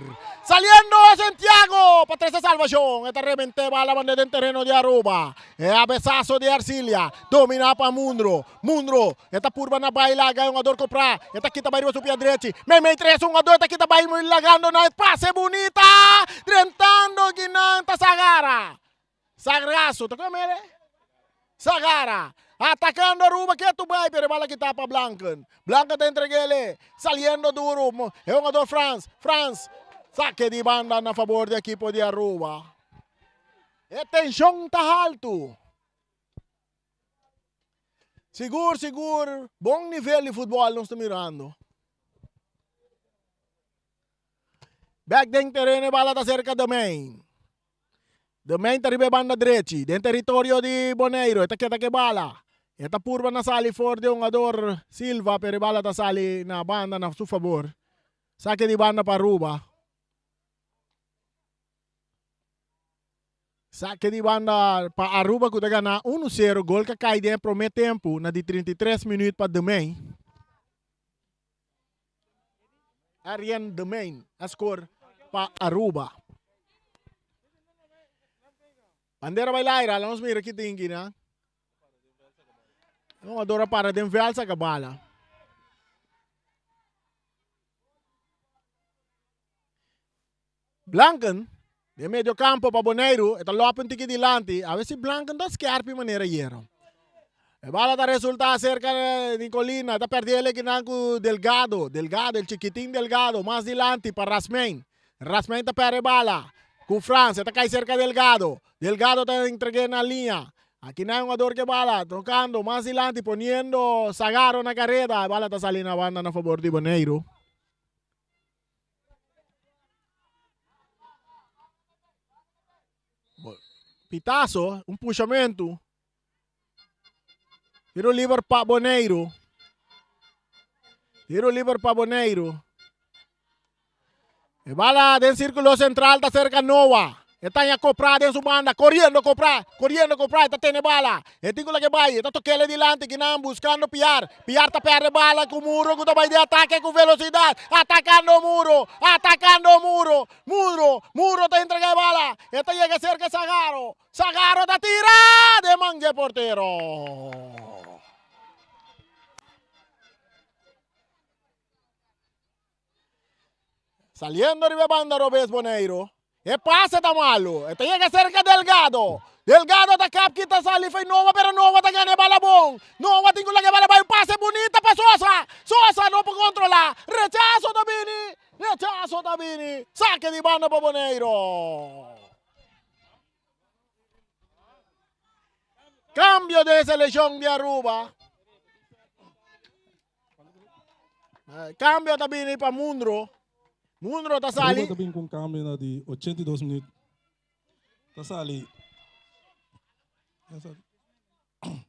Saliendo Santiago pa trese salvacion. E ta remente bala banda den tereno di Aruba. E abesaso di Arcilia. Domina pa Mundro. Mundro e ta purba na bai laga e hungador Copra. E ta kita bai riba su pia drechi. Meimei tres hungador e ta kita bai lagando na e pase bunita. Drentando kinan ta Sagara. Sagraso ta come ele? Sagara atacando Aruba ketu bai pero e bala kita pa Blanken. Blanken ta entregele saliendo duro e hungador Frans. Frans sake di banda na fabor di ekipo di Aruba. E tenshon ta haltu. Sigur sigur bon nivel di futbòl nos ta mirando. Bèk den tereno e bala ta serka Domein. Domein ta riba e banda drechi den teritorio di Boneiru. E ta keda ku e bala. E ta purba na sali for di hungador Silva pero e bala ta sali na banda na su fabor. Sake di banda pa Aruba. Sake di banda pa Aruba ku ta gana unu sero. Gol ka kai den e prome tempu na di 33 minuut pa Domein. Arjen Domein a skor pa Aruba. Bandera bai laira, laga nos mira ki tin aki nan. E hungador a para den veld saka bala. Blanken den medio campo pa Boneiru, e ta lòp un tiki dilanti, a ver si Blanken ta skerpi manera ayera. E bala ta resulta serka Nicolina, ta perde el ekinan ku Delgado, Delgado, el chikitin Delgado, mas dilanti pa Rasmijn. Rasmijn ta perde e bala ku Frans, e ta kai serka Delgado, Delgado ta entreg'é na liña. Akinan e hungador ke bala, tokando mas dilanti, poniendo Sagaro na kareda, e bala ta sali na banda na fabor di Boneiru. Pitazo, un pushamentu. Tiro liber pa Boneiru. Tiro liber pa Boneiru. E bala den sirkulo sentral ta serka Noa. E ta ya Copra den su banda, koriendo Copra, koriendo Copra, e ta tene bala. E tin ku lag'e bai, e ta tok'el dilanti kinan buskando Piar. Piar ta perde bala ku Muro ku ta bai den atake ku velosidat. Atakando Muro, atakando Muro, Muro, Muro ta entrega e bala. E ta yega serka Sagaro, Sagaro ta tira den man dje portero. Saliendo riba e banda robes Boneiru. E pase ta malu. E ta yega serka Delgado. Delgado ta kap kita sali fei Noa pero Noa ta gana e bala bon. Noa tin ku laga e bala bai. Un pase bunita pa Sosa. Sosa no por kontrola. Rechaso ta bini. Rechaso ta bini. Sake di banda pa Boneiru. Kambio den selekshon di Aruba. Cambio ta bini pa Munro. Munro ta sali. Aruba ta bin ku un cambio na di 82 minuut. Ta sali.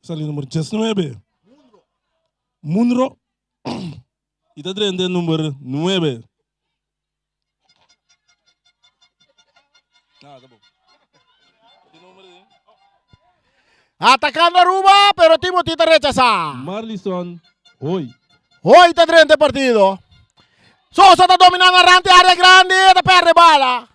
Sali nummer 19. Munro. I ta drenta nummer 9. Atacando Aruba, pero Timothy ta rechasa. Marlison Hoy. Hoy ta drenta e partido. Sosa ta dominando arante área grande, ta perde bala.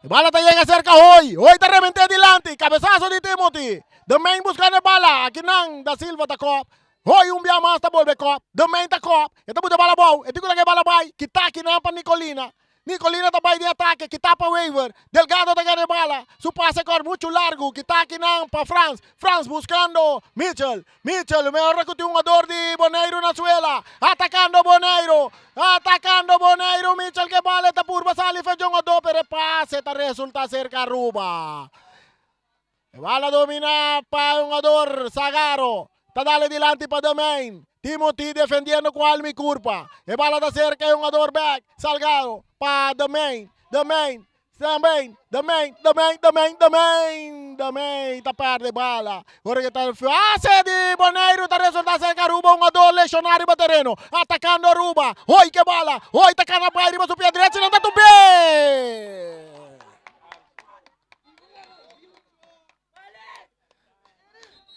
E bala ta yega cerca Hoy. Hoy ta remente dilanti. Cabezazo di Timothy. De Main buscando e bala. Aki nan Da Silva ta kop. Hoy un bia mas ta bolbe kop. De Main ta kop. E ta buta e bala abou. E tin ku laga e bala bai. Kita akinan pa Nicolina. Nicolina ta bai den atake. Kita pa Wever. Delgado ta gana e bala. Su pase kor muchu largu. Kita akinan pa Frans. Frans buskando Mitchell. Mitchell mehor ku tin un hungador di Boneiru na suela. Atakando Boneiru. Atakando Boneiru. Mitchell ke bala e ta purba sali fe djongadó pero e pase ta resulta serka Aruba. E bala domina pa e hungador Sagaro. Ta dale dilanti pa Domein. Timothy defendiendo ku alma i kurpa. E bala ta serka e hungador bek. Salgado pa Domein. Domein. Domein. Domein. Domein. Domein. Domein. Domein ta perde bala. Ora ke ta fase di Boneiru ta resulta serka Aruba. Hungador lesioná riba tereno. Atakando Aruba. Hoi ke bala. Hoi ta kana bai riba su pia drechi. Nan ta tumb'é.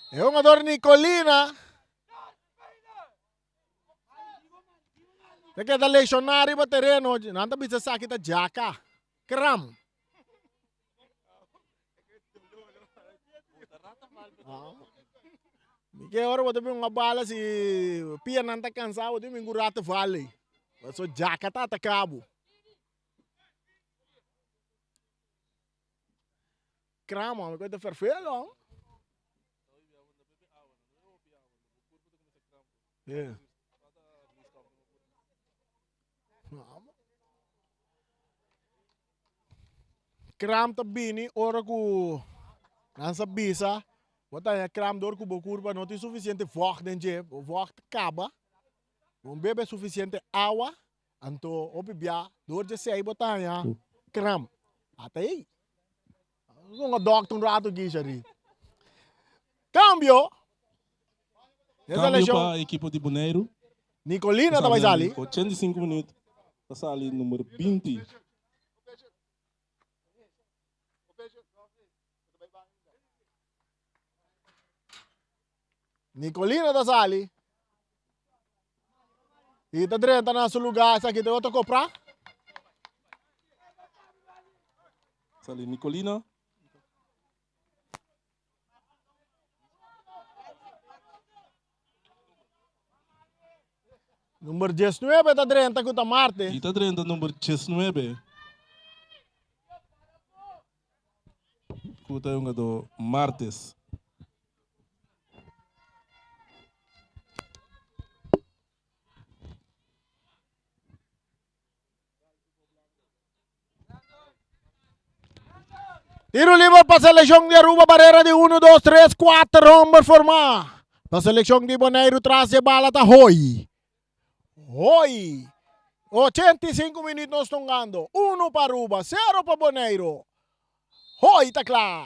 E hungador Nicolina ta keda lesioná riba tereno. Nan ta bisa esaki ta djaka, kram. Mi ke ora bo ta bin un bala si pianan ta kansa bo tin bin ku rata valley. Pasobra djaka ta ataka bo. Krama, mi ta fervelo. Yeah. kramp ta bini ora ku nan sa bisa bo ta haña kramp dor ku bo kurpa no tin sufisiente vògt den dje, bo vògt ta kaba, bo no bebe sufisiente awa, anto hopi bia dor dje esei bo ta haña kramp. Ata ei. Nos a dòkter un rato aki, Sharif. Kambio! Kambio pa ekipo di Boneiru. Nicolina ta bai sali. 85 minuut ta sali number 20. Nicolina ta sali. I ta drenta na su lugar. Esaki ta otro kopra. Sali Nicolina. Number 19 ta drenta ku ta Marte. I ta drenta number 19. Ku ta hungadó Martes. Tiro liber pa seleccion di Aruba, barrera di 1, 2, 3, 4 homber formá. Pa seleccion di Boneiru tras di bala ta Hoy. Hoy. 85 minuut nos tongando. 1 pa Aruba, 0 pa Boneiru. Hoy ta kla.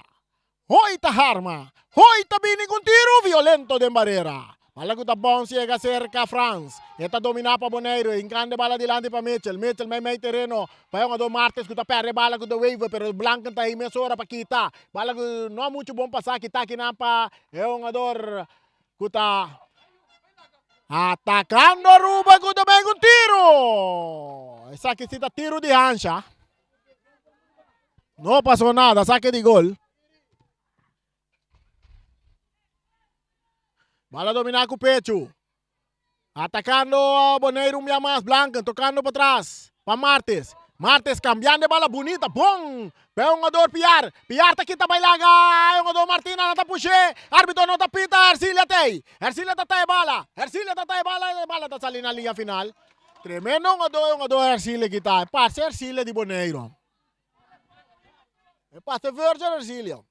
Hoy ta harma. Hoy ta bini ku un tiru violento den barera. Bala ku ta bounce yega serka Frans. E ta dominá pa Boneiru. E hinkando e bala dilanti pa Mitchell. Mitchell mei mei tereno pa e hungadó Martes ku ta pèrdè e bala ku De Wever pero Blanken ta ei mesora pa kita. Bala ku no muchu bon pasá kita akinan pa e hungador ku ta atakando Aruba ku ta bin ku un tiru. Esaki si ta tiru di hansha. No pasó nada, saque di gol. Bala dominá ku pechu. Atacando Boneiru un bia mas. Blanken tocando pa tras. Pa Martes. Martes cambiando e bala bunita. Bon! Pa e hungador Piar. Piar ta kita bai laga. E hungador Martina nan ta push'é. Arbitro no ta pita. Ercilia t'ei. Ercilia ta ta e bala. Ercilia ta ta e bala. E bala ta sali na liña final. Tremendo hungador e hungador Ercilia ki ta. E parse Ercilia di Boneiru. E parse Virgil Ercilia.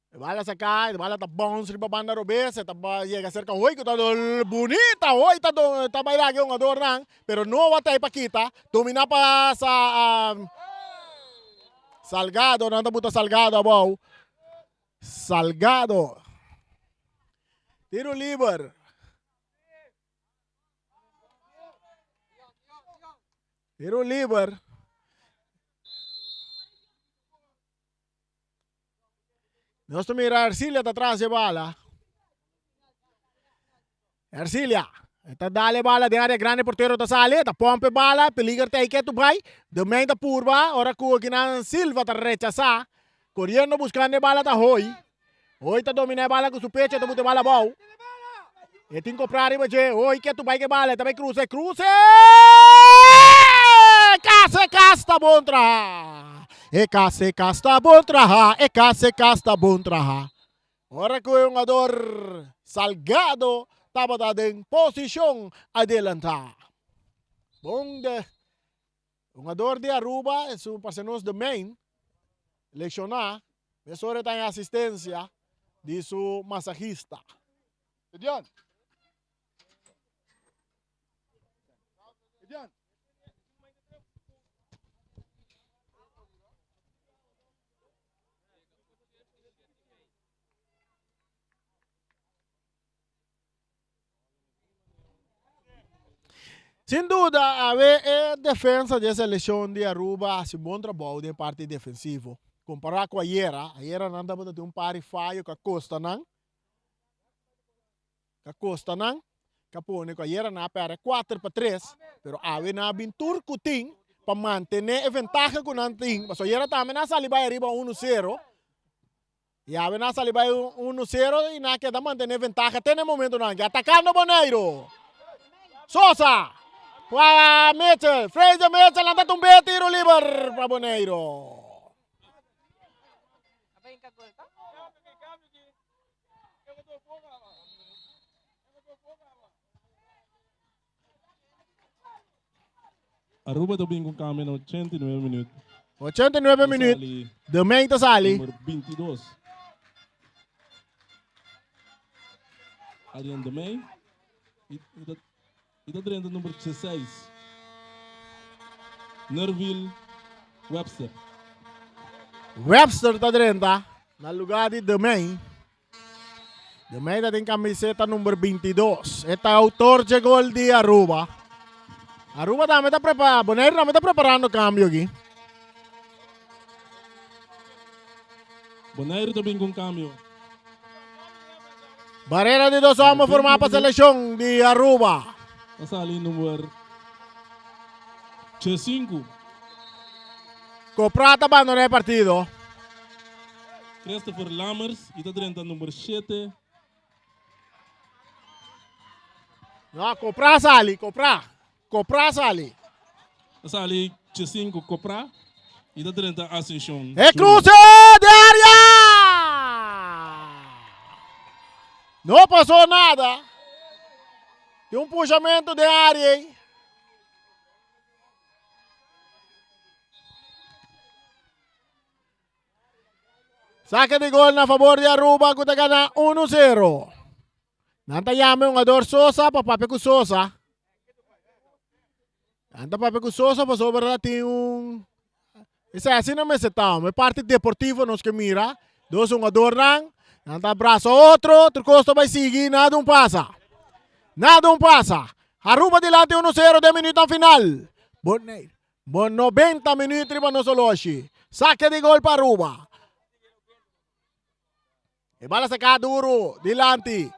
E bala saca, e bala ta bounce riba banda robes, e ta yega cerca Hoy cu ta bunita, Hoy ta ta bay laga e hungadornan, pero no a pa kita, domina pa sa Salgado, nan ta buta Salgado abou, Salgado, tiro liber. Tiro liber. Nos ta mira Ercilia ta tras e bala. Ercilia ta dale bala den área grande portero ta sali, ta pomp e bala, peliger ta ke tu bai. De Mey ta purba, ora ku kinan Silva ta rechasá. Koriendo buskando e bala ta Hoy. Hoy ta domina e bala ku su pecho, ta buta e bala abou. E tin kopra riba dje. Hoy ke tu bai ke bala, e ta bai krusa e kruse. Kas e kas ta bon traha. E kas e kas ta bon traha. E kas e kas ta bon traha. Ora ku e hungador Salgado tabata den posishon adelantá. Bon de hungador di Aruba, su parse nos de main, lesioná. Mesora e ta en asistencia di su masajista. Edian. Edian. Sin duda, awe e defensa di e seleccion di Aruba haci bon trabou den parti defensivo. Compara cu ayera, ayera nan tabata tin un par di fayo cu a costa nan, cu a costa nan, cu a pone cu ayera nan a perde cuater pa tres, pero awe nan a bin tur cu tin pa mantene e ventaha cu nan tin, pasobra ayera tambe nan a sali bay ariba uno cero, Yawe nan a sali bai unu sero i nan a keda mantené ventaha te na e momentunan aki. Atakando Boneiru. Sosa pa Mitchell. Fraser Mitchell nan ta tumb'é tiro liber pa Boneiru. Aruba ta bin ku kambio na 89 minuut. 89 minuut. De Mey ta sali. Number 22. Adrian De Mey. I ta drenta number 16. Nerville Webster. Webster ta drenta na lugar di De Mey. De Mey ta den camiseta number 22. E ta autor dje gol di Aruba. Aruba tambe ta prepara, Bonaire tambe ta preparando cambio aki. Bonaire ta bin con cambio. Barrera di dos homber forma pa seleccion di Aruba. Ta sali number 5. Copra ta bandona e partido. Christopher Lammers y ta drenta number 7. No, Copra sali, Copra. Copra sali. Ta sali 5 Copra y ta drenta Ascension. E cruce de área! No pasó nada. Tin un pushamento de área ahí. Saque di gol na favor di Aruba ku ta gana 1-0. Nan ta yama e hungador Sosa pa papia ku Sosa. Nan ta papia ku Sosa pasobra ta tin un Esei asina mester ta hombre. Parti deportivo nos ke mira. Dos hungadornan nan ta abrasa otro, tur kos ta bai sigui, nada un pasa. Nada un pasa. Aruba dilanti 1-0 den minuutnan final. Bonaire Bo 90 minuut riba nos oloshi. Sake di gol pa Aruba. E bala saka duro dilanti.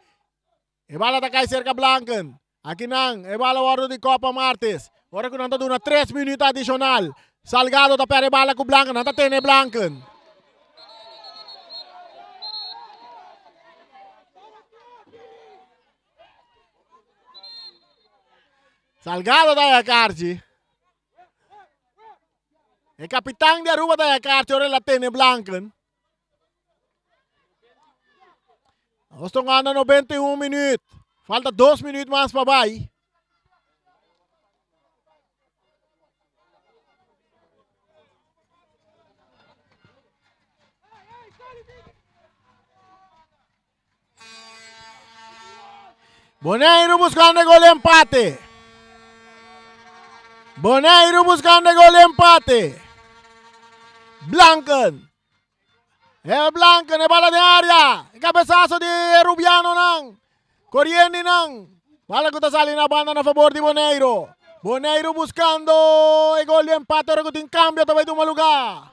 E bala ta kai serka Blanken. Aki nan e bala wordo di Copa Martes. Ora ku nan ta duna 3 minuut adishonal. Salgado ta perde bala ku Blanken. Nan ta tene Blanken. Salgado ta haya karchi. E kapitan di Aruba ta haya karchi ora el a tene Blanken. Nos ta anda 91 minuut. Falta 2 minuut mas pa bai. Boneiru buscando e gol empate. Boneiru buscando e gol empate. Blanken. E Blanken, e bala den área. E cabezazo di Rubiano nan. Corriente nan. Bala ku ta sali na banda na favor di Boneiru. Boneiru buscando e gol di empate ora ku tin cambio ta bai tuma lugar.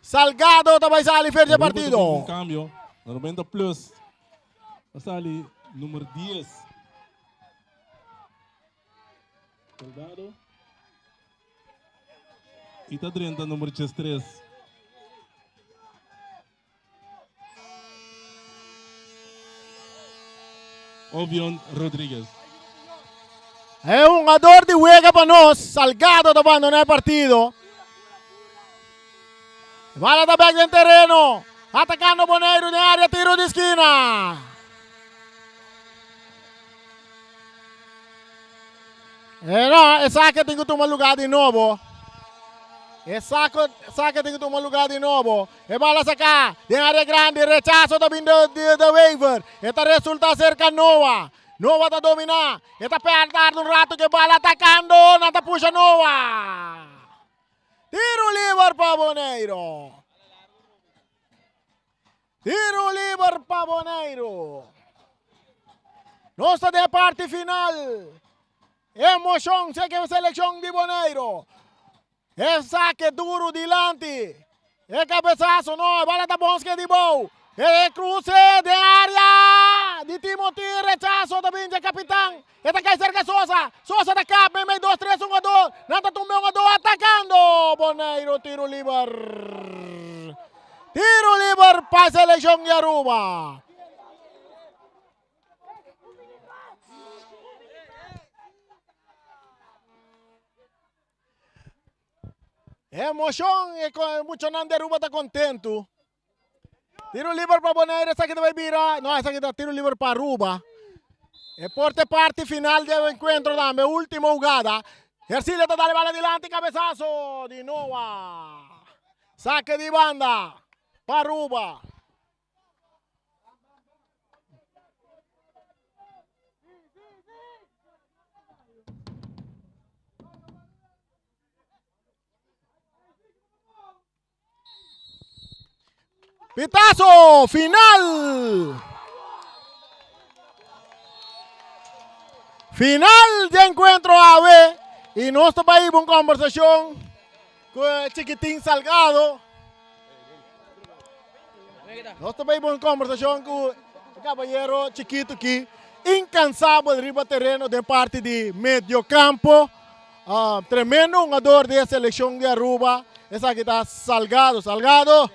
Salgado ta bai sali fer dje partido. Un cambio na 90 plus. Ta sali numero 10. Salgado. Y ta drenta numero 13. Ovion Rodriguez. E hungador di wega pa nos, Salgado ta bandona e partido. Bala ta bek den tereno. Atacando Boneiru den area tiro di skina. E no, e saque tin ku tuma lugar di nobo. E saco, saque tin ku tuma lugar di nobo. E bala saca den area grandi, rechazo ta bin de, de, de Wever. E ta resulta cerca Noah. Noah ta domina. E ta tarda un rato ke bala atacando. Nan ta pusha Noah. Tiro liber pa Boneiro. Tiro liber pa Boneiro. Nos ta den parti final. Emocion seke seleccion di Boneiro. E saque duro dilanti. E cabezazo no, e bala ta bonske di bou. E cruce den area di Timothy, rechazo ta bin dje capitan. E ta kai cerca Sosa. Sosa ta kap meimei dos tres hungador. Nan ta tumbe hungador atacando Boneiro. Tiro liber. Tiro liber pa seleccion di Aruba. Emocion e muchanan di Aruba ta contento. Tiro liber pa Bonaire, esaki ta bai bira. No, esaki ta tiro liber pa Aruba. E por te parti final di e encuentro tambe, ultimo jugada. Hercilia ta dal e bala dilanti, cabezazo di Noah. Saque di banda pa Aruba. Pitazo final! Final di encuentro awe y nos ta bay un conversación cu Chiquitín Salgado. Nos ta bay un conversación cu caballero chiquito aquí, incansabel riba terreno den parte di medio campo. Ah, tremendo hungador di e seleccion di Aruba. Esaki ta Salgado. Salgado.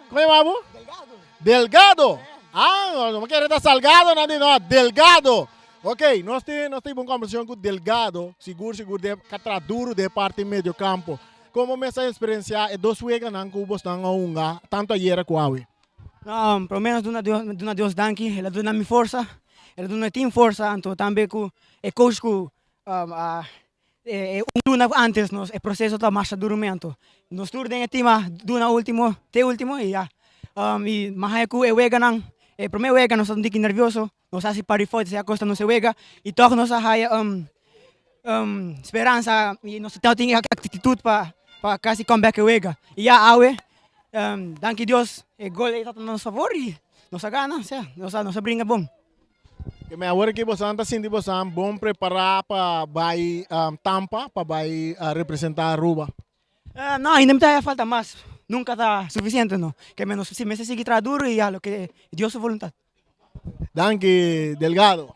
Como llama bo? Delgado. Delgado. Ah, no, no quiere ta Salgado, nandi, no, Delgado. Ok, nos tin, nos tin un conversación con Delgado. Sigur, sigur, de katra duro de parte medio campo. Como me esa experiencia e dos weganan ku bosnan a hunga, tanto ayera ku awe? No, prome nos duna Dios, duna Dios danki, el a duna mi forsa, el a duna e team forsa, anto tambe ku e coach ku E un luna antes nos e proceso ta masha duro mi anto nos tur den e team a duna ultimo te ultimo y ya y mas haya cu e weganan e prome wega nos ta un tiki nervioso nos haci par di fout esey a costa nos e wega y tog nos a haya speransa y nos ta tin e actitud pa pa casi come back e wega y ya awe danki Dios e gol ey ta na nos favor y nos a gana osea nos a nos a bringa bon. Ke men awor aki bosan ta sinti bosan bon prepará pa bai Tampa, pa bai representá Aruba? No, ainda mi ta haya falta mas. Nunka ta sufisiente no. Ke men nos si mester sigui traha duru i ya loke Dios su boluntat. Danki Delgado.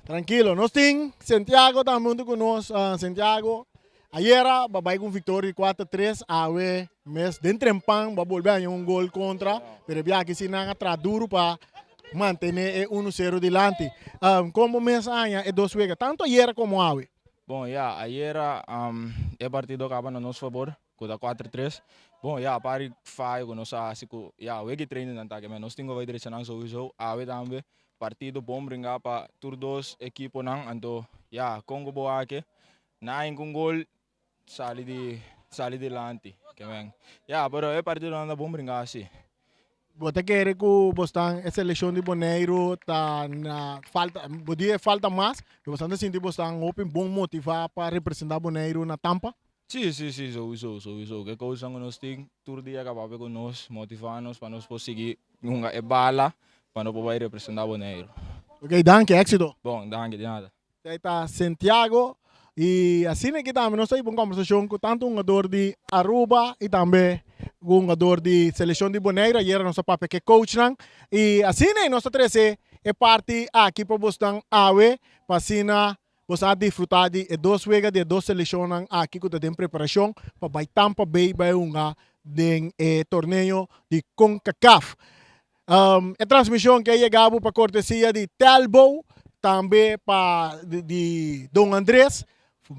Trankilo, nos tin Santiago tambe huntu ku nos. Santiago, Ayera bo a bai ku un viktoria di 4-3, awe mes den trempan bo a bolbe haña un gol kontra, pero e biaha si nan a traha duru pa mantené e 1-0 dilanti. Kon bo mes a haña e dos wega, tantu ayera komo awe? Bon, ya, ayera e partido a kaba na nos fabor, ku ta 4-3. Bon, ya, apart di fayo ku nos a hasi ku, ya, wega i training nan ta aki, nos tin ku bai drecha nan souiso, awe tambe partido bon bringa pa tur dos ekiponan, anto ya, kon ku bo wak Nan ku un gol sali di sali dilanti ke men ya pero e partidonan ta bon bringa si. Bo ta kere ku bo stan e selekshon di Boneiru ta na falta bo di e falta mas pero bo stan ta sinti bo stan hopi bon motiva pa representa Boneiru na Tampa? Si si si souiso souiso ke kosnan ku nos tin tur dia ka papia ku nos motiva nos pa nos por sigui hunga e bala pa nos por bai representa Boneiru. Ok danki éxito. Bon danki di nada. Esei ta Santiago y asina aki tambe nos ta hiba un conversacion cu tanto hungador di Aruba y tambe cu hungador di seleccion di Bonaire. Ayera nos a papia cu e coachnan y asina nos ta trece e parti aki pa bosnan awe pa asina boso a disfruta di e dos wega di e dos seleccionnan aki cu ta den preparacion pa bay Tampa Bay bay hunga den e torneo di Concacaf. E transmision ke a yega bo pa cortesia di Telbo, tambe pa di Don Andres,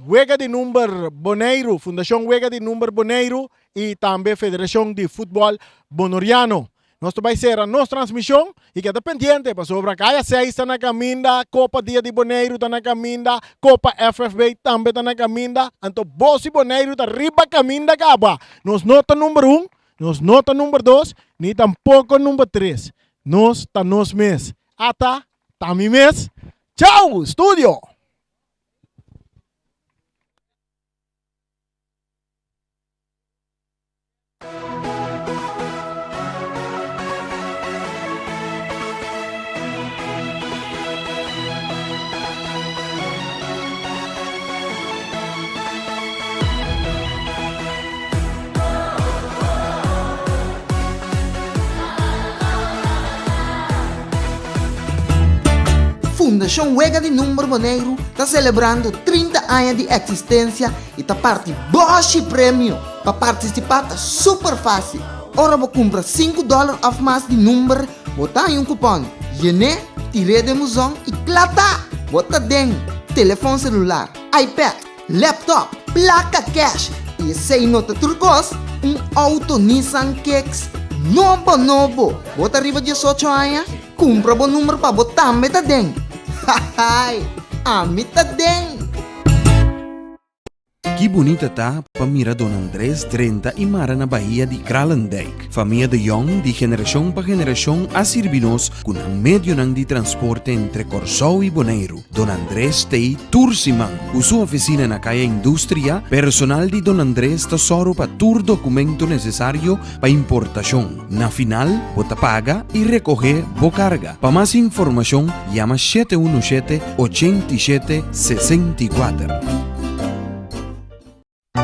Wega di Number Boneiru, Fundacion Wega di Number Boneiru y tambe Federacion di Futbol Bonoriano. Nos ta bay cera nos transmision y keda pendiente pasobra Kaya 6 ta na caminda, Copa Dia di Boneiru ta na caminda, Copa FFB tambe ta na caminda, anto Bos y Boneiru ta riba caminda caba. Nos no ta number un, Nos no ta number dos, ni tampoco number tres. Nos ta nos mes. Ata ta mi mes. Chao! Studio! Fundashon Wega di Number Boneiru ta selebrando 30 aña di eksistensia i ta parti bòshi premio. Pa partisipá ta super fásil. Ora bo kumpra sinku dòler òf mas di number, bo ta haña un kupòn. Yen'é, tir'é den buzon i kla ta! Bo ta den telefòn selular, iPad, Laptop, plaka cash y esey no ta tur cos, un auto Nissan Kicks nobo nobo! Bo ta riba 18 aña? Cumpra bo number pa bo tambe ta den! Hahay! Ami ta den! Ki bunita ta pa mira Don Andres drenta i mara na bahia di Kralendijk. Famia de Jong di generashon pa generashon a sirbi nos ku nan medionan di transporte entre Kòrsou i Boneiru. Don Andres t'ei tur siman. Ku su ofisina na Kaya Industria, personal di Don Andres ta sòru pa tur dokumento nesesario pa importashon. Na final, bo ta paga i rekohé bo karga. Pa mas informashon, yama 717 87 64.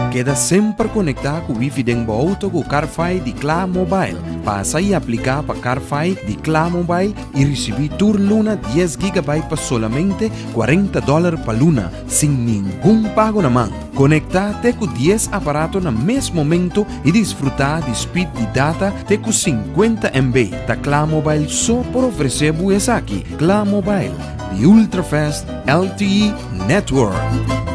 Keda semper konektá ku wifi den bo outo ku Carfi di Kla Mobile. Pasa i apliká pa Carfi di Kla Mobile i risibí tur luna dies gigabyte pa solamente 40 dòler pa luna, sin ningun pago na man. Konektá te ku dies aparato na mes momento i disfrutá di speed di data te ku 50 MB. Ta Kla Mobile so por ofresé bo esaki. Kla Mobile, the ultra-fast LTE network.